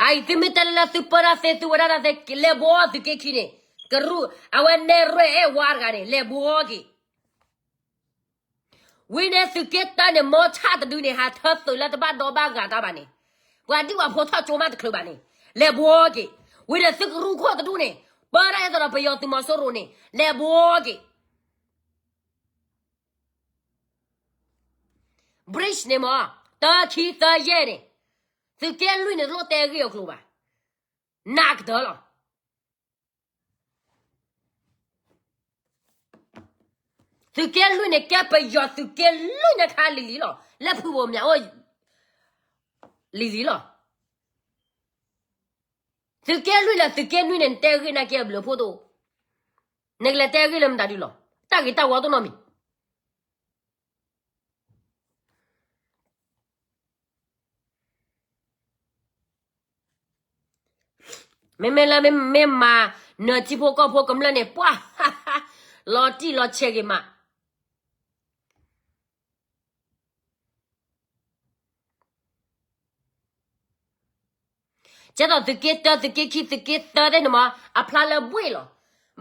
အအံၤသုမ့ၢ်တဲလၢသုပၢတၢ်သ့ သုဝဲဒၣ်တၢ်သ့ လဲၤဘှီသုးက့ခံန့ၣ်, ကရူၢ် အဝဲနဲၣ်ရွဲၣ်အဲၣ်ဝါတဂၤန့ၣ် လဲၤဘှီက့ၤ ဝံၤန့ၣ်သုးက့တၢန့ၣ် မီၤဆၣ်တဒုန့ၣ် ဟးထၢသုးလၢတဘၣ်ဒီဘၣ်ဂၤတၢ်ဘၣ်န့ၣ်, ပှၤဒံၣ်ပှၤဖိထီၣ်ကၠိမးတချုးဘၣ်န့ၣ်, လဲၤဘှီက့ၤ, ဝံၤဒီးသုကရူၢ်ခိၣ်တဒူၣ်န့ၣ်, ပၢတၢ်အဲၣ်သိးဒီးပယီၤသုးမီၤစိရိၤန့ၣ် လဲၤဘှီက့ၤ, bridge န့ၣ်မး, တၢခံသၢယဲၢ်န့ၣ်, သုးက့လွံၢ်န့ၣ် တလိၣ်တဲဂ့ၢ်အကျိၤဘၣ်, နးကတၢၢ်လီၤ. သုးက့လွံၢ်န့ၣ် ကဲပယီၤသုးက့လွံၢ်န့ၣ်ခါလံၤလံၤလီၤ, လၢဖုဘိၣ်မၠးအိၣ်လံၤလံၤလီၤ. သုးက့လွံၢ်လၢသုးက့နွံန့ၣ် နတဲဂ့ၢ်နာ်က့အဘျုးအဖှိၣ်တအိၣ်, နကလဲၤတဲဂ့ၢ်လၢမတၤဒုလီၤ, တၢ်ဂ့ၤတၢ်ဝီတအိၣ်နီတမံၤ မ့မ့ၢ်လၢမ့ၢ်မၤနၢၤထံဖိကီၢ်ဖိကမျၢၢ်န့ၣ် ပှၢ် လီၤတံၢ်လီၤဆဲးဂ့ၤမး, ကဲသိးသုးက့တၢ သုးက့ခံ သုးက့သၢသ့ၣ်န့ၣ်မး အဖျါလၢဘှ့ၣ်လီၤ.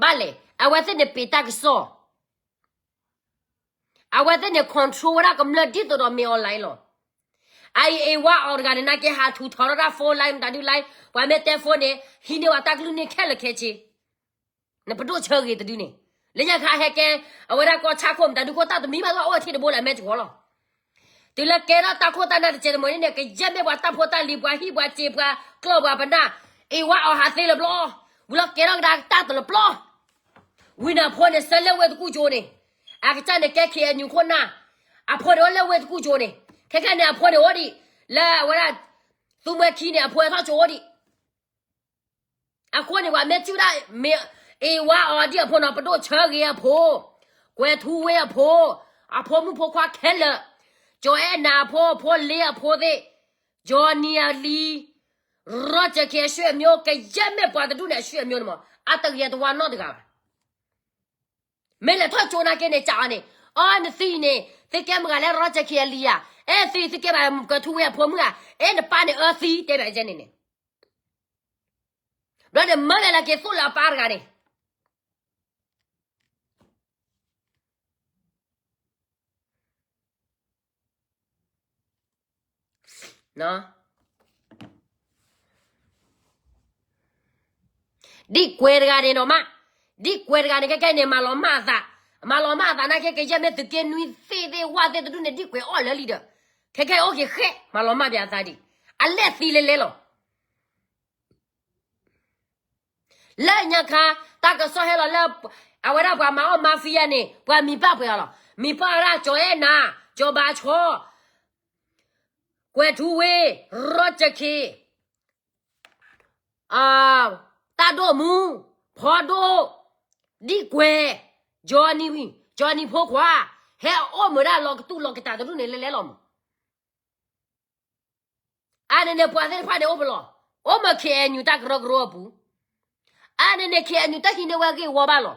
ဘၣ်လဲၣ် အဝဲသ့ၣ်န့ၣ်ပ့ၤတၢ်ကစီၣ် အဝဲသ့ၣ်န့ၣ် control ဝဲဒၣ်ကမျၢၢ်ဒ်သိးဒီးမ့ၢ် online လီၤ. အအံၤ အ့ဝါအီၤတဂၤန့ၣ် နာ်က့ဟးထူးထီထီၣ်တၢ် phone line မတၤဒု line ပှၤမ့ၢ်တဲ phone န့ၣ် ဟံးန့ၢ်ဝဲတၢ်ကလုၢ်န့ၢ်ခဲလၢာ်ခဲဆ့ နပဒိၣ်ဆၢဂ့ၤတဒုန့ၣ် လၢညါခါဟဲကဲ အဝဲဒၣ်ကီၢ်ဆၣ်ခိၣ်မတၤဒုခိၣ် တၢ်တမံၤဘၣ် အိၣ်ထံတဘိလၢအမဲာ်တဝီလီၤ. တုၤလၢကဲထီၣ်တၢ်ခိၣ်တၢ်နၢ်တစဲးတမှဲၤန့ၣ်န့ၣ် ကယဲၢ်မ့ၢ်ပှၤတၢ်ဖိတၢ်လံၤ ပှၤဟံၣ်ပှၤစ့ၤ ပှၤကျီၢ်ပှၤပနၢ် အ့ဝါအီၤဟးသ့လၢၤဘျီ ဝံၤလီၤကဲထီၣ်ကဒါတၢ်တလၢပျီ ဝံၤန့ၣ်အဖိန့ၣ် ဆၢလၢဝ့ၢ်တကူၣ်ကၠိန့ၣ် အကစၢ်န့ၣ်ကဲ KNU ခိၣ်နၢ် အဖိန့ၣ်အိၣ်လၢဝ့ၢ်တကူၣ်ကၠိန့ၣ် ခဲခဲန့ၣ် အဖိန့ၣ်အိၣ်ဒံး လၢအဝဲဒၣ် သူမှဲခံန့ၣ် အဖိထီၣ်ကၠိအိၣ်ဒံး အဃိန့ၣ် ပှၤမ့ၢ်စုဒၣ် မ့ၢ်အ့ဝါအီၤဒ်အဖိနီၤ ပဒိၣ်ဆၢဂ့ၤအဖိ ကွဲၤထူဝ့အဖိ အဖိမုၣ်ဖိခွါခဲလၢာ် ကၠီၤအဲၣ်နၤအဖိ အဖိလ့အဖိသ့ၣ် ကၠီၤနံၤအလံၤ ရီၣ်ကၠၢၣ်ခ့အဆွေမျိုး ကယဲၢ်မ့ၢ်ပှၤတဒူၣ်န့ၣ် အဆွေမျိုးန့ၣ်မး အတဂ့ၤတဝါနီတဂၤဘၣ်. မ့ၢ်လဲၤထီၣ်ကၠိနာ်က့န့ၣ် ကးအီၤန့ၣ် အီ နသံအံၤန့ၣ် သုကဲမတၤဂၤလဲၣ် ရီၣ်ကၠၢၣ်ခ့အလံၤဧါ, အဲၣ်သံသုကဲဘၣ်ကွဲၤထူဝ့အဖိမုၣ်ဧါ, အဲၣ်နပၢ်န့ၣ်အၢသံတဲဘၣ်ယဲန့ၣ်န့ၣ် ဘျီန့ၣ်မၢလဲၤလၢက့ၤသိၣ်လၢအပၢ်တဂၤန့ၣ် ဒ်ကွဲၤတဂၤန့ၣ်နီၤမး, ဒ်ကွဲၤတဂၤန့ၣ် ခဲခဲအံၤန့ၣ် မၤလီၤမၢ်အသး, မၤလီၤမၢ်အသးနာ်က့ ကယဲၢ်မ့ၢ်သုးက့နွံသ့ၣ်သ့ၣ်ဝၣ်သ့ၣ်တဒူၣ်န့ၣ် ဒ်ကွဲၤအီၣ်လၢလံဒီး, ခဲခဲအံၤအိၣ်က့ၤဃဲ မၤလီၤမၢ်ဘၣ်အသးဒံး, အလဲၣ်သံလဲၤလဲၤလီၤ လၢညါခါ တၢ်ကစီၣ်ဟဲလီၤလၢ အဝဲဒၣ်ပှၤမၤအီၣ် mafia န့ၣ် ပှၤမံၤပၣ်ပှဲၤအီၤလီၤ. မံၤပၣ်ဝဲဒၣ် ကၠီၤအဲၣ်နၤ, ကၠီၤဘါဆီ, ကွဲၤထူဝ့, ရီၣ်ကၠၢၣ်ခ့, တၢ်ဒိၣ်မူ, ဖီဒိၣ်, ဒံၣ်ကွဲၤ, ကၠီၤနံၤ, ကၠီၤနံၤဖိခွါ, ဟဲအိၣ်မုာ်ဒၣ်လီၤကတူၢ်လီၤကတၢ်တဒူၣ်န့ၣ် လဲၤလဲၤလီၤမး အါန့ၣ်န့ၣ် ပှၤသ့ၣ်တဖၣ်န့ၣ်အိၣ်ပလီၢ်, အိၣ်မ့ၢ် KNU တၢ်ကရၢကရိအပူၤ, အါန့ၣ်န့ၣ် KNU တၢ်ဟံးန့ၢ်ဝဲဂ့ၢ်ဝီဘၣ်လီၤ,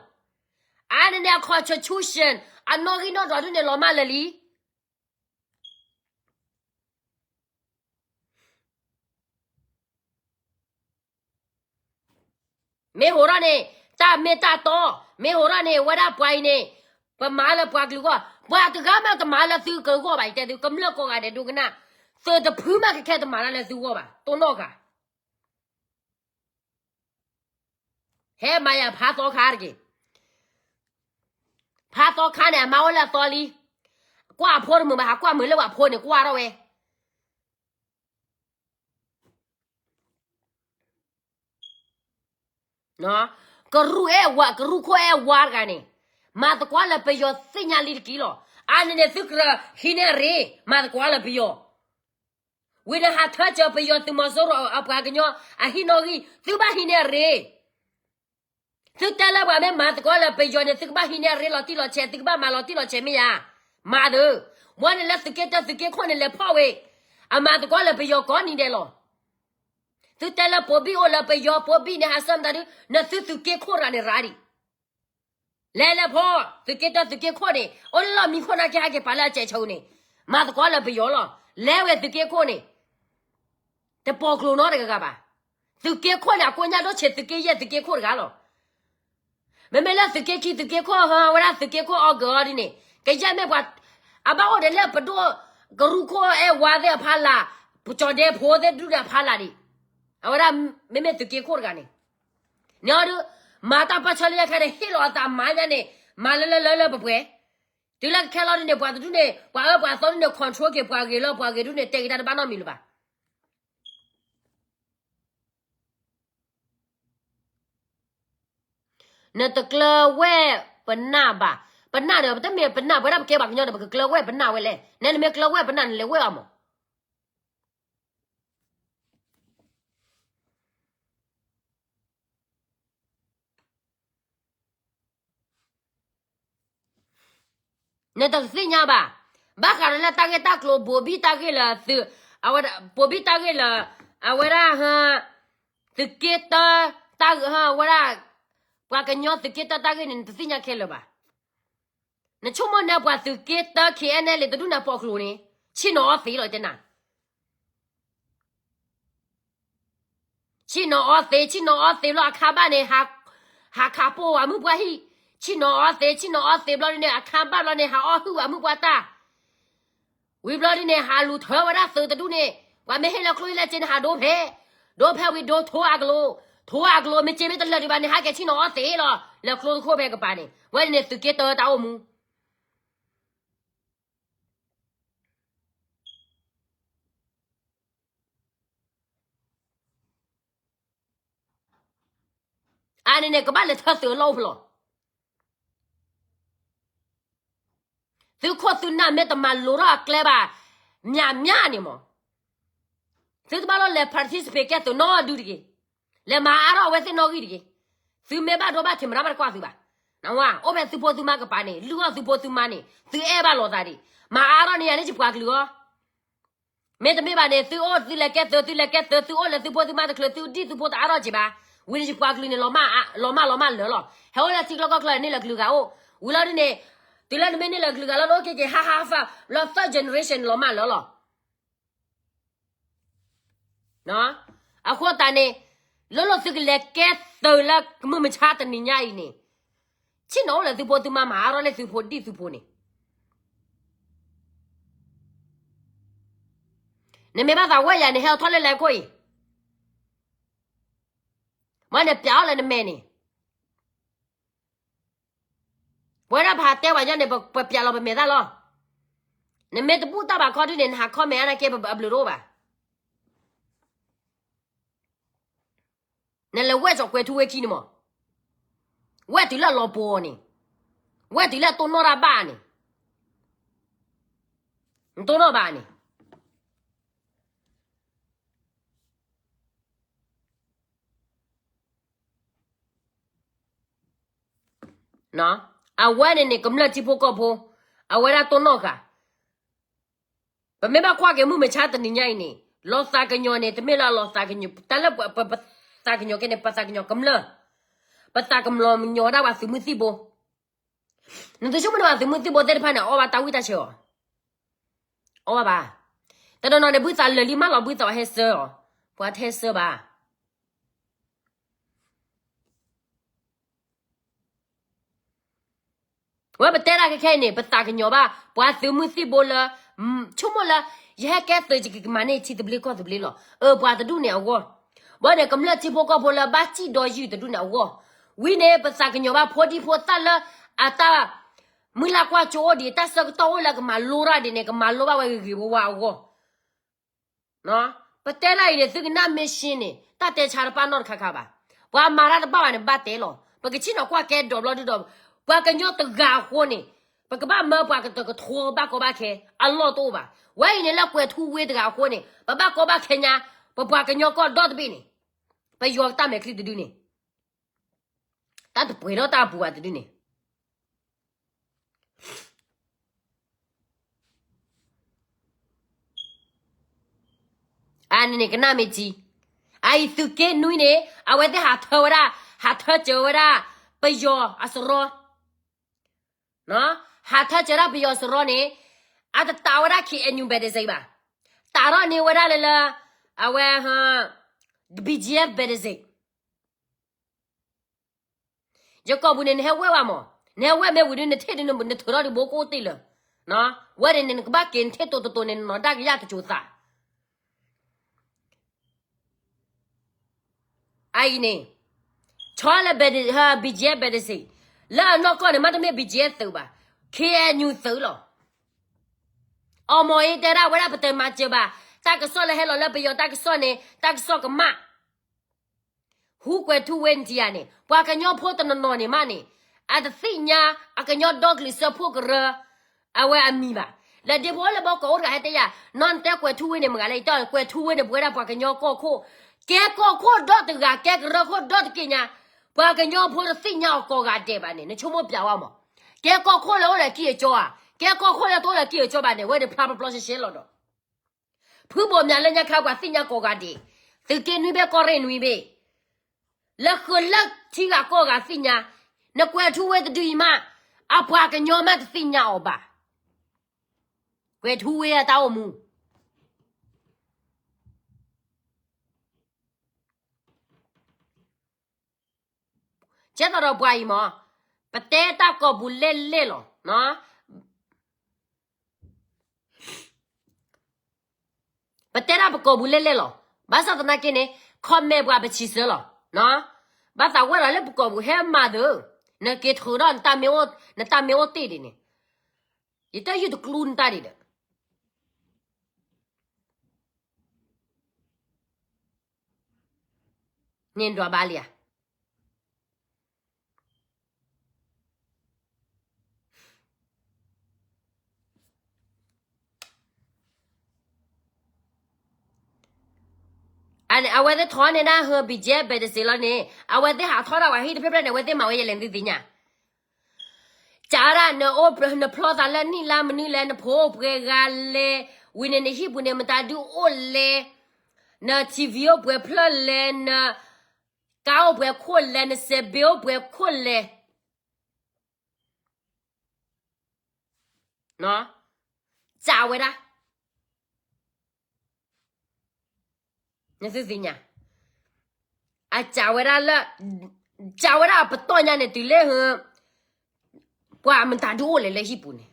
အါန့ၣ်န့ၣ် အ constitution အနီၣ်ဂံၢ်နီၣ်ဒွးဒ်န့ၣ် လီၤမၢ်လၢာ်လံ မ့ၢ်ဟိးထီၣ်န့ၣ် တၢ်မ့ၢ်တၢ်တီ, မ့ၢ်ဟိးထီၣ်န့ၣ် ဝဲဒၣ်ပှၤအံၤန့ၣ် ပမၤလၢပှၤကလုာ်ဂီၢ်, ပှၤတဂၤမးတမၤလၢသုကဂီၢ်ဘၣ်, ယတဲသု ကမျၢၢ်ကိးဂၤဒဲးဒိကနၣ်, သုးတဖုမးကခဲတမၤလၢသုဂီၢ်ဘၣ်, တိၢ်နီၣ်ဂၤ ဟဲမၤယၤဖးသီခါတက့ၢ်, ဖးသီခါန့ၣ် အမါအိၣ်လၢအသီလံ, ကွၢ်အဖိတမုာ်ဘၣ်, ဟးကွၢ်မုာ်လၢပှၤဖိန့ၣ် ကွၢ်ထီၣ်ဝဲ ကရူၢ်အဲၣ်ဝါ, ကရူၢ်ခိၣ်အဲၣ်ဝါတဂၤန့ၣ်, မၤသကိးလၢပယီၤသ့ၣ်ညါလံတက့ၢ်လီၤ, အါန့ၣ်န့ၣ် သုကဟံးန့ၢ်အရ့, မၤသကိးလၢပယီၤ, ဝံၤန့ၣ်ဟးထၢစၢၤပယီၤသုးမီၤစိရိၤအပှၤကညီ, အဟံၣ်နီၣ်ဂံၢ်, သုဘၣ်ဟံးန့ၢ်အရ့ သုတဲလၢပှၤမ့ၢ်မၤသကိးလၢပယီၤန့ၣ် သုကဘၣ်ဟံးန့ၢ်အရ့လီၤတံၢ်လီၤဆဲး, သုကဘၣ်မၤလီၤတံၢ်လီၤဆဲးမ့ၢ်ယါ, မၤသု, ဝဲန့ၣ်လၢသုးက့တၢသုးက့ခိၣ်န့ၣ် လဲၤဖီၣ်ဝဲ, အမၤသကိးလၢပယီၤကိးနံၤဒဲးလီၤ, သုတဲလၢပိာ်ဘံၣ်အိၣ်လၢပယီၤ, ပိာ်ဘံၣ်န့ၣ် ဟးဆၢမတၤဒု, နသုသုးက့ခိၣ်တဂၤန့ၣ်ရၤဒံး လဲၤလဲၤဖီၣ်, သုးက့တၢသုးက့ခိၣ်န့ၣ် အိၣ်လၢလီၢ်မံခိၣ်နာ်က့ ဟဲက့ၤပာ်လၢအစဲးဆိန့ၣ်, မၤသကိးလၢပယီၤလီၤ, လဲၤဝဲသုးက့ခိၣ်န့ၣ်, တပိာ်ကျိၤနီတဂၤဂၤဘၣ်, သုးက့ခိၣ်န့ၣ် အကိးညါဒိၣ်ဆံးသုးက့ယဲၢ်သုးက့ခိၣ်တဂၤလီၤ, မ့မ့ၢ်လၢသုးက့ခံသုးက့ခိၣ်ဟီ ဝဲဒၣ်သုးက့ခိၣ်အီၤကၢၤအီၤဒ်န့ၣ် ကယဲၢ်မ့ၢ်ပှၤ, အဘၣ်အိၣ်ဒီးလၢပဒိၣ်, ကရူၢ်ခိၣ်အဲၣ်ဝါသ့ၣ်အဖီလာ်, ကၠီၤဒဲဖိသ့ၣ်ဒူၣ်န့ၣ်အဖီလာ်ဒံး, အဝဲဒၣ်မ့မ့ၢ်သုးက့ခိၣ်တဂၤန့ၣ် န့ၣ်အီၤဒုး, မၤတၢ်ပၢၢ်ဆၢလၢညါခါန့ၣ် ဟ့ၣ်လီၤအသးမၤညါန့ၣ်, မၤလၢလၢလၢလၢပှဲၤပှဲၤ, တုၤလၢကခဲလီၤဒ်န့ၣ် ပှၤတဒူၣ်န့ၣ် ပှၤအၢပှၤသီဒ်န့ၣ် control က့ၤပှၤဂ့ၤလၢပှၤဂ့ၤဒူၣ်န့ၣ် တဲက့ၤတၢ်တဘၣ်နီတမံၤလၢၤဘၣ်. နတကျၢၤဝဲၢ်ပနၢ်ဘၣ်, ပနၢ်ဒီး ပတမ့ၢ်ပနၢ် ပဝဲဒၣ်ပကဲပှၤကညီဒီး ပကကျၢၤဝဲၢ်ပနၢ်ဝဲလဲၣ်, နဲနမ့ၢ်ကျၢၤဝဲၢ်ပနၢ်န့ၣ် လဲၤဝဲၢ်အီၤမး နတသ့ၣ်ညါဘၣ်, ဘၣ်ဃးဒီးလၢတၢ်ဂ့ၢ်တၢ်ကျိၤ ဘိးဘံၣ်တၢ်ဂ့ၢ်လၢသုး, အဝဲဒၣ် ဘိးဘံၣ်တၢ်ဂ့ၢ်လၢ အဝဲဒၣ် သုးက့တၢ တၢ်ဂ့ၢ် ဝဲဒၣ် ပှၤကညီသုးက့တၢတၢ်ဂ့ၢ်န့ၣ် နတသ့ၣ်ညါခဲလၢာ်ဘၣ်. နဆိကမိၣ်န့ၣ် ပှၤသုးက့တၢ KNLA တဒူၣ်န့ၣ် ပိာ်ကျိၤန့ၣ် ဆ့ၣ်နီၤအီၣ်သ့လီၤ တဲနၤ ဆ့ၣ်နီၤအီၣ်သ့, ဆ့ၣ်နီၤအီၣ်သ့လီၤ အခါဘၣ်န့ၣ် ဟးခးပိာ်ဝဲမုၣ်ပှၢ်ဟံၣ်, ဆ့ၣ်နီၤအီသံး, ဆ့ၣ်နီၤအီသံးဘျီဒ်န့ၣ် အခါဘၣ်ဘျီန့ၣ် ဟးအီၣ်ဟုၣ်ဝဲမုၣ်ပှၢ်တၢ်, ဝံၤဘျီဒ်န့ၣ် ဟးလူၤထၢဝဲဒၣ်သုးတဒူၣ်န့ၣ်, ပှၤမ့ၢ်ဟ့ၣ်လၢကျိၣ်ဟ့ၣ်လၢစ့န့ၣ် ဟးဒိဖဲ, ဒိဖဲဝံၤဒိထိအကလိၤ, ထိအကလိၤ မ့ၢ်စ့မ့ၢ်တလၢာ်ဒံးဘၣ်န့ၣ် ဟးကဲဆ့ၣ်နီၤအီသံးလီၤ, လၢကျိတခိၣ်ဖဲကပၤန့ၣ်, ဝဲန့ၣ်သုးက့တၢတၢ်အိၣ်မူ အါန့ၣ်န့ၣ် ကဘၣ်လဲၤထၢသုးအလီၢ်အိၣ်ဖဲလီၤ. သုခိၣ်သုနၢ်မ့ၢ်တမၤလိထီၣ်အကျဲဘၣ် မၠးမၠးန့ၣ်မး, သုတဘၣ်လီၤလဲၤ participate ကဲသုးနီတဒုတဂ့ၤ, လဲၤမၤအါထီၣ်အဝဲသ့ၣ်နီၣ်ဂံၢ်တဂ့ၤ. သုမ့ၢ်ဘၣ်ဒိဘၣ်ထံး မတၤမးတကွၢ်သုဘၣ်. နဝဲ အိၣ်ဖဲသုဖိသုမါကပၤန့ၣ် လုၢ်အီၣ်သုဖိသုမါန့ၣ် သုအဲၣ်ဘၣ်လိာ်သးဒံး, မၤအါထီၣ်န့ၢ်ယၤန့ၣ် ယပှၤကလုာ်အီၤ မ့တမ့ၢ်ဘၣ်န့ၣ် သုအိၣ်သုလဲၤကဲသုး သုလဲၤကဲသုး သုအိၣ်လၢသုဖိသုမါတချုး သုဒံၣ်သုဖိတအါထီၣ်က့ၤဘၣ်, ဝံၤန့ၣ်ယပှၤကလုာ်န့ၣ် လီၤမၢ်လီၤမၢ်လၢာ်လီၤ. ဟဲအိၣ်လၢထံကျိကီၢ်ကျိန့ၣ် န့ၢ်လၢကလုာ်ဂၤအိၣ်, ဝံၤလီၤဒ်န့ၣ်, တုၤလၢနမ့ၢ်န့ၢ်လၢကလုာ်ဂၤလီၤ နအိၣ်က့ၤက့ၤ ဟါဟါဖး လီၤ third generation န့ၣ် လီၤမၢ်လၢာ်လီၤ. အဃိသတးန့ၣ် လၢလီၢ်သုကလဲၤကဲသုးလၢကမုၢ်မဆါတနံၤညါအံၤန့ၣ်, ဆ့ၣ်နီၤအိၣ်လၢသုဖိသုမါ မၤအါထီၣ်လၢသုဖိဒံၣ်သုဖိန့ၣ်, နမ့ၢ်ဘၣ်သးဝဲယၤန့ၣ် ဟဲအိၣ်ထီၣ်လၢလဲၤခိၣ်အံၤ, မ့ၢ်နပျးအီၤလၢနမဲာ်န့ၣ် ပဝဲဒၣ်ပဟးတဲပှၤညီန့ၣ် ပပျးလီၤပမဲာ်သၣ်လီၤ. နမ့ၢ်တဘူၣ်တၢ်ဘၣ်ခီဒုန့ၣ် နဟး comment အါနာ်က့ အဘျုးတအိၣ်ဘၣ်. နလဲၤဝဲၢ်စီၤကွဲၤထူဝ့ခံန့ၣ်မး, ဝဲၢ်တုၤလၢအလီၤပှီၤန့ၣ်, ဝဲၢ်တုၤလၢအတိၢ်နီၣ်တၢ်ဘၣ်န့ၣ်, နတိၢ်နီၣ်ဘၣ်န့ၣ် အဝဲန့ၣ်န့ၣ် ကမျၢၢ်ထံဖိကီၢ်ဖိ, အဝဲဒၣ်တိၢ်နီၣ်ဃာ်. ပမ့ၢ်ဘၣ်ကွၢ်က့ၤမုၢ်မဆါတနံၤညါအံၤန့ၣ် လီၤသးကညီၤန့ၣ် တမ့ၢ်လၢအလီၤသးကညီၤ တၢ်လၢပသးကညီၤက့ၤန့ၣ် ပသးကညီၤကမျၢၢ်, ပသးကညီၤဒၣ်ပှၤသုးမုၢ်သံၣ်ဘိ. နသုဆိကမိၣ်န့ၣ် ပှၤသုးမုၢ်သံၣ်ဘိသ့ၣ်တဖၣ်န့ၣ် အီၣ်ဘၣ်တၢ်ဝံၣ်တၢ်ဆၢအီၤ, အီၣ်ဘၣ်ဘၣ်. တနီၤနီၤန့ၣ် ဘုသးလၢာ်လံ မၢလီၤဘုသးအီၤဟဲဆှၢအီၤ, ပှၤတဟဲဆှၢဘၣ်. ဝဲပတဲဒၣ်ခဲခဲအံၤန့ၣ် ပသးကညီၤဘၣ် ပှၤသုးမုၢ်သံၣ်ဘိလၢ ဆိကမိၣ်လၢ ယဟဲကဲသုးယကမၤန့ၢ်ထံသဘျ့ကီၢ်သဘျ့လီၤ. အၢ ပှၤတဒူၣ်န့ၣ်အဂီၢ်, ဘၣ်န့ၣ် ကမျၢၢ်ထံဖိကီၢ်ဖိလၢဘၣ်စံၣ်ဒီးယုၢ်တဒူၣ်န့ၣ်အဂီၢ်, ဝံၤန့ၣ် ပသးကညီၤဘၣ်ဖိဒံဖိသၣ်လၢ အတၢ်မုၢ်လၢ်ကွၢ်ကၠိအိၣ်ဒံး တၢ်ဆၢကတီၢ်အိၣ်လၢကမၤလိတၢ်ဒ်န့ၣ် ကမၤလိဘၣ်ဝဲဂ့ၤဂ့ၤဝါဝါအဂီၢ် ပတဲဒၣ်အံၤန့ၣ် သုကနၣ်မ့ၢ်ရှင်းန့ၣ် တၢ်တဲဆါတပၣ်နီတခါခါဘၣ်. ပှၤမၤတၢ်တဘၣ်ဘၣ်န့ၣ် ဘၣ်တဲလီၤ. ပကဆ့ၣ်နီၤကွၢ်ကဲဒီးဘျီဒုဒီး ပှၤကညီတဂၤအဃိန့ၣ် ပကဘၣ်မၢပှၤကတကထိဘၣ်ကီဘၣ်ခဲ အလီၢ်တအိၣ်ဘၣ်. ဝဲအံၤန့ၣ်လၢကွဲၤထူဝ့တဂၤအဃိန့ၣ် ပဘၣ်ကီဘၣ်ခဲညါ ပပှၤကညီကီၢ်ဒီတဘ့ၣ်န့ၣ် ပယီၤတၢ်မဲာ်ချံတဒုန့ၣ် တၢ်တပှဲၤထီၣ်တၢ်အပူၤဘၣ်တဒုန့ၣ် အန့ၣ်န့ၣ် ကနၣ်မ့ၢ်ထံ, အအံၤသုးက့နွံန့ၣ် အဝဲသ့ၣ်ဟးထၢဝဲဒၣ်, ဟးထၢစၢၤဝဲဒၣ် ပယီၤအစရီ, ဟးထၢစၢၤဒၣ်ပယီၤစရီန့ၣ် အတတးဝဲဒၣ် ခ့ၣ်အဲၣ်ယူၣ် ဘဲးဒစ့းဘၣ်, တးထီၣ်န့ၢ်ဝဲဒၣ်လၢလၢ အဝဲ ဘံၣ်ကၠံၣ်အဲၣ် ဘဲးဒစ့း ယကိာ်ပူၤန့ၣ် နဟဲဝဲၢ်ဝဲမး, နဟဲဝဲၢ်မ့ၢ်ဝံၤဒီး နထံၣ်ဒီးနထုးထီၣ်ဒံးဘိကအိၣ်တ့ၢ်လၢာ်, ဝဲန့ၣ်န့ၣ် နကဘၣ်က့ၤနထံၣ်တိၤတတိၤန့ၣ် နနီၢ်ဒၣ်ကယၢ်တစိၤသး အအံၤန့ၣ် ဆီလၢ ဘံၣ်ကၠံၣ်အဲၣ် ဘဲးဒစ့း လၢအနီၢ်ကီၢ်န့ၣ် မ့တမ့ၢ် ဘံၣ်ကၠံၣ်အဲၣ် သုးဘၣ်, ခ့ၣ်အဲၣ်ယူၣ် သုးလီၤ. အီၣ်မီၣ်အံၤတဲဒၣ်ဝဲဒၣ် ပတမၤစၢၤဘၣ်, တၢ်ကစီၣ်လၢဟဲလီၤလၢပယီၤတၢ်ကစီၣ်န့ၣ် တၢ်ကစီၣ်ကမၣ် ဟူကွဲၤထူဝ့နထံယၤန့ၣ် ပှၤကညီဖိတနီၤနီၤန့ၣ်မးန့ၣ် အတသ့ၣ်ညါ အကညီဒီကလုာ်စၢဖှိၣ်ကရၢ အဝဲအမံၤဘၣ်. လၢဒ့ဖိလၢဘီကအိၣ်တဂၤဟဲတဲယၤ နီၢ်နတဲကွဲၤထူဝ့န့ၣ်မတၤဂၤလဲၣ်, ယတဲကွဲၤထူဝ့န့ၣ် ပဝဲဒၣ်ပှၤကညီကီၢ်ခိၣ်, ကဲကီၢ်ခိၣ်ဒီတဂၤ ကဲကရၢခိၣ်ဒီတက့ၢ်ညါ, ပှၤကညီဖိတသ့ၣ်ညါအီၤကိးဂၤဒဲးဘၣ်န့ၣ် နဆိကမိၣ်ပျးဝဲမး. ကဲကီၢ်ခိၣ်လၢအိၣ်လၢကံၢ်အကၠီဧါ, ကဲကီၢ်ခိၣ်လၢတအိၣ်လၢကံၢ်အကၠီဘၣ်န့ၣ် ဝဲဒၣ်ဖျါပျီပျီရှဲရှဲလီၤဒီး ဖုဘိၣ်မၠးလၢညါခါပှၤသ့ၣ်ညါကိးဂၤဒဲး, သုးက့နွံဘ့ၣ်ကီၢ်ရ့ၣ်နွံဘ့ၣ်, လၢဃုာ်လၢထံဂၤကီၢ်ဂၤသ့ၣ်ညါ, နကွဲၤထူဝ့တဒုအံၤမး, အပှၤကညီမးတသ့ၣ်ညါအီၤဘၣ်. ကွဲၤထူဝ့အတၢ်အိၣ်မူ ကဲသိးဒီးပှၤအံၤမး, ပတဲတၢ်ကိာ်ပူၤလဲၣ်လဲၣ်လီၤ. ပတဲဒၣ်ပကိာ်ပူၤလဲၣ်လဲၣ်လီၤ. ဘၣ်ဆၣ်သနာ်က့န့ၣ် comment ပှၤပဆံးဆၢလီၤ. ဘၣ်သးဝဲဒၣ်လၢပကိာ်ပူၤဟဲမၤသၢ, နက့ၤထုးဒီး နတၢ်မ့ၢ်အိၣ်တ့ၢ်ဒံးန့ၣ်, ယတယူၢ်တကျူနတၢ်ဒံးဒီး န့ၣ်ဒွးဘၣ်လံဧါ. အဝဲသ့ၣ်ထီၣ်န့ၢ်ဒၣ်ဟၢ ဘံၣ်ကဲ ဘဲးတစ့းလီၤန့ၣ် အဝဲသ့ၣ်ဟးထီၣ်ဒၣ်ဝဲဟံၣ်တဖျၢၣ်ဖျၢၣ်န့ၣ် အဝဲသ့ၣ်မၤဝဲယဲလဲၣ်သုသ့ၣ်ညါ. ကးဒၣ်နအိၣ် နဖျီသးလၢနံၣ်လါမနုၤလဲၣ်, နဖိအိၣ်ပှဲၤဂၤလဲၣ်, ဝံၤန့ၣ်နဟံၣ်ပူၤန့ၣ် မတၤဒုအိၣ်လဲၣ်, န ထံၣ်ဝံၤ အိၣ်ပှဲၤဖျၢၣ်လဲၣ်, န ကါအိၣ်ပှဲၤခိၣ်လဲၣ်, နစဲးဘ့အိၣ်ပှဲၤခိၣ်လဲၣ်. ကးဝဲဒၣ် နသုသ့ၣ်ညါ, အကးဝဲဒၣ်လၢ ကးဝဲဒၣ်အပတီၢ်ညါန့ၣ် တုၤလၢ ပှၤမတၤဒုအိၣ်လဲၣ်လၢဟံၣ်ပူၤန့ၣ်.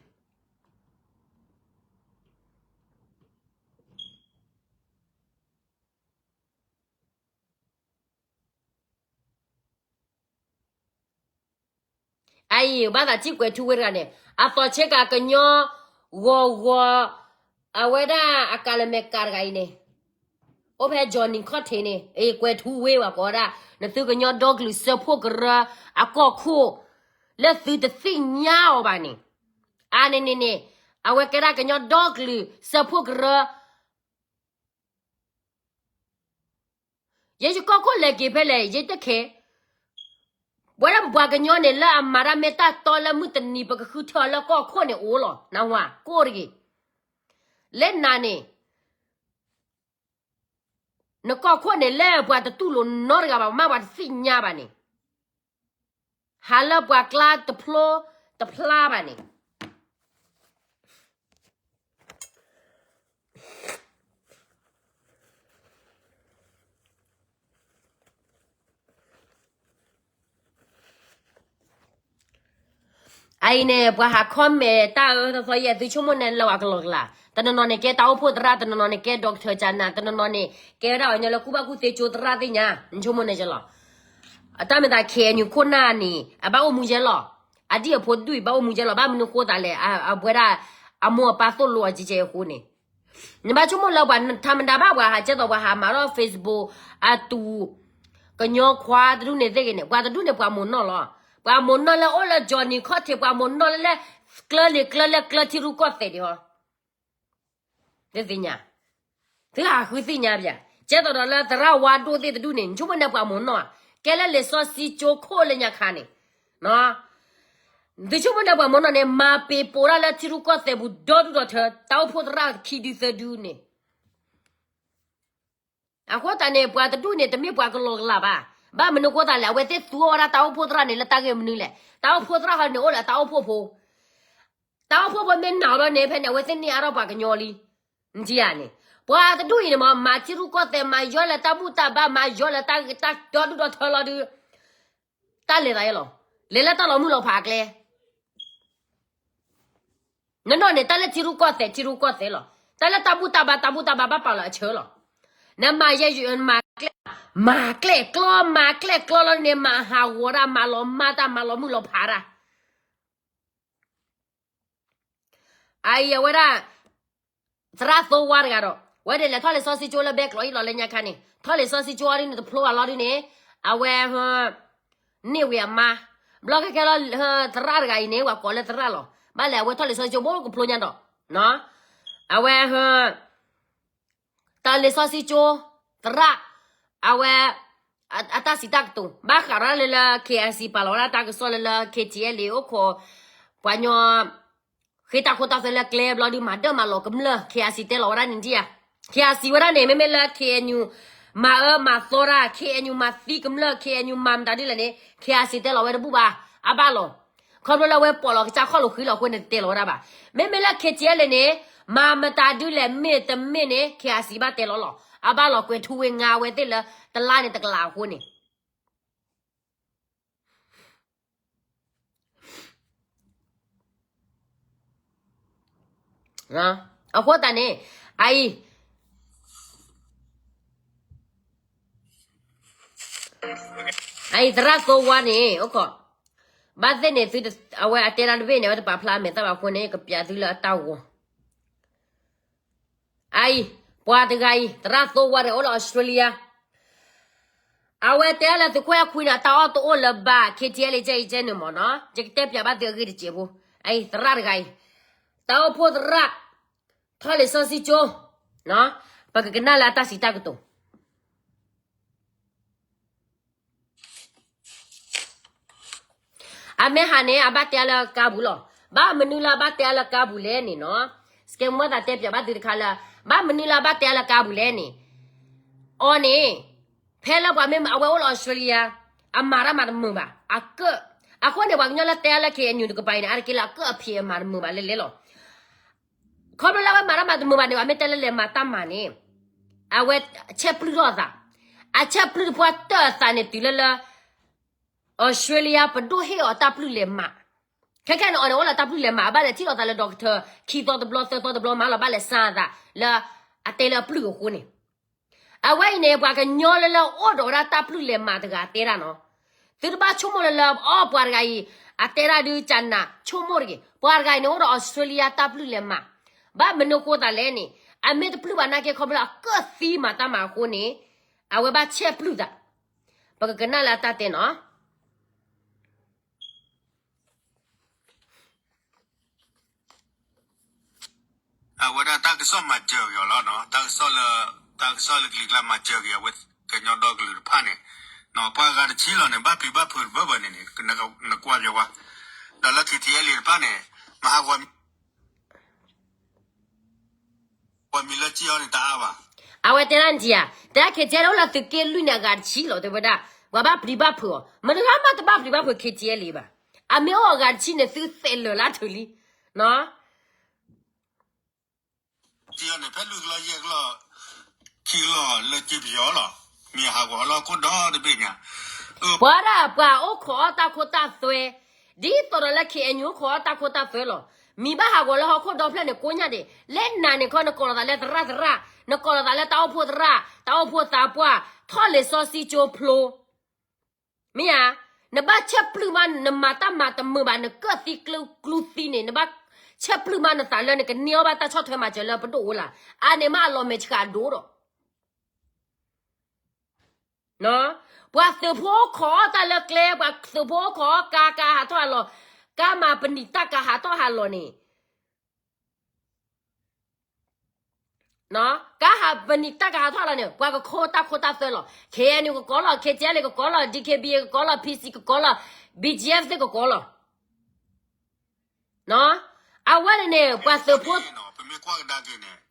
အအံၤ ဘၣ်သးထံၣ်ကွဲၤထူဝ့တဂၤန့ၣ် အသီဆ့ကၤကညီ ဂီၤဂီၤ အဝဲဒၣ်အကၤလမဲာ်ကၤတဂၤအံၤန့ၣ် အိၣ်ဖဲ Johnny ခီၣ်ထံးန့ၣ် အကွဲၤထူဝ့ဝဲကိးဝဲဒၣ် နသုကညီဒီကလုာ်စၢဖှိၣ်ကရၢအကီၢ်ခိၣ် လၢသုတသ့ၣ်ညါအီၤဘၣ်န့ၣ် အါန့ၣ်န့ၣ်န့ၣ် အဝဲကဲဒၣ်ကညီဒီကလုာ်စၢဖှိၣ်ကရၢ ယဲယကီၢ်ခိၣ်လဲၤက့ၤဖဲလဲၣ် ယဲတခဲ, ပဝဲဒၣ်ပပှၤကညီန့ၣ် လၢအမၤတၢ်မ့ၢ်တၢ်တီလၢမုၢ်တနံၤ ပကဃုထၢအီၤလၢကီၢ်ခိၣ်န့ၣ်အိၣ်လီၤ. နၢ်ဟူဧါ, ကိၣ်တဂ့ၤ, လၢနၤန့ၣ် နကီၢ်ခိၣ်န့ၣ် လၢပှၤတတူၢ်လိာ်နီတဂၤဘၣ်, မ့ၢ်ပှၤတသ့ၣ်ညါဘၣ်န့ၣ်, ဟးလၢပှၤကျါတဖျိတဖျါဘၣ်န့ၣ် အအံၤန့ၣ် ပှၤဟး comment တၢ်အၢသီသီယဲၢ် သုဆိကမိၣ်န့ၣ်လၢပှၤကလီကလး, တနီၤနီၤန့ၣ်ကဲတၢ်အိၣ်ဖှိၣ်သရၣ်, တနီၤနီၤန့ၣ်ကဲ doctor ကနၤ, တနီၤနီၤန့ၣ် ကဲဝဲဒၣ်အီၤညီလၢကူၣ်ဘၣ်ကူၣ်သ့ကၠိသရၣ်သ့ၣ်ညါ, နဆိကမိၣ်န့ၣ်ကလီၤ. အတၢ်မ့ၢ်သး KNU ခိၣ်နၢ်န့ၣ် အဘၣ်အိၣ်မူယဲလီၤ, အဒံၣ်အဖိတဒူၣ်အံၤဘၣ်အိၣ်မူယဲလီၤ, ဘၣ်မနုၤဃိသးလဲၣ်, အဝဲဒၣ် အမိၢ်အပၢ်သိၣ်လိအီၤကဲကဲအဃိန့ၣ် နဘၣ်ဆိကမိၣ်လၢပှၤထးမတၤဘၣ် ပှၤဟးကဲသိးပှၤဟးမၤထီၣ် Facebook အတူး ကညီခွါတဒူၣ်န့ၣ်သ့ၣ်ဂ့ၤန့ၣ် ပှၤတဒူၣ်န့ၣ် ပှၤမိၢ်နီၢ်လီၤ. ပှၤမိၢ်နီၢ်လၢအိၣ်လၢ Johnny ခီၣ်ထံး ပှၤမိၢ်နီၢ်လၢ ကျၢလံၤကျၢလၢကျၢထံရူၢ်ကီၢ်သဲးဒံးဟီ သ့ၣ်ညါ, သုဟးဃုသ့ၣ်ညါပၠး, ကဲသိးဒီးလၢသရၣ်ဝါဒိၣ်သ့ၣ်တဒူၣ်န့ၣ် နဆိကမိၣ်န့ၣ်ပှၤမိၢ်နီၢ်, ကဲလၢလံာ်စီဆှံကၠိခိၣ်လၢညါခါန့ၣ် သုဆိကမိၣ်န့ၣ်ပှၤမိၢ်နီၢ်န့ၣ် မၤပ့ၤပိာ်ဒၣ်လၢထံရူၢ်ကီၢ်သဲးပူၤဒီဒူၣ်ဒီထၢ တၢ်အိၣ်ဖှိၣ်သရၣ်ခံဒုသၢဒုန့ၣ် အဃိသတးန့ၣ် ပှၤတဒူၣ်န့ၣ် တမ့ၢ်ပှၤကလီကလးဘၣ်. ဘၣ်မနုၤဃိသးလဲၣ်, အဝဲသ့ၣ်သူအီၤဝဲဒၣ်တၢ်အိၣ်ဖှိၣ်သရၣ်န့ၣ် လၢတၢ်ဂ့ၢ်မနုၤလဲၣ်. တၢ်အိၣ်ဖှိၣ်သရၣ်ဟီန့ၣ် အိၣ်လၢတၢ်အိၣ်ဖှိၣ်ဖိ, တၢ်အိၣ်ဖှိၣ်ဖိမ့ၢ်နာ်လီၤန့ၣ် ဖဲန့ၣ် အဝဲသ့ၣ်န့ၢ်အါထီၣ်ပှၤကညီလံ. နထံၣ်ဧါန့ၣ်, ပှၤတဒူၣ်အံၤန့ၣ်မ့ၢ် မၤထံရူၢ်ကီၢ်သဲး မၤယီၤလၢတၢ်ဘူၣ်တၢ်ဘါ မၤယီၤလၢတၢ်ဂ့ၤတၢ်ဒီဒူၣ်ဒီထၢလီၤဒုး တၢ်လဲၤသးယဲလီၤ. လဲၤလၢတၢ်လီၤမုၢ်လီၤဖးအကျဲ နနီၢ်န့ၣ် တၢ်လၢထံရူၢ်ကီၢ်သဲး ထံရူၢ်ကီၢ်သဲးလီၤ. တၢ်လၢတၢ်ဘူၣ်တၢ်ဘါ တၢ်ဘူၣ်တၢ်ဘါဘၣ်ပာ်လီၤအဆၢလီၤ. နမၤယဲယမၤကျဲ, မၤကျဲၣ်ကျီ မၤကျဲၣ်ကျီလီၤန့ၣ် မၤဟးဂီၤဒၣ် မၤလီၤမၢ်တၢ် မၤလီၤမုၢ်လီၤဖးတၢ် အအံၤအဝဲဒၣ် သရၣ်သိဝါတဂၤဒီး ဝဲဒၣ်လဲၤထီၣ်လံာ်စီဆှံကၠိလၢဘဲကျိးအံၤလီၤလၢညါခါန့ၣ် ထီၣ်လံာ်စီဆှံကၠိအီၤဒ်န့ၣ်တဖျိဘၣ်လီၤဒ်န့ၣ် အဝဲ န့ၢ်ဝံၤအမါ ဘျီခဲခဲလီၤ သရၣ်တဂၤအံၤန့ၣ် ပှၤကိးလၢသရၣ်လီၤ ဘၣ်လဲၣ်အဝဲထီၣ်လံာ်စီဆှံကၠိဘိကဖျိညါဒီး အဝဲ တၢ်လံာ်စီဆှံကၠိ သရၣ် အဝဲ အတၢ်စံးတၢ်ကတိၤ ဘၣ်ဃးရၣ်လၢလၢ K I C ပာ်လီၤဝဲဒၣ်တၢ်ကစီၣ်လၢလၢ K T L A အိၣ်ခိး ပှၤညီ ဃ့တၢ်ခိတၢ်သွဲလၢကျဲဘျီဒုး မၤဒၢၣ်မၤလီၤကမျၢၢ် K I C တဲလီၤဝဲဒၣ်န့ၣ်ဒံးဧါ K I C ဝဲဒၣ်န့ၣ် မ့မ့ၢ်လၢ K N U မၤအၢမၤသီတၢ် K N U မၤသံကမျၢၢ် K N U မၤမတၤဒ်လဲၣ်န့ၣ် K I C တဲလီၤဝဲတဘူၣ်ဘၣ် အဘၣ်လီၤ ခီဖျိလၢအဝဲပိာ်လီၤကစၢ်ခီၣ်လိာ်ဃံလီၤအဃိန့ၣ် တတဲလီၤဝဲဒၣ်ဘၣ် မ့မ့ၢ်လၢ K T L A န့ၣ် မၤမတၤဒ်လဲၣ်မ့ၢ်တမ့ၢ်န့ၣ် K I C ဘၣ်တဲလီၤလီၤ အဘၣ်လီၤကွဲၤထူဝ့ငါဝဲသ့ၣ်လၢ တလါန့ၣ်တကလးအဃိန့ၣ် အဃိသတးန့ၣ် အအံၤ အအံၤ သရၣ်သိဝါန့ၣ် အိၣ်ခိး ဘၣ်သ့ၣ်န့ၣ် သု အဝဲအတဲဒၣ်တဘ့ၣ်န့ၣ် အဝဲတပာ်ဖျါအမဲာ်သၣ်ဘၣ်အဃိန့ၣ် ကပျးသုလၢအတၢ်ဂီၤ အအံၤ ပှၤတဂၤအံၤ သရၣ်သိဝါန့ၣ် အိၣ်လၢအီစထြ့လယါ အဝဲတဲလၢသုးခိၣ်အဲၣ်ခွံန့ၣ် အတၢ်အီၣ်တအိၣ်လၢၤဘၣ် ခ့ထံအဲလ့ ကဲအံၤကဲန့ၣ်မ့ၢ်နီၤ, ယကတဲပျးဘၣ်သုအဂ့ၢ်တစဲးဖိ, အအံၤ သရၣ်တဂၤအံၤ, တၢ်အိၣ်ဖှိၣ်သရၣ် ထီၣ်လံာ်စီဆှံကၠိ, ပကကနၣ်လၢအတၢ်စံးတၢ်ကတိၤ အမ့ၢ်ဟးန့ၣ် အဘၣ်တဲလၢကါပူၤလီၤ. ဘၣ်မနုၤလၢအဘၣ်တဲလၢကါပူၤလဲၣ်န့ၣ်နီၤ, စကဲမုၢ်သးတဲပျးဘၣ်သုတခါလၢ ဘၣ်မနုၤလၢအဘၣ်တဲလၢကါပူၤလဲၣ်န့ၣ်, အီၤန့ၣ် ဖဲလၢပှၤမ့ၢ်အဝဲအိၣ်လၢအီစထြ့လယါ, အမၤတၢ်မၤတမုာ်ဘၣ်, အကၢၣ်, အဃိန့ၣ် ပှၤကညီလၢတဲလၢ ခ့ၣ်အဲၣ်ယူၣ် တကပၤအံၤန့ၣ် အါတက့ၢ်လၢအကၢၣ်အဖံးအမၤတမုာ်ဘၣ်လဲၣ်လဲၣ်လီၤ. ခီဖျိလၢအဝဲမၤတၢ်မၤတမုာ်ဘၣ်န့ၣ် အမ့ၢ်တဲလၢလဲၤမၤတၢ်မၤန့ၣ်, အဝဲဆဲးပျုၢ်ထီၣ်အသး, အဆဲးပျုၢ်တပှၢ်တၢၢ်အသးန့ၣ်တုၤလၢလၢ အီစထြ့လယါ ပဒိၣ်ဟ့ၣ်အီၤတၢ်ပျုၢ်လဲၤမၤ, ခဲခဲန့ၣ် အီၤန့ၣ်အိၣ်လၢတၢ်ပျုၢ်လဲၤမၤ အဘၣ်လဲၤထံၣ်လိာ်သးလၢ doctor ခံသီတဘျီသၢသီတဘျီမးလီၤ ဘၣ်လဲၤစါအသးလၢ အတဲလၢအပျုၢ်အဃိန့ၣ်, အဝဲအံၤန့ၣ် ပှၤကညီလၢလၢအိၣ်ဒီးဝဲဒၣ်တၢ်ပျုၢ်လဲၤမၤတဂၤတဲဒၣ်နီၤ, သုတဘၣ်ဆိကမိၣ်လၢလၢ အီ ပှၤတဂၤအံၤ အတဲဒၣ်ဒုးကနၣ်ဆိကမိၣ်တဂ့ၤ, ပှၤတဂၤအံၤန့ၣ် အိၣ်ဒီးအီစထြ့လယါတၢ်ပျုၢ်လဲၤမၤ, ဘၣ်မနုၤအဃိသးလဲၣ်န့ၣ်, အမ့ၢ်တပျုၢ်ဘၣ်နာ်က့ ခီဖျိလၢအကၢၣ်သံမၤတၢ်မၤအဃိန့ၣ်, အဝဲဘၣ်ဆဲးပျုၢ်သး, ပကကနၣ်လၢအတၢ်တဲနီၤ အဝဲဒၣ်တၢ်ကစီၣ်မၤစၢၤက့ၤအီၤလီၤ, တၢ်ကစီၣ်လၢ, တၢ်ကစီၣ်လၢကလံၤကျါမၤစၢၤက့ၤအဝဲကညီဒီကလုာ်တဖၣ်န့ၣ်, ပှၤဂၤတဆံလီၤန့ၣ် ဘၣ်ပျံၤဘၣ်ဖုးတဘၢဘၢန့ၣ်န့ၣ်, နကွၢ်ပဝဲ, ဒီးလၢ ခ့ထံအဲလ့ တဖၣ်န့ၣ်, မဟးဂီၤ ပှၤမံၤလၢကံၣ်အီၤန့ၣ်တအါဘၣ်. အဝဲတဲဒၣ်နထံၣ်ဧါ, တဲဒၣ် ခ့ထံအဲလ့ အိၣ်လၢသုးက့လွံၢ်န့ၣ် အဂၤတဆံလီၤ တဲဝဲဒၣ်, ပှၤဘၣ်ပျံၤဘၣ်ဖုးအီၤ, မတဂၤမးတဘၣ်ပျံၤဘၣ်ဖုး ခ့ထံအဲလ့ ဘၣ်, အမ့ၢ်အိၣ်အဂၤတဆံန့ၣ် သုသဲးလၢာ်လၢထူၣ်လံ, ကံၣ်အီၤန့ၣ် ဖဲလွံၢ်ကလီၢ်ယဲၢ်ကလီၢ်, ခံကလီၢ်လၢကံၣ်ပယီၤလီၤ, မ့ၢ်ဟးဂီၤလၢဟီၣ်ခိၣ်ဒီတဘ့ၣ်ညါ, ပှၤဒၣ်ပှၤအိၣ်ခိးအီၣ်တၢ်ခိတၢ်သွဲ, ဒ်သိးဒီးလၢ ခ့ၣ်အဲၣ်ယူၣ် အိၣ်ခိးအီၣ်တၢ်ခိတၢ်သွဲလီၤ, မံၤဘၣ်ဟးဂီၤလၢဟီၣ်ခိၣ်ဒီဖျၢၣ်န့ၣ် ကိးညါဒံး, လၢနၤန့ၣ်ခီ နကိးလီၤသးလၢသရၣ်သရၣ်, နကိးလီၤသးလၢတၢ်အိၣ်ဖှိၣ်သရၣ်, တၢ်အိၣ်ဖှိၣ်သးပှၢ်, ထီၣ်လံာ်စီဆှံကၠိဖျိ မ့ၢ်ဧါ, နဘၣ်ဆဲးပျုၢ်မး နမၤတၢ်မၤတမုာ်ဘၣ် နကၢၣ်သံကျူသံန့ၣ် နဘၣ်ဆဲးပျုၢ်မးနသးလၢနကန့ၢ်အီၣ်ဘၣ်တၢ်ဆီၣ်ထွဲမၤစၢၤလၢပဒိၣ်အိၣ်လၢ်, အါန့ၢ်မးအလီၤမဲာ်ဆှးဒိၣ်ဒီး ပှၤသုးဖိအိၣ်ခိးအီၣ်တၢ်လၢကျဲ, ပှၤသုးဖိအိၣ်ခိးအီၣ်ကါ, ကါဟးထီၣ်ဟးလီၤ, ကါမၤပနံာ်တၢ်ကါဟးထီၣ်ဟးလီၤန့ၣ် ကါဟးပနံာ်တၢ်ကါဟးထီၣ်လီၤန့ၣ် ပှၤကခိတၢ်ခိတၢ်သွဲလီၤ, ခ့ၣ်အဲၣ်ယူၣ် ကကိးလီၤ, ခ့ၣ်ထံအဲလ့ ကကိးလီၤ, ဒံၣ်ခ့ၣ်ဘံၣ်အ့ ကကိးလီၤ, ဖံစံၣ် ကကိးလီၤ, ဘံၣ်ကၠံၣ်အ့ သ့ၣ်ကကိးလီၤ အဝဲန့ၣ်န့ၣ် ပှၤသုးဖိ,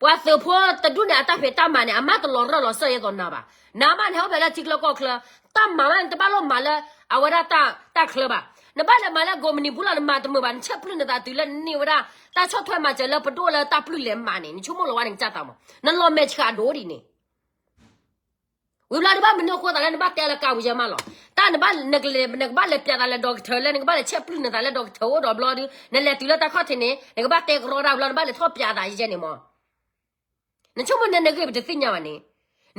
ပှၤသုးဖိတဒူၣ်န့ၣ် အတၢ်ဖံးတၢ်မၤန့ၣ် အမ့ၢ်တလီၤရၢၢ်လီၤစၢၤယဲသိးနၤဘၣ်, နၤမးန့ၣ် ဟဲအိၣ်ဖျဲၣ်လၢထံချၢကီၢ်ချၢ, တၢ်မၤမးန့ၣ် တဘၣ်လိၣ်မၤလၢ အဝဲဒၣ်တၢ်ချၢဘၣ်, နဘၣ်လဲၤမၤလၢကိးမုၢ်နံၤပူၤလီၤ, နမၤတမုာ်ဘၣ်, နဆဲးပျုၢ်နသးတုၤလၢနန့ၢ်ဝဲဒၣ် တၢ်ဆီၣ်ထွဲမၤစၢၤလၢပဒိၣ်လၢတၢ်ပျုၢ်လဲၤမၤန့ၣ် နဆိကမိၣ်လီၤဝဲန့ၣ် ကစၢ်သးမး, နလီၤမဲာ်ဆှးဒိၣ်ဒံးန့ၣ် ဝံၤဘျီဒုးဘၣ်မနုၤအဃိသးလၢနဘၣ်တဲလၢကါပူၤယဲမးလီၤ, တၢ်နဘၣ်လဲၤ, နကဘၣ်လဲၤပျးသးလၢ doctor လၢ နကဘၣ်လဲၤဆဲးပျုၢ်နသးလၢ doctor အိၣ်ဒီးဘျီဒုး နလဲၤတုၤလၢတၢ်ခီၣ်ထံးန့ၣ် နကဘၣ်တဲကရီတၢ်ဘျီ နဘၣ်လဲၤထီၣ်ပျးသးယဲန့ၣ်မး, နဆိကမိၣ်နနဂ့ၢ်ပတသ့ၣ်ညါဘၣ်န့ၣ်,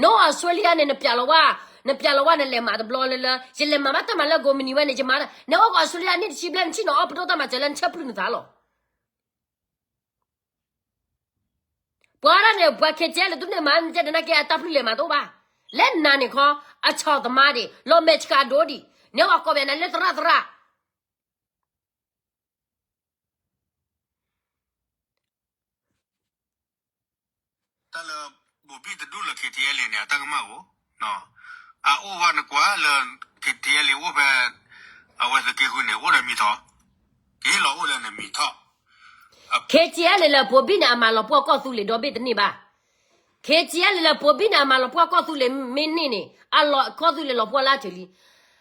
နအိၣ်အီစထြ့လယါန့ၣ် နပျးလီၤဝဲ, နပျးလီၤဝဲ နလဲၤမၤတဘျီလၢလၢ ယလဲၤမၤဘၣ်တၢ်မၤလၢကိးမုၢ်နံၤဝဲန့ၣ် ယမၤ, နအိၣ်ကအီစထြ့လယါနံၣ်တဆံဘျဲၣ် နဆ့ၣ်နီၤအီၣ်ပဒိၣ်တၢ်မၤစၢၤလၢနဆဲးပျုၢ်နသးလီၤ ပှၤဒၣ်န့ၣ် ပှၤခ့ၣ်ထံအဲလ့ တဒူၣ်န့ၣ်မၤ နတဲဒၣ်နာ်က့ အတၢ်ပျုၢ်လဲၤမၤတအိၣ်ဘၣ်, လၢနၤန့ၣ်ခီ အဆီၣ်သမါဒံး လီၤမဲာ်ဆှးဒိၣ်ဒံး, နဟဲကိးပှၤနၤလၢသရၣ်သရၣ်, တၢ်လၢ ဘိၣ်ဘံၣ်တဒူၣ်လၢ ခ့ၣ်ထံအဲလ့န့ၣ် အတၢ်ကမၣ်အိၣ်, အအိၣ်ဝဲနကွၢ်လၢ ခ့ၣ်ထံအဲလ့အိၣ်ဖဲ အဝဲသုးက့ဃုန့ၣ် အိၣ်ဒီးမံၤထီၣ်, ကဟ့ၣ်လီၤအိၣ်လၢနမံၤထီၣ် ခ့ၣ်ထံအဲလ့လၢ ဘိၣ်ဘံၣ်န့ၣ် အမၤလီၤပှီၢ်ကီၢ်သူလ့ၤဒီဘ့ၣ်တန့ၢ်ဘၣ်, ခ့ၣ်ထံအဲလ့လၢ ဘိၣ်ဘံၣ်န့ၣ် အမၤလီၤပှီၢ်ကီၢ်သူလ့ၤမ့ၢ်န့ၢ်န့ၣ် အလီၤကီၢ်သူလ့ၤလီၤပှီၢ်လၢအထၢၣ်လံ,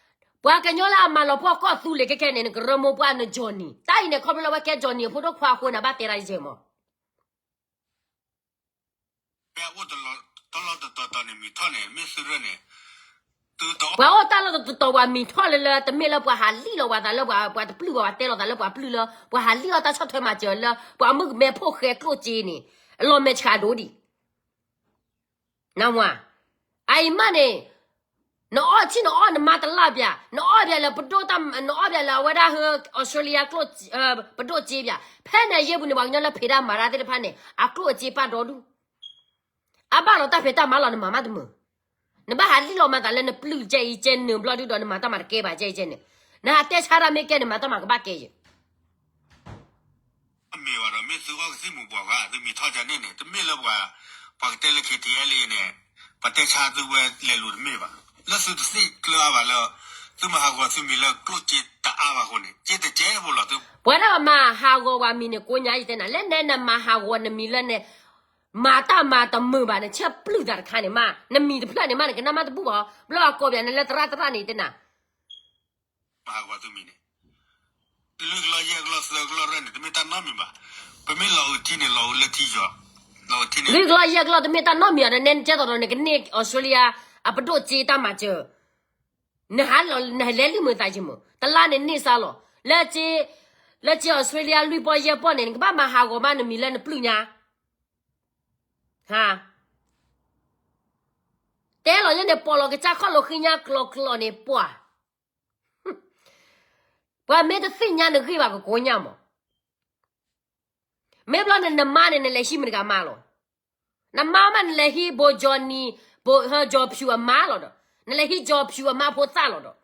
ပှၤကညီလၢအမၤလီၤပှီၢ်ကီၢ်သူလ့ၤခဲခဲန့ၣ် နကရၢမိၢ်ပှၢ်နကၠီၣ်နံၣ်, တၢ်အံၤန့ၣ် ခီဖျိလၢဝဲကဲကၠီၣ်နံၣ်အဖိဒိၣ်ခွါအဃိန့ၣ် ဘၣ်တဲဒၣ်ယဲမး ဖဲအအိၣ်တလီၢ်တတီၤန့ၣ် မံၤထီၣ်န့ၣ် မ့ၢ်သုးရၢၣ်န့ၣ်, ပှၤအိၣ်တၢ်လီၢ်တတီၤ ပှၤမံၤထီၣ်လၢလၢ တမ့ၢ်လၢပှၤဟးလံၣ်လီၤပှၤသးလၢပှၤတပျုၢ်ဘၣ် ပှၤတဲလီၤသးလၢပှၤပျုၢ်လၢ ပှၤဟးလံၣ်လီၤတၢ်ဆီၣ်ထွဲမၤစၢၤလၢ ပှၤမုၣ်ကမဲဖိၣ်ဃဲကျိၣ်စ့န့ၣ် အလီၤမဲာ်ဆှးဒိၣ်ဒံး နမ့ၢ် အအံၤမးန့ၣ် နအီၣ်ဆံၣ်နအီၣ်နမါတလၢ်ပၠး နအီၣ်ပၠးလၢပဒိၣ်တၢ် နအီၣ်ပၠးလၢအဝဲဒၣ်ဟၢ Australia ပဒိၣ်စ့ပၠး ဖဲန့ၣ်အယဲၢ်ပူၤန့ၣ် ပှၤကညီလၢဖံးတၢ်မၤတၢ်သ့ၣ်တဖၣ်န့ၣ် အကျိၣ်အစ့ပာ်ဒီဒူၣ် အဘၣ်လီၤတၢ်ဖံးတၢ်မၤလီၤ နမၤမးတမုာ် နဘၣ်ဟးလံၣ်လီၤမၤသးလၢနပျုၢ်ကဲအံၤကဲနုာ်ဘျီဒုဒီး နမၤတၢ်မၤတကဲဘၣ်ကဲအံၤကဲန့ၣ် နဟးတဲဆါတၢ်မ့ၢ်ကဲန့ၣ် မၤတၢ်မၤကဘၣ်ကဲယဲၢ် မ့ၢ်ဝဲဒီး မ့ၢ်သုအီၣ်ကသံၣ်မူၤဘှီးဂၤ သုမံၤထီၣ်ကန့ၣ်န့ၣ် တမ့ၢ်လၢပှၤ ပှၤကတဲလၢ K T L A န့ၣ် ပှၤတဲဆါသုဝဲလဲၤလူၤတမ့ၢ်ဘၣ်. လၢသုတသ့ၣ်ကျၢၤအါဘၣ်လၢ သုမၤဟးဂီၤသုမံၤလၢကျိၣ်စ့တအါဘၣ်အဃိန့ၣ် စ့တကဲဖိလီၤသု. ပှၤဒၣ်မၤဟးဂီၤပှၤမံၤန့ၣ် ကိးညါယတဲနၤ လၢနဲနမၤဟးဂီၤနမံၤလၢနဲ မၤတၢ်မၤတမုာ်ဘၣ်န့ၣ် ဆဲးပျုၢ်သးတခါန့ၣ်မး နမံၤတဖျၢၣ်န့ၣ်မး နကနၣ်မးတဘူၣ်ဘၣ် ဘျီအကိးပၠးနလၢသရၣ်သရၣ်န့ၣ်တဲနၤ မၤဟးဂီၤသုမံၤန့ၣ် လွံၢ်ကလီၢ်ယဲၢ်ကလီၢ်သၢကလီၢ်ရဲၣ်န့ၣ် တမ့ၢ်တၢ်နီတမံၤဘၣ်. ပမ့ၢ်လီၤအုးထံန့ၣ် လီၤအုးလၢထံယီၤ လွံၢ်ကလီၢ်ယဲၢ်ကလီၢ်တမ့ၢ်တၢ်နီတမံၤဘၣ်ဒီး နဲနကဲသိးဒီး နကန့ၢ် Australia အပဒိၣ်စ့တၢ်မၤစၢၤ နဟးလဲၤလုၢ်မုာ်သးယမုာ် တလါန့ၣ်န့ၢ်စါလီၤ လၢ လၢစ့ Australia လွံၢ်ပီၢ်ယဲၢ်ပီၢ်န့ၣ် နကဘၣ်မၤဟးဂီၤမးနမံၤလၢနပျုၢ်ညါ ဟါ တဲလီၤညါန့ၣ် ပိာ်လီၤကစၢ်ခီၣ်လိာ်ဃံညါကျီၤကျီၤန့ၣ် ပှၤ ပှၤမ့ၢ်တသ့ၣ်ညါနဂ့ၢ်ဘၣ်ကကိးညါမး, မ့ၢ်ဘျီန့ၣ်နမါန့ၣ် နလဲၤဟံးမတၤတဂၤမါလီၤ, နမါမးနလဲၤဟံးဘိကၠီနံၤ, ဘိကၠီဖၠူအမါလီၤဒီး, နလဲၤဟံးကၠီဖၠူအမါဖိသၣ်လီၤဒီး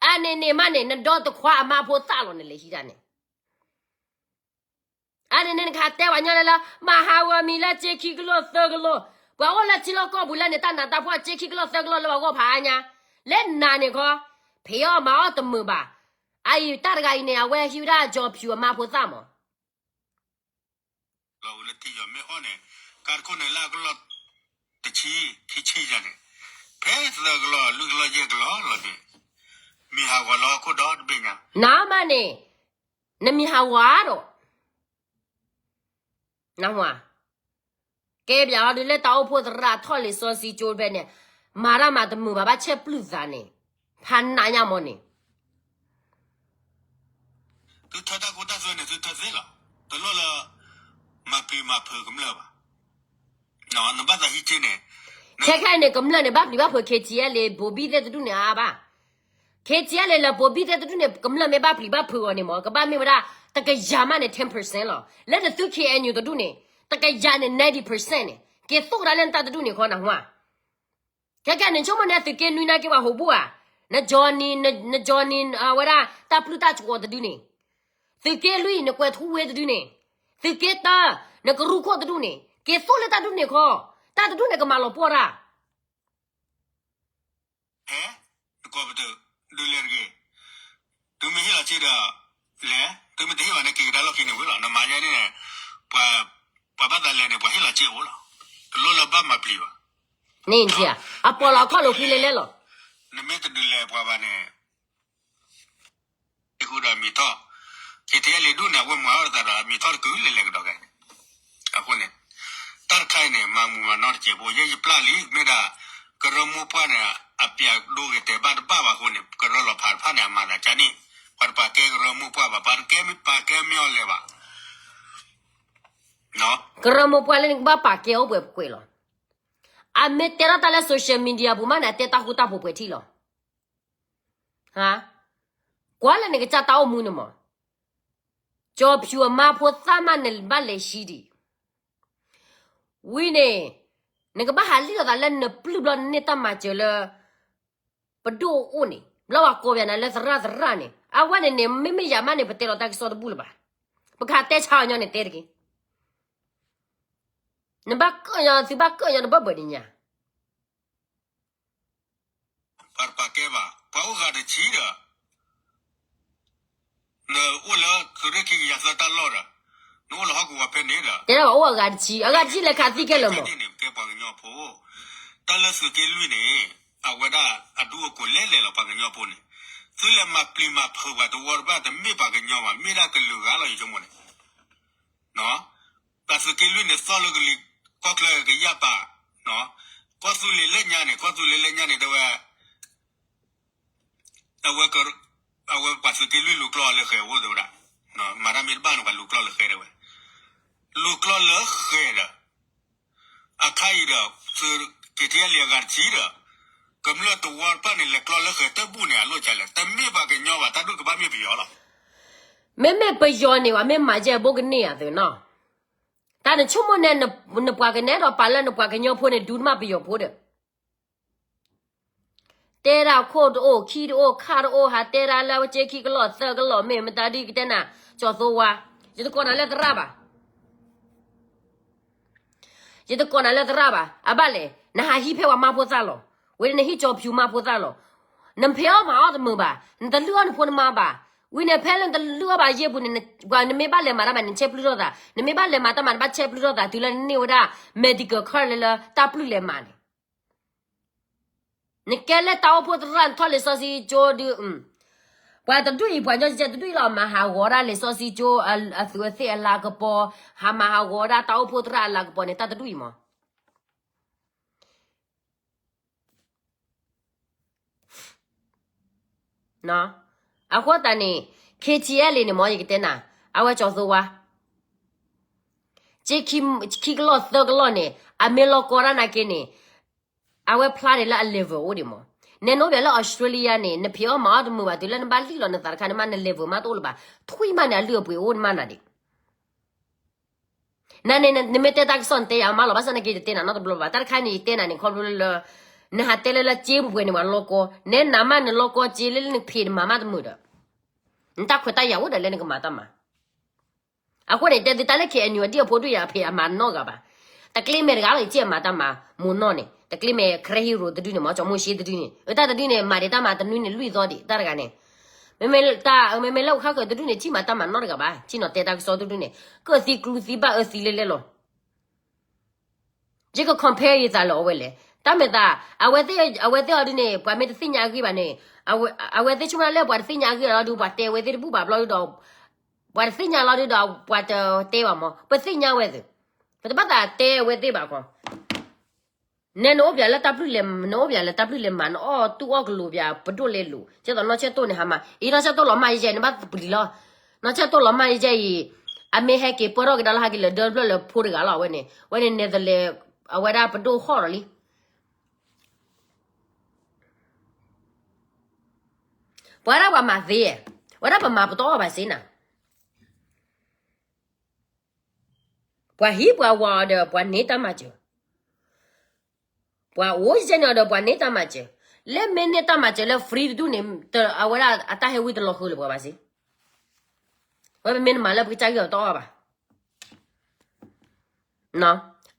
အန့ၣ်န့ၣ်မးန့ၣ် နဒီတခွါအမါဖိသၣ်လီၤ နလဲၤဟံးတၢ်န့ၣ်, အန့ၣ်န့ၣ်နကဟးတဲပှၤညီလၢလၢ မၤဟးဂီၤမံၤလၢစ့ခံကလိာ်သၢကလိာ်, ပှၤအိၣ်လၢထံလီၢ်ကီၢ်ပူၤလၢန့ၣ် တၢ်နးတၢ်ဖှီၣ်စ့ခံကလိာ်သၢကလိာ်လၢပှၤဂီၢ်ဖးအါညါ, လၢနၤန့ၣ်ခီ, ဖံးအီၣ်မၤအီၣ်တမုာ်ဘၣ်, အအံၤတၢ်တဂၤအံၤန့ၣ် အဝဲဟံးဝဲဒၣ်ကၠီဖၠူအမါဖိသၣ်မး လီၤဝံၤလၢထံယီၤမ့ၢ်အီၣ်န့ၣ်, ကါတခိၣ်န့ၣ်လၢအကလီၢ်တဆံ, ခံဆံယၤန့ၣ်, ဖဲသၢကလီၢ်လွံၢ်ကလီၢ်ယဲၢ်ကလီၢ်လီၤန့ၣ်, မံၤဟးဂီၤလီၤဟီၣ်ခိၣ်ဒီတဘ့ၣ်ညါ, နမါန့ၣ်, နမံၤဟးဂီၤဒီး နဝၤ, ကဲပၠးအီၤဒုးလၢတၢ်အိၣ်ဖှိၣ်သရၣ်ထီၣ်လံာ်စီဆှံကၠိဖဲန့ၣ်, မၤတၢ်မၤတမုာ်ဘၣ် ဘၣ်ဆဲးပျုၢ်သးန့ၣ်, ဖးနးညါမးန့ၣ် သုထၢတၢ်ခိတၢ်သွဲန့ၣ် သုထၢသ့လီၤ, တလိၣ်လၢ မၤပျံၤမၤဖုးကမျၢၢ်ဘၣ်, နဘၣ်သးဟံးက့ၤန့ၣ်, ခဲခဲအံၤန့ၣ် ကမျၢၢ်န့ၣ် ဘၣ်ပျံၤဘၣ်ဖုး K T L A ဘိးဘံၣ်သ့ၣ်တဒူၣ်န့ၣ်အါဘၣ်, K T L A လၢဘိးဘံၣ်သ့ၣ်တဒူၣ်န့ၣ် ကမျၢၢ်မ့ၢ်ဘၣ်ပျံၤဘၣ်ဖုးအီၤန့ၣ်မး ကဘၣ်မ့ၢ်ဝဲဒၣ် တကယၤမးန့ၣ် ten percent လီၤ, လၢနသု K N U တဒူၣ်န့ၣ်, တကယၤန့ၣ် ninety percent န့ၣ် က့ၤသိၣ်ကဒါလၢနတၢ်တဒူၣ်န့ၣ်ခီနဝၤ ခဲကဲန့ၣ် ဆိကမိၣ်န့ၣ် သုးက့နွံနာ်က့ၤပှၤဟိးဘူးဧါ, နကၠီနံၤ, နကၠီနံၤ အဝဲဒၣ် တၢ်ပျုၢ်တၢ်ကဝီၤတဒုန့ၣ်, သုးက့လွံၢ် နကွဲးထူဝ့တဒုန့ၣ်, သုးက့တၢ, နကရူၢ်ခိၣ်တဒုန့ၣ် က့ၤသိၣ်လၢတၢ်ဒုန့ၣ်ခီ, တၢ်တဒုန့ၣ်ကမၤလီၤပှီၢ်တၢ် ဟဲ, နကိးပတၢၢ်, ဒုးလဲၤတဂ့ၤ, သုမ့ၢ်ဟ့ၣ်လီၤစ့ဒီး, လဲၤ, သုမ့ၢ်တဟ့ၣ်ဘၣ်န့ၣ် က့ၤကဒါလီၢ်ခံန့ၣ်ဝံၤလီၤ, နမၤယဲန့ၣ်, ပှၤဘၣ်သးလဲၤန့ၣ် ပှၤဟ့ၣ်လီၤစ့အိၣ်လီၤ, တလိၣ်လၢဘၣ်မၤပျံၤဘၣ်, န့ၣ်, အပိာ်လီၤခီၣ်လိာ်ဃံလဲၤလဲၤလီၤ, နမ့ၢ်တဒုးလဲၤပှၤဘၣ်န့ၣ် ဃုာ်ဒီးမံၤထီၣ်, က့ၤထံအဲလ့ၤဒူၣ်န့ၣ် အဝဲမၤအီၣ်တသးဒီး မံၤထီၣ်တကုာ်လဲၤလဲၤကဒီးကဲန့ၣ်, အဃိန့ၣ်, တၢ်တခါအံၤန့ၣ် မၤမုာ်မၤနီတစဲးဖိ ယဲယပျၢ်လံ မ့ၢ်ဒၣ်, ကရၢမိၢ်ပှၢ်န့ၣ် အပျးဒိဂ့ၤတဲာ်ဘၣ်တဘၣ်ဘၣ်အဃိန့ၣ် ကရၢလီၤဖးတဖၣ်န့ၣ် အမၤသးကန့ၣ်, ပှၤတပာ်ကဲကရၢမိၢ်ပှၢ်ဘၣ် ပှၤတကဲမ့ၢ်ပာ်ကဲမ့ၢ်အီၤလဲၤဘၣ် ကရၢမိၢ်ပှၢ်လၢနကဘၣ်ပာ်ကဲအိၣ်ပှဲၤပှဲၤလီၤ, အမ့ၢ်တဲထီၣ်တၢ်လၢ social media ပူၤမးန့ၣ် အတဲတၢ်ဃူတၢ်ဖိးပှဲၤထံၣ်လီၤ ကွၢ်လၢနကစၢ်တၢ်အိၣ်မူန့ၣ်မး, ကၠီဖၠူအမါဖိသၣ်မးနဘၣ်လဲၤဟံးဒံး, ဝံၤန့ၣ်, နကဘၣ်ဟးလံၣ်လိာ်သးလၢနပျုၢ်ဘျီနန့ၢ်တၢ်မၤစၢၤလၢ ပဒိၣ်အိၣ်န့ၣ် ဘျီပှၤကိးပှၤနၤလၢသရၣ်သရၣ်န့ၣ် အဝဲန့ၣ်န့ၣ် မ့မ့ၢ်ယၤမးန့ၣ် ပတဲလီၤတၢ်ကစီၣ်တဘူၣ်လၢၤဘၣ်, ပကဟးတဲဆါအီၤညီန့ၣ်တဲတက့ၢ်, နဘၣ်ကၢၣ်ညီ သုဘၣ်ကၢၣ်ညီတဘၢၣ်ဘၢၣ်ဒံးညါ ပှၤတပာ်ကဲဘၣ် ပှၤအိၣ်ဂၤတဆံဒီး, နအိၣ်လၢသုးရ့ၣ်ခံကယၤသၢတၢ်လီၢ်ဒီး, နအိၣ်လၢဟီၣ်ကဝီၤဖဲန့ၣ်ဒီး, တဲဒၣ်ပှၤအိၣ်အဂၤတဆံ အဂၤတဆံလဲၤခးသံကဲလၢာ်မး, ကဲပှၤကညီဖိ, တၢ်လၢသုးက့လွံၢ်န့ၣ်, အဝဲဒၣ်အဒူအကိးလဲၤလဲၤလီၤပှၤကညီဖိန့ၣ်, သုလဲၤမၤပျံၤမၤဖုးပှၤတဝီတဘၣ် တမ့ၢ်ပှၤကညီဘၣ် မ့ၢ်ဒၣ်ကလုာ်ဂၤလီၤ ယဆိကမိၣ်န့ၣ် တၢ်သုးက့လွံၢ်န့ၣ် သီၣ်လၢကလံၤကီၢ်ချၢကယၢ်ပာ်, ကီၢ်သူလ့ၤလၢညါန့ၣ် ကီၢ်သူလ့ၤလၢညါန့ၣ် တဲဝဲ အဝဲ အဝဲပှၤသုးက့လွံၢ်လူၤကျီၢ်လၢဃဲၤအိၣ်တဲဝဲဒၣ်, မၤတၢ်မ့ၢ်တဘၣ်န့ၣ် ပှၤလူၤကျီၢ်လၢဃဲၤတဲဝဲ, လူၤကျီၢ်လၢဃဲၤဒီး အခါအံၤဒီး သုးက့ထံအလံၤအဂၤတထံၣ်ဒီး ကမျၢၢ်တဝီတဖၣ်န့ၣ် လဲၤကျီၢ်လၢဃဲၤတဘူၣ်န့ၣ် အလိၣ်ကလဲၣ်, တမ့ၢ်ပှၤကညီဘၣ်, တၢ်ဒူၣ်ကဘၣ်မ့ၢ်ပယီၤလီၤ. မ့မ့ၢ်ပယီၤန့ၣ် ပှၤမ့ၢ်မၤယဲၢ်ဘိကန့ၢ်ဧါသုနီၤ, တၢ်နဆိကမိၣ်န့ၣ် နပှၤကနဲဒီးပာ်လၢနပှၤကညီဖိန့ၣ် ဒူတမၣ်ပယီၤဖိဒီး တဲဒၣ်ခိၣ်တအိၣ် ခံတအိၣ် ခါတအိၣ် ဟးတဲဒၣ်လၢအဝဲက့ခံကလီၢ်သၢကလီၢ် မ့ၢ်မတၤဒ်ကတဲနၤ ကၠီၤသိဝါ, ယတကိးနၤလၢသရၣ်ဘၣ်, ယတကိးနၤလၢသရၣ်ဘၣ်, အဘၣ်လဲၣ် နဟးဟံးဖဲပှၤမါဖိသၣ်လီၤ, ဝဲန့ၣ်နဟံးကၠီၤဖၠူမါဖိသၣ်လီၤ, နဖံးအီၣ်မၤအီၣ်တမုာ်ဘၣ်, နတလုၢ်အီၣ်နဖိနမါဘၣ်, ဝံၤန့ၣ်ဖဲလၢနတလုၢ်အီၣ်ဘၣ်ယဲၢ်ပူၤန့ၣ် နမ့ၢ်ဘၣ်လဲၤမၤတၢ်မၤ နဆဲးပျုၢ်ထီၣ်သး, နမ့ၢ်ဘၣ်လဲၤမၤတၢ်မၤ နဘၣ်ဆဲးပျုၢ်ထီၣ်သး တုၤလၢနန့ၢ်ဝဲဒၣ် medical card လၢလၢတၢ်ပျုၢ်လဲၤမၤန့ၣ် နကဲလၢတၢ်အိၣ်ဖှိၣ်သရၣ် နထီၣ်လံာ်စီဆှံကၠိဒုး, ပှၤတဒူၣ်အံၤ ပှၤကညီကဲတဒူၣ်အံၤလီၤ မၤဟးဂီၤဒၣ်လံာ်စီဆှံကၠိ အသူးအသ့ၣ်အလၤကပီၤ, ဟးမၤဟးဂီၤဒၣ်တၢ်အိၣ်ဖှိၣ်သရၣ်အလၤကပီၤန့ၣ် တၢ်တဒူၣ်အံၤမး အဃိသတးန့ၣ် KTLA န့ၣ်မ့ၢ်ယကတဲနၤ, အဝဲကၠီၤသိဝါ, က့ခံကလီၢ်သၢကလီၢ်န့ၣ် အမ့ၢ်လီၢ်ကီတၢ်နာ်က့န့ၣ် အဝဲဖျါန့ၣ်လၢအ level အိၣ်ဒံးမး, နဲနအိၣ်ပၠးလၢ Australia န့ၣ် နဖံးအီၣ်မၤအီၣ်တမုာ်ဘၣ် တုၤလၢနဘၣ်လံၣ်လီၤနသးတခါန့ၣ်မး န level မးတအိၣ်လၢၤဘၣ်, ထွံၣ်မးန့ၣ် အလုၢ်အပှ့ၤအိၣ်နမးနၤဒံး နန့ၣ် နမ့ၢ်တဲတၢ်ကစီၣ် နတဲယၤမးလီၤ, ဘၣ်ဆၣ်သနာ်က့ ယတဲနၤနီတဘျီဘၣ်, တၢ်တခါန့ၣ် ယတဲနၤန့ၣ် ခီဖျိလၢ နဟးတဲလၢလၢက့ပှဲၤပှဲၤန့ၣ် ပှၤလီၢ်ကီ, နဲနၤမးနလီၢ်ကီက့ လၢလၢနဖံးနမၤမးတမုာ်ဒီး နတၢ်ခွဲးတၢ်ယာ်အိၣ်ဒီးလၢနကမၤတၢ်မၤ အဃိန့ၣ် တဲသုတၢ်လၢ KNU အဒံၣ်အဖိဒုၣ်ယၤ အဖံးအမၤနီတဂၤဘၣ်, တကျ့မဲာ်တဂၤလီၤ ယက့အမၤတၢ်မၤ မိၢ်နီၢ်န့ၣ် တကျ့မဲာ် ခရဲဟံရိၤတဒုန့ၣ် မ့ၢ်ကၠီၤမိၢ်ၡ့တဒုန့ၣ် အတၢ်တဒုန့ၣ် မၤဒံးတၢ်မၤတနွံန့ၣ် လွံၢ်သီဒံး တၢ်တဂၤန့ၣ် မ့မ့ၢ်လၢအိၣ်ခါဃၢၤတဒုန့ၣ် ထံၣ်မၤတၢ်မၤနီတဂၤဘၣ်, ထံၣ်နီၤတဲတၢ်ကစီၣ်တဒုန့ၣ် ကၢၣ်သံကျူသံဘၣ်အၢသံလဲလဲလီၤ. ယက compare ယသးလၢအဝဲလဲၣ်, တၢ်မဲာ်သး အဝဲသ့ၣ်အီၤဒုန့ၣ် ပှၤမ့ၢ်တသ့ၣ်ညါအဂ့ၢ်ဘၣ်န့ၣ် အဝဲသ့ၣ်ဆိကမိၣ်လၢပှၤတသ့ၣ်ညါအဂ့ၢ်လီၤဒု ပှၤတဲအဝဲသ့ၣ်တဘူၣ်ဘၣ်ဘျီဒုဒီး ပှၤတသ့ၣ်ညါလီၤဒုဒီး ပှၤတတဲဘၣ်မး ပသ့ၣ်ညါဝဲသု, ပတဘၣ်သးတဲအဝဲသ့ၣ်ဘၣ်ခီ နဲနအိၣ်ပၠးလၢတၢ်ပျုၢ်လဲၤ နအိၣ်ပၠးလၢတၢ်ပျုၢ်လဲၤမၤ နအီၣ်တူၢ်အီၣ်ကလိၤပၠး ပဒိၣ်လဲၤလိၤ ကဲသိးနီၢ်ဆၢၣ်တိၢ်န့ၣ် ဟးမၤ အံၤနီၢ်ဆၢၣ်တိၢ်လီၤမၢ်ယဲယဲ နဘၣ်ပျံၤလီၤ, နီၢ်ဆၢၣ်တိၢ်လီၤမၢ်ယဲယဲအံၤ အမ့ၢ်ဟဲက့ၤပၢၢ်ထီၣ်ကဒါလီၤ ဟဲက့ၤလၢဒၢတဖျၢၣ်လၢဖိတဂၤလီၤ အဝဲန့ၣ် ဝဲန့ၣ်နဲသလဲး အဝဲဒၣ်ပဒိၣ်ဟီၣ်ဒီးလံ ပှၤဒၣ်ပှၤမၤသ့, ဝဲဒၣ်ပမၤပတအီၣ်ဘၣ်စ့နၤ, ပှၤဟံးပှၤဝၤအီၤဒီးပှၤန့ၢ်တၢ်မၤစၢၤ, ပှၤအိၣ်ယဲန့ၣ်အီၤဒီးပှၤန့ၢ်တၢ်မၤစၢၤ, လၢမ့ၢ်န့ၢ်တၢ်မၤစၢၤလၢ free တဒူၣ်န့ၣ် အဝဲဒၣ်အတၢ်ဟဲဝံတလီၤဃုာ်လၢၤပှၤဘၣ်စ့, ဝဲပမ့ၢ်နမၤလၢပကစၢ်ဂံၢ်အီၤတအီၣ်ဘၣ်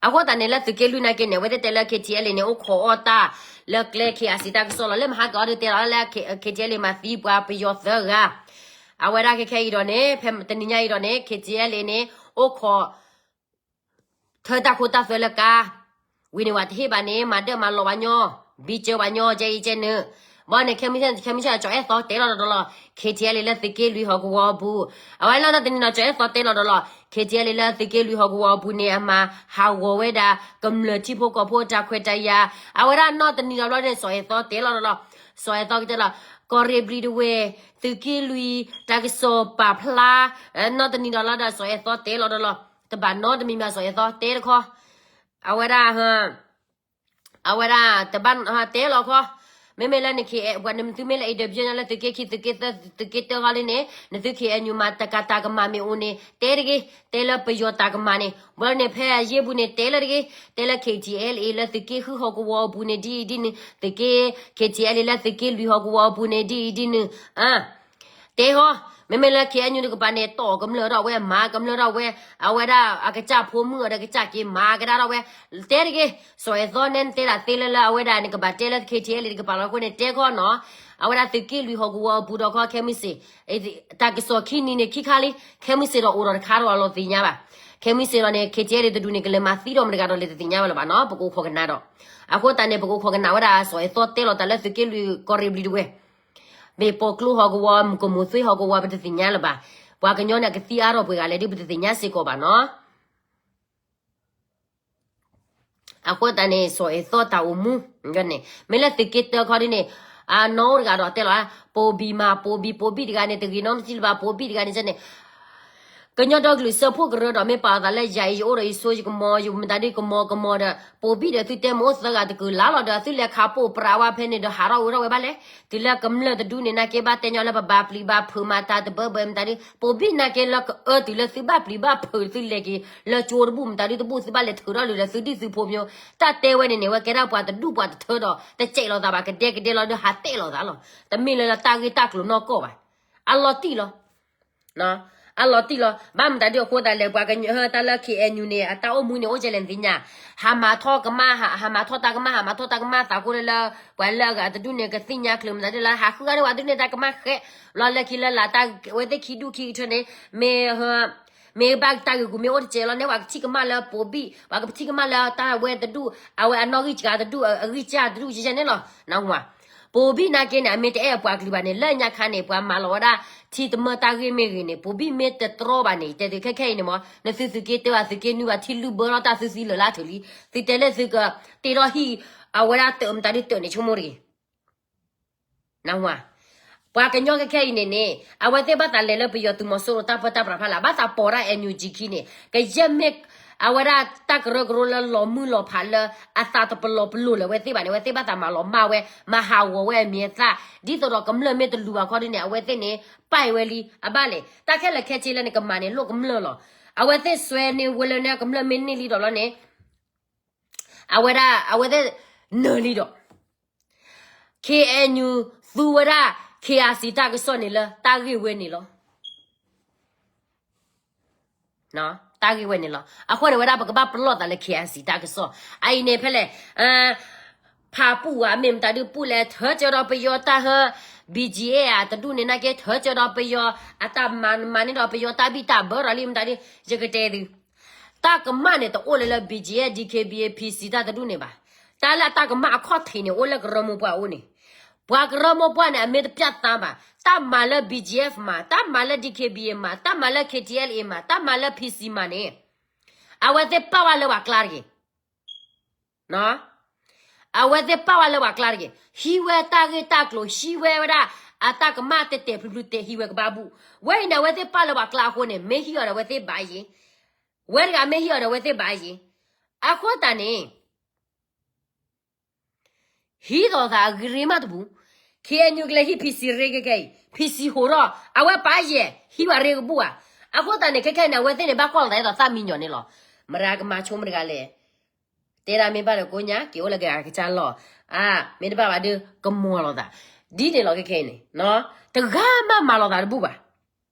အဃိသတးန့ၣ်လၢသုးက့လွံၢ်နာ်က့န့ၣ် အဝဲသ့ၣ်တဲလၢ KTLA န့ၣ် အိၣ်ခိးအီၣ်တၢ်လၢကျဲ KIC တၢ်ကစီၣ်လီၤ လၢမဟါကီးဒုတဲလီၤလၢ KTLA မၤသံပှၤပယီၤသၢဂၤ, အဝဲဒၣ်ခဲခဲအံၤဒီးန့ၣ် ဖဲတနံၤညါအံၤဒီးန့ၣ် KTLA န့ၣ် အိၣ်ခိး ထၢတၢ်ခိတၢ်သွဲလၢကါ, ဝံၤန့ၣ်ဝဲတဟ့ၣ်ဘၣ်န့ၣ် မၤဒၢၣ်မၤလီၤဝဲညီ, ဘံကၢဝဲညီ ကဲအံၤကဲနုာ်, ဘၣ်န့ၣ် ခဲမုၢ်ဆ့ၣ် ခဲမုၢ်ဆ့ၣ် ကၠီၤအဲၣ်သီတဲလီၤဒီးလီၤ KTLA လၢသုးက့လွံၢ်ဟီၣ်ကဝီၤအပူၤ, အဝဲလၢနီၢ်တနံၤဒီး ကၠီၤအဲၣ်သီတဲလီၤဒီးလီၤ KTLA လၢသုးက့လွံၢ်ဟီၣ်ကဝီၤအပူၤန့ၣ် အမၤဟးဂီၤဝဲဒၣ် ကမျၢၢ်ထံဖိကီၢ်ဖိတၢ်ခွဲးတၢ်ယာ်, အဝဲဒၣ်နီၢ်တနံၤဒီးဘျီန့ၣ် ကၠီၤအဲၣ်သီတဲလီၤဒီးလီၤ, ကၠီၤအဲၣ်သီကတဲလီၤ, ကီၢ်ရ့ၣ်ဘျံၤတဝဲၢ်, သုးက့လွံၢ်, တၢ်ကစီၣ်ပာ်ဖျါ, နီၢ်တနံၤဒီးလီၤဒီး ကၠီၤအဲၣ်သီတဲလီၤဒီးလီၤ, တဘၣ်နီတမံၤမံၤ ကၠီၤအဲၣ်သီတဲတခီ, အဝဲဒၣ် အဝဲဒၣ်တဘၣ်တဲလီၤခီ, မ့မ့ၢ်လၢန ပှၤနသုမ့ၢ်လၢ အံၤဒၢးဘျၢၣ် လၢသုးက့ခံ သုးက့သၢ သုးက့တၢခီလံန့ၣ် နသု KNU မၤတကးတၢ်ကမၣ်မ့ၢ်အိၣ်န့ၣ် တဲတဂ့ၤ, တဲလၢပယီၤတၢ်ကမၣ်န့ၣ် ဘျီန့ၣ် ဖဲအယ့ၢ်ပူၤန့ၣ် တဲလၢတဂ့ၤ, တဲလၢ KTLA လၢသုးက့ဃုဟီၣ်ကဝီၤအပူၤန့ၣ် ဒ်အံၤဒ်နုၤ, သုးက့ KTLA လၢသုးက့လွံၢ်ဟီၣ်ကဝီၤအပူၤန့ၣ် ဒ်အံၤဒ်နုၤ တဲဟီ, မ့မ့ၢ်လၢ KNU တကပၤန့ၣ် တီၢ်ကမျၢၢ်ထီၣ်ဝဲ မၤကမျၢၢ်ထီၣ်ဝဲ, အဝဲဒၣ်အကစၢ်ဖိမုၣ်အီၤဒီးကစၢ်က့ၤမၤကဒါထီၣ်ဝဲ, တဲတဂ့ၤ, စီၤအဲၣ်သီ နဲနတဲဒၣ်သ့လၢလၢအဝဲဒၣ်န့ၣ် ကဘၣ်တဲလၢ KTLA တကပၤလီၤအဃိန့ၣ် တဲခီနီၤ, အဝဲဒၣ်သုးက့လွံၢ်ဟီၣ်ကဝီၤအပူၤဒီးခီ ခဲမုၢ်ဆ့ၣ်, တၢ်ကစီၣ်ခံနံၤန့ၣ်ခံခါလံ, ခဲမုၢ်ဆ့ၣ်ဒီးအိၣ်ဒီးတခါဒီးအလီၤသ့ၣ်ညါဘၣ်, ခဲမုၢ်ဆ့ၣ်ဒီးန့ၣ် KTLA တဒူၣ်န့ၣ် ကလဲၤမၤသံဒီးမတၤဂၤဒီးလဲၤတသ့ၣ်ညါဝဲလၢၤဘၣ်နီၤ, ပကအိၣ်ခိးကနၣ်ဒီး, အဃိသတးန့ၣ် ပကအိၣ်ခိးကနၣ်ဝဲဒၣ် စီၤအဲၣ်သီ တဲလီၤတၢ်လၢသုးက့လွံၢ်ကီၢ်ရ့ၣ်ဘျံၤတဝဲၢ် မ့ၢ်ပိာ်ကျိဟီၣ်ကဝီၤ မုၢ်ကမိၢ်သွ့ဟီၣ်ကဝီၤ ပတသ့ၣ်ညါလၢၤဘၣ်, ပှၤကညီန့ၣ် အကသံအါထီၣ်ပှဲၤဂၤလဲၣ်ဒုး ပတသ့ၣ်ညါစ့ၢ်ကီးဘၣ်နီၤ. အဃိသတးန့ၣ် စီၤအဲၣ်သီၣ်တၢ်အိၣ်မူန့ၣ် မ့ၢ်လၢသုးက့တၢခီဒ်န့ၣ် အနီၢ်အိၣ်တဂၤဒီးတဲလီၤ ပိာ်ဘံၣ်မး ပိာ်ဘံၣ် ပိာ်ဘံၣ်တဂၤန့ၣ် တဂ့ၤနီတစံးလၢၤဘၣ် ပိာ်ဘံၣ်တဂၤန့ၣ်န့ၣ် ကညီဒီကလုာ်စၢဖှိၣ်ကရၢဒီး မ့ၢ်ပာ်အသးလၢယၤအံၤ ယအိၣ်ဒီးယဆိယကမီၤ ယမတၤဒုကမီၤကမီၤဒီး ပိာ်ဘံၣ်ဒီးသုတဲမ့ၢ်အိၣ်သၢဂၤတကုၤလၢ်လီၤဒီး သုလဲၤခးပိာ်ပြးဝဲဖဲန့ၣ်ဒီး ဟးထီၣ်ဝဲထီၣ်ဝဲဘၣ်လဲၣ် တုၤလၢကမျၢၢ်တဒူၣ်န့ၣ် နာ်က့ဘၣ်တဲညီလၢပဘၣ်ပျံၤဘၣ်ဖုးမၤတၢ်တဘၢဘၢမတၤဒု ပိာ်ဘံၣ်နာ်က့လၢကအၢတုၤလၢသုဘၣ်ပျံၤဘၣ်ဖုးသုလဲၤက့ၤ လၢကၠိတဘူၣ်မတၤဒုတဘူၣ် သုဘၣ်လဲၤထုးထီၣ်လုာ်ဒီးသုဒုၣ်သုဖိမ့ၢ် တၢ်တဲဝဲန့ၣ်န့ၣ် ဝဲကဲဒၣ်ပှၤတဒူၣ်ပှၤတထၢဒီး တစဲးလိာ်သးဘၣ် ကဒဲကဒဲလီၤဒီးဟးတဲလိာ်သးလီၤ တမ့ၢ်လၢလၢတၢ်ဂ့ၢ်တၢ်ကျိၤနီၢ်ကီၢ်ဘၣ် အလီၤတံၢ်လီၤ အလီၤတံၢ်လီၤ ဘၣ်မတၤဒုအဃိသတးလဲၣ် ပှၤကညီတၢ်လၢ K N U န့ၣ် အတၢ်အိၣ်မူန့ၣ် အိၣ်ကဲလဲၣ်နသ့ၣ်ညါ ဟးမၤထီၣ်ကမၣ် ဟးမၤထီၣ်တၢ်ကမၣ် ဟးမၤထီၣ်တၢ်ကမၣ်သးကိးလၢလၢ ပှၤလၢအဂၤတဒူၣ်န့ၣ် ကသ့ၣ်ညါချုးမတၤဒုလၢ ဟးဃုဂၤန့ၣ် ပှၤဒုးန့ၢ်တၢ်ကမၣ်ဃဲ လီၤလၢခံလၢလာ်တၢ်ဝဲသ့ၣ်ခံဒူၣ်ခံကထၢန့ၣ် မ့ၢ် မ့ၢ်ဘၣ်တၢ်ဂ့ၢ်ဂူာ်မ့ၢ်အိၣ်တစဲးလီၤန့ၣ် ပှၤကထံၣ်ကမၣ်လၢပိာ်ဘံၣ် ပှၤကထံၣ်ကမၣ်လၢတၢ်ဝဲတဒူၣ် အဝဲအနီၢ်ဂံၢ်စှၤတဒူၣ် အဂံၢ်စၢ်တဒူၣ် ယဲန့ၣ်လီၤ နၢ်ဟူဧါ ပိာ်ဘံၣ်နာ်က့န့ၣ် အမ့ၢ်တအဲၣ်အပှၤကလုာ်ဘၣ်န့ၣ် လၢညါခါန့ၣ် ပှၤမၤလီၤဝဲဒၣ် ထံတမၢတၢ်ဂ့ၢ်မ့ၢ်ဂ့ၤန့ၣ် ပိာ်ဘံၣ်မ့ၢ်တတြီဘၣ်န့ၣ် တဲသုခဲခဲအံၤန့ၣ်မ့ၢ် နသုသုးက့တၢဘၣ်သုးက့နွံဘၣ် ထံလုၢ်ဘၢလီၤတၢ်သုသံလၢာ်လၢထူၣ်လံ သုတဲလၢသုကတ့ထီၣ်ဟံၣ် အဝဲဒၣ်တၢးမတၤဒုတၢးန့ၣ် ဆိကမိၣ်တဂ့ၤ နၢ်ဟူဧါ ပှၤကညီခဲခဲအံၤန့ၣ်န့ၣ် အဝဲသ့ၣ်ဘၣ်သးလဲၤလၢပယီၤသုးမီၤစိရိၤတၢ်ပၢတၢ်ပြးဖးလၢ် ဘၣ်သးပိာ်ဒၣ် N U G ခံန့ၣ် ကယဲၢ်မ့ၢ် အဝဲဒၣ်တၢ်ကရၢကရိလၢလီၤမုၢ်လီၤဖးလၢ အသးတပလီၤပလိာ်လၢၤဝဲသ့ၣ်ဘၣ်န့ၣ် အဝဲသ့ၣ်ဘၣ်သးမၤလီၤမၢ်ဝဲ မၤဟးဂီၤဝဲအမံၤအသၣ် ဒ်သိးဒီးကမျၢၢ်မ့ၢ်တလူၤဘၣ်ခီဒ်န့ၣ် အဝဲသ့ၣ်န့ၣ် ပာ်ဝဲလံ အဘၣ်လဲၣ် တၢ်ခဲလၢာ်ခဲဆ့လၢန့ၣ် ကမၤန့ၣ်လိၣ်ကမျၢၢ်လီၤ အဝဲသ့ၣ်စွဲန့ၢ်ဝဲလၢန့ၣ် ကမျၢၢ်မ့ၢ်န့ၢ်လံဒီးလီၤန့ၣ် အဝဲဒၣ် အဝဲသ့ၣ်နၢၤလံဒီး K N U သူဝဲဒၣ် K I C တၢ်ကစီၣ်န့ၣ်လၢတၢ်ဂ့ၢ်ဝဲန့ၣ်လီၤ. တၢ်ဂ့ၢ်ဝဲန့ၣ်လီၤ. အဃိန့ၣ်ဝဲဒၣ် ပကဘၣ်ပလီၢ်သးလၢ K I C တၢ်ကစီၣ် အအံၤန့ၣ်ဖဲလဲၣ် ဖးပူၣ်ဝဲ မ့ၢ်မတၤဒုပူၣ်လဲၣ် ထၢကၢဒီးပယီၤတၢ်ဟၢ B G F တဒူၣ်န့ၣ် နာ်က့ ထၢကၢဒီးပယီၤ အတၢ်မၤမၤန့ၢ်ဒီးပယီၤတၢ်ဘံၣ်တၢ်ဘၢဒီးလံ မတၤဒု ယကတဲသု တၢ်ကမၣ်န့ၣ် တအိၣ်လၢလၢ B G F, D K B A, P C တၢ်တဒူၣ်န့ၣ်ဘၣ်. တၢ်လၢအတၢ်ကမၣ်အခီၣ်ထံးန့ၣ် အိၣ်လၢကရၢမိၢ်ပှၢ်အအိၣ်န့ၣ်. ပှၤကရၢမိၢ်ပှၢ်န့ၣ် အမ့ၢ်တပျၢ်သးဘၣ်, တၢ်မၤလၢ B G F မၤ, တၢ်မၤလၢ D K B A မၤ, တၢ်မၤလၢ K T L A မၤ, တၢ်မၤလၢ P C မၤန့ၣ် အဝဲသ့ၣ်ပာ်ဝဲလၢပှၤကျါတဂ့ၤ. အဝဲသ့ၣ်ပာ်ဝဲလၢပှၤကျါတဂ့ၤ. ဟံးဝဲတၢ်ဂ့ၢ်တၢ်ကျိၤ, ဟံးဝဲဝဲဒၣ် အတၢ်ကမၣ်တဲာ်တဲာ်ဖျုးဖျုးတဲာ်ဟံးဝဲကဘၣ်ဘူၣ်. ဝဲအံၤန့ၣ် အဝဲသ့ၣ်ပာ်လၢပှၤကျါအဃိန့ၣ် မ့ၢ်ဟံးအီၤဒီးအဝဲသ့ၣ်ဘၣ်ယ့ၤ, ဝဲတဂၤမ့ၢ်ဟံးအီၤဒီးအဝဲသ့ၣ်ဘၣ်ယ့ၤ. အဃိသတးန့ၣ် ဟံးလိာ်သးအဂ့ၤမးတပူၤ, K N U ကလဲၤဟံး P C ရ့ခဲခဲအံၤ, P C ဟိးထီၣ်, အဝဲပာ်ယဲၢ်, ဟံးဝဲရ့ကဘူၣ်ဧါ. အဃိသတးန့ၣ် ခဲခဲန့ၣ် အဝဲသ့ၣ်န့ၣ် ဘၣ်ကွၢ်လိာ်သးဒ်သိးသၣ်မံညီၤန့ၣ်လီၤ. မတၤကမၤဆိမတဂၤလဲၣ်. တဲဒၣ်မ့ၢ်ဘၣ်ဒီးကိးညါ က့ၤအိၣ်လၢကဂၤကစၢ်လီၢ်, အါ, မ့ၢ်တဘၣ်ဘၣ်ဒီး ကမီၤလိာ်သး, ဒ်န့ၣ်လီၤခဲခဲအံၤန့ၣ်, တဂၤမးမၤလိာ်သးတဘူၣ်ဘၣ်.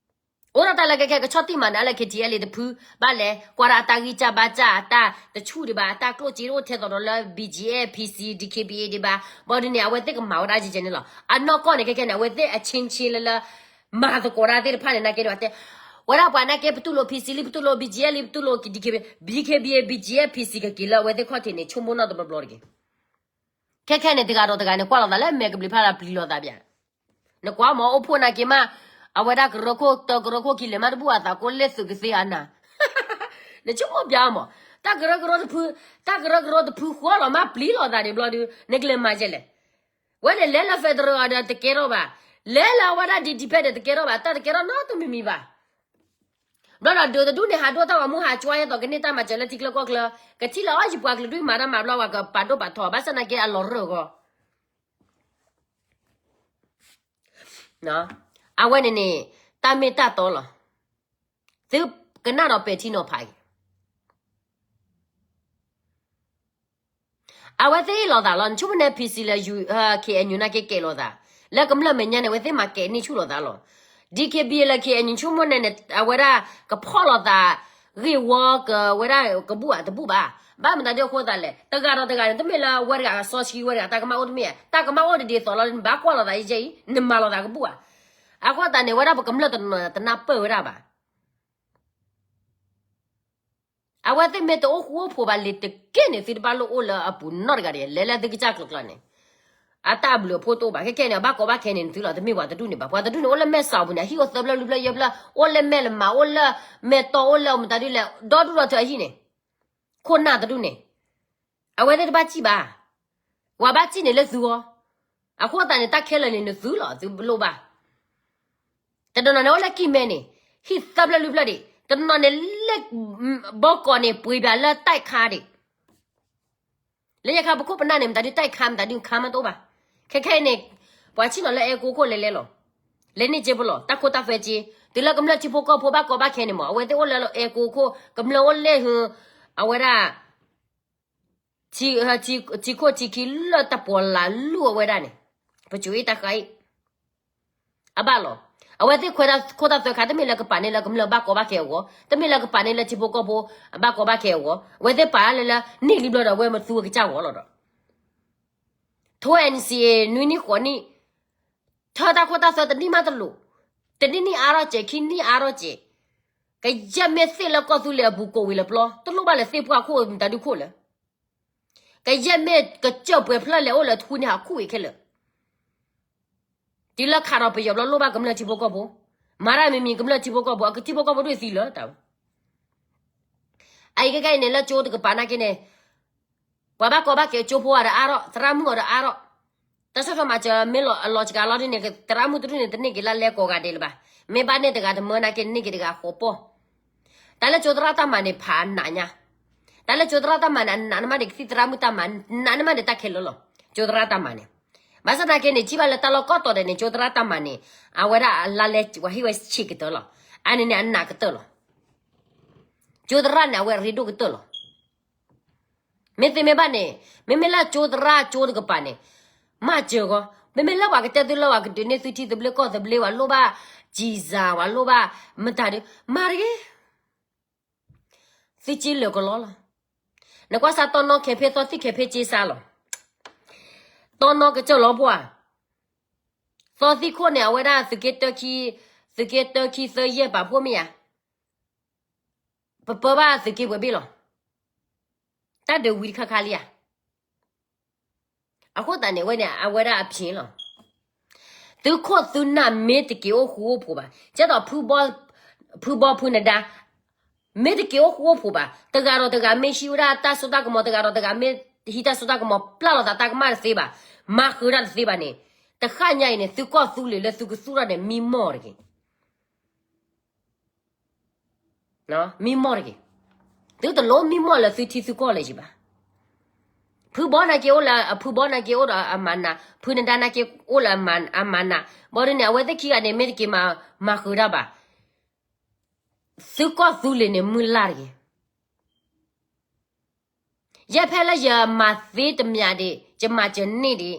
အိၣ်ဒၣ်တၢ်လၢခဲခဲကဆီၣ်တံၢ်မၤန့ၣ် လၢ K T L A တဖု, ဘၣ်လဲၤကွၢ်ဒၣ်အတၢ်ဂံၢ်စၢ်ဘါစၢ်အတၢ်တဆူၣ်ဒံးဘၣ်, အတၢ်ကျိၣ်စ့တအိၣ်ထဲသိးဒီးလၢ B G F, P C, D K B A ဒံးဘၣ်, ဘၣ်ဒ်န့ၣ် အဝဲသ့ၣ်ကမၤဝဲဒၣ်ကဲကဲန့ၣ်လီၤ. အနီၢ်ကီၢ်န့ၣ် ခဲခဲန့ၣ် အဝဲသ့ၣ်အဆ့ဆ့လၢလၢ မၤသကိးတၢ်သ့ၣ်တဖၣ်န့ၣ် နာ်က့ဒ်ဝဲတဲ, ဝဲဒၣ်ပှၤနာ်က့ ပတူၢ်လိာ် P C လံ ပတူၢ်လိာ် B G F လံ ပတူၢ်လိာ် D K B A, B G F, B G F, P C ကက့ၤလၢအဝဲသ့ၣ်ခီၣ်ထံးန့ၣ် ဆိကမိၣ်နီၢ်တဘျီဘျီတက့ၢ်. ခဲခဲန့ၣ် တဂၤဒီးတဂၤန့ၣ် ကွၢ်လိာ်သးလၢမဲာ်ကဘျံးဖးဒိၣ်ပျံၤလိာ်သးဘၣ်. နကွၢ်မ့ၢ်အိၣ်ဖှိၣ်နာ်က့မး, အဝဲဒၣ်ကရၢခိၣ်တၢကရၢခိၣ်ခံလဲၤမးတဘူၣ် အသးကိးလဲၤသုးကသ့အနၤ နဆိကမိၣ်ပျးမး, တၢ်ကရၢကရိတဖု, တၢ်ကရၢကရိတဖုဃီလီၤမး ပျံၤလိာ်သးန့ၣ်ဘျီဒုး နကလဲၤမၤကဲလဲၣ်. ဝဲန့ၣ်လဲၤလၢ federal ဒီးတကဲထီၣ်ဘၣ်, လဲၤလၢအဝဲဒၣ် D D ဖဲဒီးတကဲထီၣ်ဘၣ်, တၢ်တကဲထီၣ်နီတမံၤမံၤဘၣ်. ဘျီဒီးဒုးတဒူၣ်န့ၣ် ဟးဒိၣ်တၢ်ဂီၤမူ ဟးကွၢ်ယဲသိးကန့ၢ်တၢ်မၤစၢၤလၢထံကျါကီၢ်ကျါ, ကထံၣ်လၢအီၤယပှၤကလုာ်ဒူၣ်မၤတၢ်မၤဘျီ ပှၤကပာ်ဒိၣ်ပာ်ထီၣ် ဘၣ်ဆၣ်နာ်က့အလီၤရၢၢ်ဂီၤ အဝဲန့ၣ်န့ၣ် တၢ်မ့ၢ်တၢ်တီလီၤ. သုကနၣ်ဒီးပဲာ်ထံနီၤဖးအံၤ, အဝဲသ့ၣ်အ့ၣ်လိာ်သးလီၤ. နဆိကမိၣ်န့ၣ် P C လၢ K N U နာ်က့ကဲလိာ်သး, လၢကမျၢၢ်မဲာ်ညါန့ၣ် အဝဲသ့ၣ်မၤကဲန့ၢ်ဆူၣ်လိာ်သးလီၤ. D K B A လၢ K N U ဆိကမိၣ်န့ၣ် အဝဲဒၣ်ကဖီၣ်လိာ်သး ဂ့ၢ်ဝီကဝဲဒၣ်ကဘူၣ်ဧါ တဘူၣ်ဘၣ်. ဘၣ်မတၤဒ်အဃိသတးလဲၣ်, တဂၤဒီးတဂၤန့ၣ် တမ့ၢ်လၢအဝဲတဂၤအစီဆှံ ဝဲတဂၤတၢ်ကမၣ်အိၣ်တမ့ၢ်ဧါ, တၢ်ကမၣ်အိၣ်တဒ်သိးလီၤ နဘၣ်ကွၢ်လိာ်သးယဲအံၤ နမၤလိာ်သးကဘူၣ်ဧါ. အဃိသတးန့ၣ် ဝဲဒၣ်ပကမျၢၢ်တနၢ်ပၢၢ်ဝဲဒၣ်ဘၣ်. အဝဲသ့ၣ်မ့ၢ်တအိၣ်ဃူအိၣ်ဖိးဘၣ်လံၤတက့ၢ်န့ၣ် သုတဘၣ်လိၣ်အိၣ်လၢအပူၤနီတဂၤဒံး လဲၤလၢသုကစၢ်ကျိၤကျါန့ၣ်, အတၢ်ဘျုးအဖှိၣ်တအိၣ်ဘၣ်. ခဲခဲန့ၣ် အဘၣ်ကီဘၣ်ခဲန့ၣ် နသုလီၤ တမ့ၢ်ပှၤတဒူၣ်န့ၣ်ဘၣ်. ပှၤတဒူၣ်န့ၣ် အိၣ်လၢမဲၢ်စီၤပူၤန့ၣ် အဟံၣ်အိၣ်သၢဖျၢၣ်လွံၢ်ဖျၢၣ်ယဲၢ်ဖျၢၣ်, အိၣ်လၢမဲၢ်လမး အိၣ်လၢမဲၢ်တီ အိၣ်လၢမတၤဒ်လဲၣ် ဒီဒူၣ်ဒီထၢအဟံၣ်န့ၣ်, ခိၣ်နၢ်တဒူၣ်န့ၣ်, အ အဝဲသ့ၣ်တဘၣ်စံၣ်ဘၣ်. ပှၤဘၣ်စံၣ်န့ၣ်လၢသုဂီၢ်. အဃိသတးန့ၣ် တၢ်ခဲလၢာ်န့ၣ် နသုလီၤ, သုလိၣ်ဘၣ်. တနီၤနီၤန့ၣ်အိၣ်လၢကံၢ်မဲန့ၣ်, ဟံၣ်သၢဖျၢၣ်လွံၢ်ဖျၢၣ်ဒံး, တနီၤန့ၣ်လၢ ဘီကီးန့ၣ် ပှ့ၤဘၣ်လၢတၢ်ခါဒံး. လၢယခါပခိၣ်ပနၢ်န့ၣ် မတၤဒုးတၢ်ခါ မတၤဒုးခါမ့ၢ်တအိၣ်ဘၣ်. ခဲခဲအံၤန့ၣ် ပှၤဆ့ၣ်နီၤလၢအဲကိခိၣ်လဲၤလဲၤလီၤ. လဲၤန့ၢ်စ့ဖိလီၤ, တၢ်ခိတၢ်သွဲစ့. တုၤလၢကမျၢၢ်ထံဖိကီၢ်ဖိဘၣ်ကီဘၣ်ခဲန့ၣ်မး အဝဲသ့ၣ်အိၣ်လၢအဲကိခိၣ် ကမျၢၢ်အိၣ်လဲၤဟု, အဝဲဒၣ် ထံ, ထံခိၣ်ထံခံလၢတၢ်ပီးလၢလူၢ်အဝဲဒၣ်န့ၣ်, ပစိၤအ့ၣ်တၢ်ဃါအံၤ, အဘၣ်လီၤ. အဝဲသ့ၣ်ခွဲးတၢ်ခိတၢ်သွဲခါ တမ့ၢ်လၢကပာ်န့ၢ်လၢကမျၢၢ်ဘၣ်ကီဘၣ်ခဲအဂီၢ်, တမ့ၢ်လၢကပာ်န့ၢ်လၢထံဖိကီၢ်ဖိ ဘၣ်ကီဘၣ်ခဲအဂီၢ်, အဝဲသ့ၣ်ပာ်လၢလၢ န့ၢ်လံဘျီဒီး အဝဲမသူအကစၢ်ဂီၢ်လီၤဒီး ထိ NCA နွံနံၣ်ဃိးနံၣ်, ထၢတၢ်ခိတၢ်သွဲတနံၣ်မးတလိၤ, တနံၣ်နံၣ်အါထီၣ်စဲး ခံနံၣ်အါထီၣ်စဲး, ကယဲၢ်မ့ၢ်သ့ၣ်လၢကီၢ်သူလ့ၤအပူၤကိးဝံၤလၢပျီ တလိၣ်ဘၣ်လၢသ့ၣ်ပှၢ်ခိၣ်မတၤဒုခိၣ်လၢ ကယဲၢ်မ့ၢ်ကစၢၢ်ပှဲၤဖျၢၣ်လဲၤအိၣ်လၢထူန့ၣ်ဟးခူၣ်ဝံၤခဲလၢာ်, တုၤလၢခးဒီးပယီၤဘျီလိၣ်ဘၣ်ကမျၢၢ်ထံဖိကီၢ်ဖိ, မၤတၢ်မံၤမံၤကမျၢၢ်ထံဖိကီၢ်ဖိ အကထံဖိကီၢ်ဖိဒုးသံလၢတၢ်ဝဲ အအံၤခဲကနံၣ်အံၤန့ၣ် လၢကၠိတကပၤနာ်က့န့ၣ်, ပှၤဘၣ်ကီဘၣ်ခဲကၠိဖိအီၤဒီးအါထီၣ် သရၣ်မုၣ်အီၤဒီးအါထီၣ်, တၢ်ဆီၣ်ထွဲမၤစၢၤမ့ၢ်လီၤအလီၤစှၤလီၤဒ်န့ၣ် သရၣ်မုၣ်တဒူၣ်န့ၣ် တန့ၢ်က့ၤလၢလဲကိးဂၤဒဲးလၢၤဘၣ်, မ့ၢ်ဘၣ်န့ၢ်တဂၤတမၢနာ်က့န့ၢ်က့ၤတဂၤဃိးပီၢ်, တၢ်လၢကၠိသရၣ်တၢ်မၤန့ၣ် ဖးအနးညါ, တၢ်လၢကၠိသရၣ်တၢ်မၤန့ၣ် အနးန့ၢ်မးဒံးကသံၣ်သရၣ်မုၣ်တၢ်မၤ နးန့ၢ်မးဒံးတၢ်ခဲလၢာ်လီၤ, ကၠိသရၣ်တၢ်မၤန့ၣ်, ဘၣ်ဆၣ်သနာ်က့န့ၣ် ထံၣ်ဘၣ်လၢတၢ်လီၢ်ကီၢ်တီၤဒဲးန့ၣ် ကၠိသရၣ်တၢ်မၤန့ၣ်, အဝဲဒၣ်အလါလဲပှၤဟ့ၣ်ဝဲဆံးကတၢၢ်လီၤ, အန့ၣ်န့ၣ်အနးကတၢၢ်လီၤ, ကၠိသရၣ်န့ၣ် အဝဲရ့ဒိၣ်ကတၢၢ်လီၤ. မ့ၢ်သ့မ့ၢ်ဘၣ်န့ၣ်, မ့မ့ၢ်လၢကၠိသရၣ်ကၠိတကပၤန့ၣ်, မၤစၢၤဂီၢ်, မ့မ့ၢ်လၢပှၤကတဲသုလၢပှၤကဒုးန့ၢ်သုထံသဘျ့ကီၢ်သဘျ့ ပှၤလိၣ်ဘၣ် ကံစၤ ပှၤလိၣ်ဘၣ် မတၤဒုး မၤတဂ့ၤ, သုက့လၢာ်ကလီလီၤ, နကွၢ်စးတီနီခဲဖဲသီသံၣ်ခဲဖဲက့စါလီၤ, တီနီကစၢၢ်လီၤပှၤ, သီသံၣ်ခိၣ်န့ၣ် အဝဲဒၣ်သုးက့တၢခံ, သုးက့တၢခံသၢယဲၢ်ပာ်ဖှိၣ်မ့ၢ်ဧါ ပပၢဘၣ်သုးက့ပှဲၤဘ့ၣ်လီၤ, တၢ်ဒုးဝံၤတခါခါလံဧါ, အဃိသတးန့ၣ် အဝဲန့ၣ် အဝဲဒၣ်အဖျ့လီၤ, သုခိၣ်သုနၢ်မ့ၢ်တက့ၤအိၣ်ဃူအိၣ်ဖိးဘၣ်, ကဲသိး ဖုဘီဖုနဒါ မ့ၢ်တက့ၤအိၣ်ဃူအိၣ်ဖိးဘၣ်, တဂၤဒီးတဂၤမ့ၢ်ဟံးဝဲဒၣ်တၢ်စိတၢ်ကမီၤ, တဂၤဒီးတဂၤမ့ၢ်ဟံးတၢ်စိတၢ်ကမီၤ ပျၢ်လိာ်သးတၢ်ကမၣ်တသ့ဘၣ်, မၤဃုာ်တၢ်တသ့ဘၣ်န့ၣ်, တဃၣ်ညါအံၤန့ၣ် သုကီၢ်သူလ့ၤလၢသုကသူၣ်ထီၣ်န့ၣ် မံမီၢ်တဂ့ၤ မံမီၢ်တဂ့ၤ, သုတလိၣ်မံမီၢ်လၢသုထံသုကီၢ်လၢၤဘၣ်, ဖုဘီနာ်က့အိၣ်လၢအဖုဘီနာ်က့အိၣ်ဒီးအမၤနး, ဖုနဒါနာ်က့အိၣ်လၢအမၤနး, ဘီဒုန့ၣ် အဝဲသ့ၣ်ခံဂၤန့ၣ် မ့ၢ်တက့ၤမၤဃုာ်တၢ်ဘၣ်, သုကီၢ်သူလ့ၤန့ၣ် မုၢ်လၢ်တဂ့ၤ ယဲဖဲလၢယမၤသ့တမံၤဒံး, ယမၤစၢၤန့ၢ်ဒံး,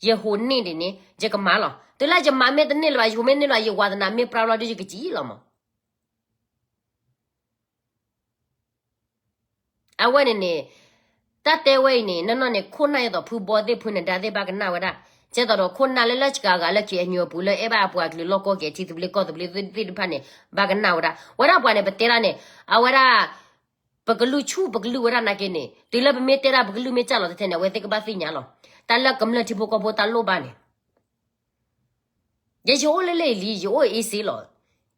ယဟူးန့ၢ်ဒံးန့ၣ် ယကမၤလီၤ. တုၤလၢယမၤမ့ၢ်တန့ၢ်လၢၤဘၣ်, ယဟူးမ့ၢ်တန့ၢ်လၢၤဘၣ်, ယဝၤသနာ်မ့ၢ်ပြၢလီၤဒုး ယကစံၣ်လီၤမး. အဝဲန့ၣ်န့ၣ်, တၢ်တဲဝဲအံၤန့ၣ် နီၢ်နီၢ်န့ၣ် ခိၣ်နၢ်ယသိးဖုဘီသ့ၣ်ဖုနဒါသ့ၣ်ဘၣ်ကနၣ်ဝဲဒၣ်, ကဲသိးဒီးခိၣ်နၢ်လၢလၢ စှၤဂၤလၢ ခ့ၣ်အဲၣ်ယူၣ် အပူၤလၢအဲၣ်ဘၣ်အပှၤကလုာ်လီၢ်ကီၢ်ကဲၤထံသဘျ့ကီၢ်သဘျ့သ့ၣ်တဖၣ်န့ၣ် ဘၣ်ကနၣ်ဝဲဒၣ်. ဝဲဒၣ်ပှၤန့ၣ် ပတဲဒၣ်န့ၣ်, အဝဲဒၣ် ပကလုၢ်ဆူၣ်ပကလုၢ်ဝဲဒၣ်နာ်က့န့ၣ်, တုၤလၢပမ့ၢ်တဲဒၣ်ပကလုၢ်မ့ၢ်စၢ်လီၤတထဲန့ၣ် အဝဲသ့ၣ်ကဘၣ်သ့ၣ်ညါလီၤ. တၢ်လၢကမျၢၢ်ထံဖိကီၢ်ဖိတၢ်လိၣ်ဘၣ်န့ၣ် ယဲယအိၣ်လၢလၢအံၤလံ, ယအိၣ်အ့စ့လီၤ.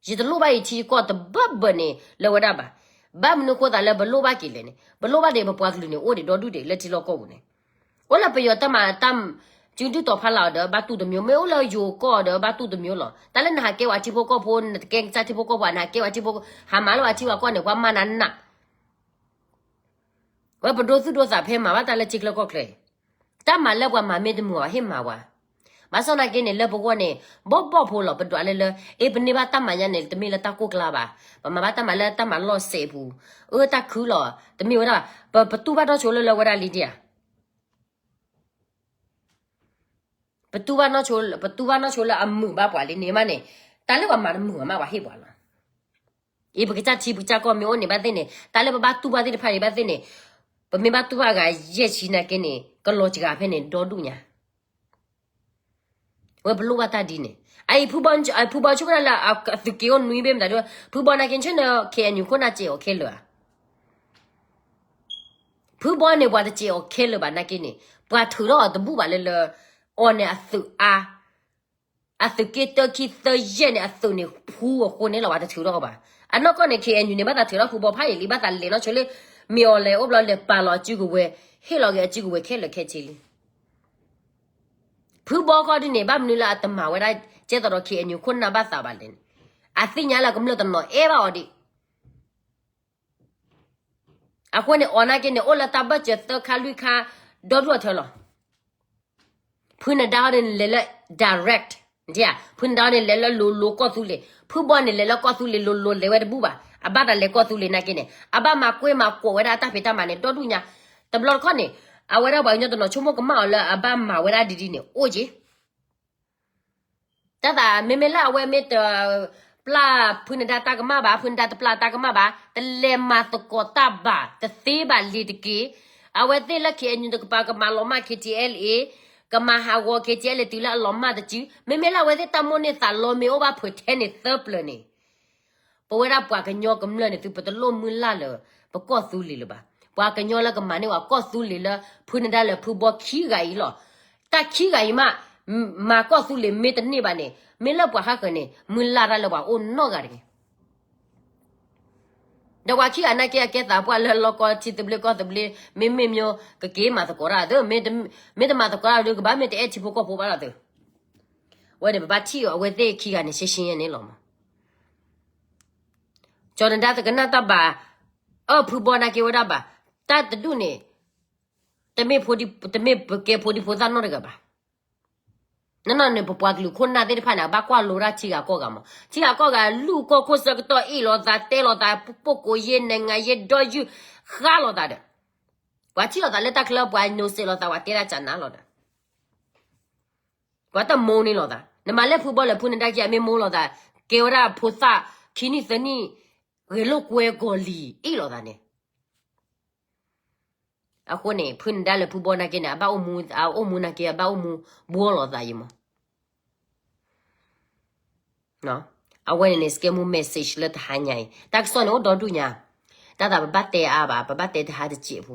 ယတလိၣ်ဘၣ်ယထံယကီၢ်တဘၢဘၢန့ၣ် လၢဝဲဒၣ်ဘၣ်. ဘၣ်မနုၤဃိသးလၢပလိၣ်ဘၣ်က့ၤလဲၣ်န့ၣ်, ပလိၣ်ဘၣ်ဒံးပပှၤကလုာ်န့ၣ် အိၣ်ဒံးဒီဒူၣ်ဒံးလၢထံလီၢ်ကီၢ်ပူၤန့ၣ်, အိၣ်လၢပယီၤတၢ်မၤတၢ် ကၠူဒုၣ်တီၤဖးလၢ်အီၤဒီးဘၣ်တူၢ်တမံၤ, မ့ၢ်အိၣ်လၢယိၤကီၢ်ဒီးဘၣ်တူၢ်တမံၤလီၤ. တၢ်လၢနဟးကဲဝဲထံဖိကီၢ်ဖိ, နတကဲကစၢ်ထံဖိကီၢ်ဖိ, နဟးကဲဝဲထံဖိ, ဟးမၤလၢဝဲထံဝဲကီၢ်န့ၣ် ပှၤမၤနၤနး ဝဲပဒိသူၣ်ဒိသးဖဲမၤဘၣ်တၢ်လၢထံချၢကီၢ်ချၢအံၤ, တၢ်မၤလၢပှၤမၤမ့ၢ်တမုာ်ဘၣ် ဟ့ၣ်မၤဝဲ. ဘၣ်ဆၣ်သနာ်က့န့ၣ် လၢပဂီၢ်န့ၣ် ဘီၣ်ဘီၣ်ဖိလီၤ. ပဒွးလၢလၢ အ့ ပန့ၢ်ဘၣ်တၢ်မၤညါန့ၣ် တမ့ၢ်လၢတၢ်ကိၢ်ကျါဘၣ်. ပမၤဘၣ်တၢ်မၤလၢတၢ်မၤလီၢ်စဲးပူၤ, အၢ တၢ်ခုလီၤ. တမ့ၢ်ဝဲဒၣ်ဘၣ်. ပ ပတူၢ်ဘၣ်နီၢ်ဆိလၢလၢဝဲဒၣ်လံဒံဧါ ပတူၢ်ဘၣ်နီၢ်ဆိ, ပတူၢ်ဘၣ်နီၢ်ဆိလၢအမုာ်ဘၣ်ပှၤလံန့ၣ်မးန့ၣ်, တၢ်လၢပှၤမၤတမုာ်ဘၣ်မး ပှၤဟ့ၣ်ပှၤလီၤ. အ့ ပကစၢ်ထံပကစၢ်ကီၢ်မ့ၢ်အိၣ်န့ၣ်ဘၣ်သ့ၣ်န့ၣ်, တၢ်လၢပဘၣ်တူၢ်ဘၣ်သ့ၣ်တဖၣ်န့ၣ်ဘၣ်သ့ၣ်န့ၣ်, ပမ့ၢ်ဘၣ်တူၢ်ဘၣ်ဂၤယဲၢ်ဆံနာ်က့န့ၣ် ကလီၤစှၤဖဲန့ၣ် ဒီဒူၣ်ညါ ဝဲပလိၣ်ဘၣ်တၢ်ဒ်န့ၣ်. အအံၤ ဖုဘီဆိကမိၣ်လၢအသုးက့ၤအိၣ်နွံဘ့ၣ်မတၤဒု, ဖုဘီနာ်က့ ဆၢန့ၣ် ခ့ၣ်အဲၣ်ယူၣ် ခိၣ်နၢ်စဲးအီၤခဲလၢာ်ဧါ. ဖုဘီန့ၣ် ပှၤတစဲးအီၤခဲလၢာ်ဘၣ်နာ်က့န့ၣ်, ပှၤထုးထီၣ်အီၤတဘူၣ်ဘၣ်လၢလၢ, အီၤန့ၣ်အသုးအါ, အသုးက့ၤတၢခံသၢယဲၢ်န့ၣ် အသုးန့ၣ်ဖှူအဃိန့ၣ်လီၤ ပှၤတထုးထီၣ်အီၤဘၣ်. အနီၢ်ကီၢ်န့ၣ် ခ့ၣ်အဲၣ်ယူၣ်န့ၣ် ဘၣ်သးထုးထီၣ်ဖုဘီဖးယံာ်လံ ဘၣ်သးလဲၤနီၢ်ဆိလၢ မ့ၢ်အီၤလဲၤအိၣ်ဘျီလဲၤပာ်လီၤအစုကဝဲၤ, ဟ့ၣ်လီၤက့ၤအစုကဝဲၤခဲလၢာ်ခဲဆ့လံ. ဖုဘီခီဒုန့ၣ် ဘၣ်မနုၤလၢအတမၤဝဲဒၣ် ကဲသိးဒီး KNU ခိၣ်နၢ်ဘၣ်သးဘၣ်လဲၣ်န့ၣ်, အသ့ၣ်ညါလၢကမျၢၢ်တနီၤအဲၣ်ဘၣ်အီၤဒံး. အဃိန့ၣ် အီၤနာ်က့န့ၣ် အိၣ်လၢတၢ်ဘၢၣ်စၢၤသၢခါလွံၢ်ခါ ဒီဒူၣ်အထၢလီၤ. ဖုနဒါဟီဒုန့ၣ် လဲၤလၢ direct, ဖုနဒါဟီန့ၣ် လဲၤလၢလိၤလိၤကီၢ်သူလ့ၤ, ဖုဘီန့ၣ် လဲၤလၢကီၢ်သူလ့ၤလိၤလိၤ လဲၤဝဲတဘူၣ်ဘၣ်. အဘၣ်တၢ်လဲၤကီၢ်သူလ့ၤနာ်က့န့ၣ် အဘၣ်မၤကွဲမၤကိးဝဲဒၣ်အတၢ်ဖံးတၢ်မၤန့ၣ် ဒီဒူၣ်ညါ. တဘျီတခီၣ်န့ၣ် အဝဲဒၣ်ပှၤကညီတနီၤဆိကမိၣ်ကမၣ်အီၤလၢအဘၣ်မၤဝဲဒၣ်ဒ်ဒ်န့ၣ် အိၣ်က့ တၢ်သး မ့မ့ၢ်လၢအဝဲမ့ၢ်တပျၢ်ဖုနဒါတၢ်ကမၣ်ဘၣ်, ဖုနဒါတပျၢ်တၢ်ကမၣ်ဘၣ်, တလဲၤမၤသကိးတၢ်ဘၣ်, တသ့ဘၣ်လံၤတက့ၢ်. အဝဲသ့ၣ်လၢ KNU တကပၤ ကမၤလီၤမၢ် KTLA, ကမၤဟးဂီၤ KTLA တုၤလၢအလီၤမၢ်တစု, မ့မ့ၢ်လၢအဝဲသ့ၣ်တၢ်မိၣ်န့ၢ်သးလီမ့ၢ်အိၣ်ဘၣ်ဖုးထဲန့ၣ်သၢပျၢၤန့ၣ် ပဝဲဒၣ်ပှၤကညီကမျၢၢ်န့ၣ် သုပတလိၣ်မုၢ်လၢ်လၢ ပကီၢ်သူလ့ၤလၢၤဘၣ်. ပှၤကညီလၢကမၤန့ၢ်ဝဲကီၢ်သူလ့ၤလၢ ဖုနဒါလၢဖုဘီခံဂၤအံၤလီၤ. တၢ်ခံဂၤအံၤမး မၤကီၢ်သူလ့ၤမ့ၢ်တန့ၢ်ဘၣ်န့ၣ် မ့ၢ်လၢပှၤဃါဃၢၤန့ၣ် မုၢ်လၢ်တၢ်လၢပှၤအိၣ်နီတဂၤတဂ့ၤ. ဒီးပှၤခံဂၤနာ်က့ အကဲသးပှၢ်လၢလီၢ်ကီၢ်ထံသဘျ့ကီၢ်သဘျ့ မ့မ့ၢ်မ့ၢ် ကက့ၤမၤသကိးတၢ်သု, မ့ၢ်တမၤသကိးတၢ်ဒုး ကဘၣ်မ့ၢ်တအဲၣ်ထံဖိကီၢ်ဖိဘၣ်လီၤသု. ဝဲန့ၣ် ပဘၣ်ထံၣ်အီၤ အဝဲသ့ၣ်ခံဂၤန့ၣ် ရှင်းရှင်းန့ၣ်လီၤမး. ကၠီၤနဒါသကနၣ်တၢ်ဘၣ်, အၢဖုဘီနာ်က့ဝဲဒၣ်ဘၣ်, တၢ်တဒူၣ်န့ၣ် တမ့ၢ်ဖိဒံ, တမ့ၢ်ပကဲဖိဒံဖိသၣ်နီတဂၤဘၣ်. နီၢ်နီၢ်န့ၣ် ပပှၤကလုာ်ခိၣ်နၢ်သ့ၣ်တဖၣ်န့ၣ် အဘၣ်ကွၢ်လိတၢ်ထံဂၤကီၢ်ဂၤမး. ထံဂၤကီၢ်ဂၤ လူၢ်ကီၢ်ခိၣ်ဆၢကတီၢ်အ့ၣ်လိာ်သး တဲလိာ်သး ပုၢ်ကိးယ့ နိုင်ငံရေး ဒီယုၢ် ဃါလိာ်သးဒီး ပှၤထံၣ်လိာ်သးလၢတၢ်ချၢ ပှၤနိးစဲးလိာ်သး ပှၤတဲတၢ်ကနၣ်လိာ်ဒီး ပှၤတမိၢ်န့ၣ်လိာ်သး, နမၤလၢဖုဘီလၢဖုနဒါခံဂၤမ့ၢ်မိၢ်လိာ်သး, ကဲဝဲဒၣ်ဖိသၣ်ခံနံၣ်သၢနံၣ် ဂဲၤလိာ်ကွဲကီၤလံၤအ့ၣ်လိာ်သးန့ၣ်. အဃိန့ၣ် ဖုနဒါလၢဖုဘီနာ်က့န့ၣ် အဘၣ်အိၣ်မူ, အအိၣ်မူနာ်က့ အဘၣ်အိၣ်မူဘှီလိာ်သးယံၤမး. အဝဲန့ၣ်န့ၣ် စကဲမူ message လၢတဟါညါအံၤ တၢ်ကစီၣ်န့ၣ်အိၣ်ဒီဒူၣ်ညါ, တၢ်သးပဘၣ်တဲအါဘၣ်, ပဘၣ်တဲတဟါတစဲးဖိ.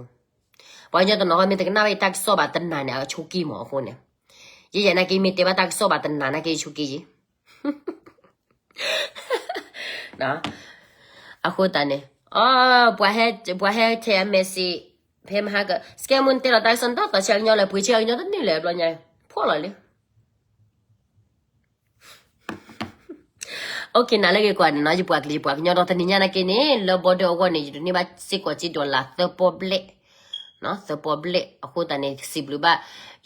ပှၤကညီတနီၤမ့ၢ်တကနၣ်ဘၣ်အံၤတၢ်ကစီၣ်ဘၣ်တနၤန့ၣ် အဆိက့မးအဃိန့ၣ်, ယဲယဲနာ်က့မ့ၢ်တဲဘၣ်တၢ်ကစီၣ်ဘၣ်တနၤနာ်က့ဆိက့ယံၤ အဃိသတးန့ၣ် အ ပှၤဟဲထဲအ message ဖဲမဟါက စကဲမူ နတဲလီၤတၢ်ကစီၣ် နတၢ်သီဆံးကညီလၢပှ့ၤဆံးကညီတန့ၢ်လၢၤဘျီညါ ဖှီၣ်လီၤလံ. OK နၤလၢဂ့ၤကွၢ်န့ၣ်နီၤ ယပှၤကလုာ်ယပှၤကညီဒီးတနံၤညါနာ်က့န့ၣ် လၢ border အဂီၢ်န့ၣ် ယဒိးန့ၢ်ဘၣ်စ့ၢ်ကီးက့ dollar သၢပီဘျဲၣ်, သၢပီဘျဲၣ် အဃိသတးန့ၣ် စံးဘျုးဘၣ်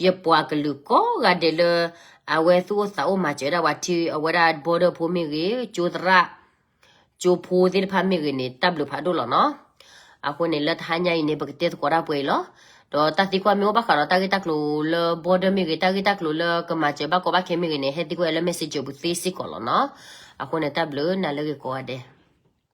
ယပှၤကလုာ်ကိးဂၤဒဲးလၢ အဝဲသူၣ်အိၣ်သးအိၣ်မၤစၢၤဒၣ်ပှၤထံ အဝဲဒၣ် border ဖိမ့ၢ်ဂ့ၤ ကၠိသရၣ် ကၠိဖိသ့ၣ်တဖၣ်မ့ၢ်ဂ့ၤန့ၣ် တၢ်ဘျုးဖးဒိၣ်လီၤနီၤ. အဃိန့ၣ် လၢတဟါညါအံၤန့ၣ် ပကတဲသကိးတၢ်ပှဲၤအံၤလီၤ. ဒီးတၢ်သံကွၢ်မ့ၢ်အိၣ်ဘၣ်ဃးဒီးတၢ်ဂ့ၢ်တၢ်ကျိၤလၢ border မ့ၢ်ဂ့ၤ တၢ်ဂ့ၢ်တၢ်ကျိၤလၢကမၤစၢၤဘၣ်ကီဘၣ်ခဲမ့ၢ်ဂ့ၤန့ၣ် ဟဲသံကွၢ်လၢ messenger ပူၤသ့စ့ၢ်ကီးလီၤနီၤ. အဃိန့ၣ် တၢ်ဘျုးနၤလၢဂ့ၤကိးဂၤဒဲး.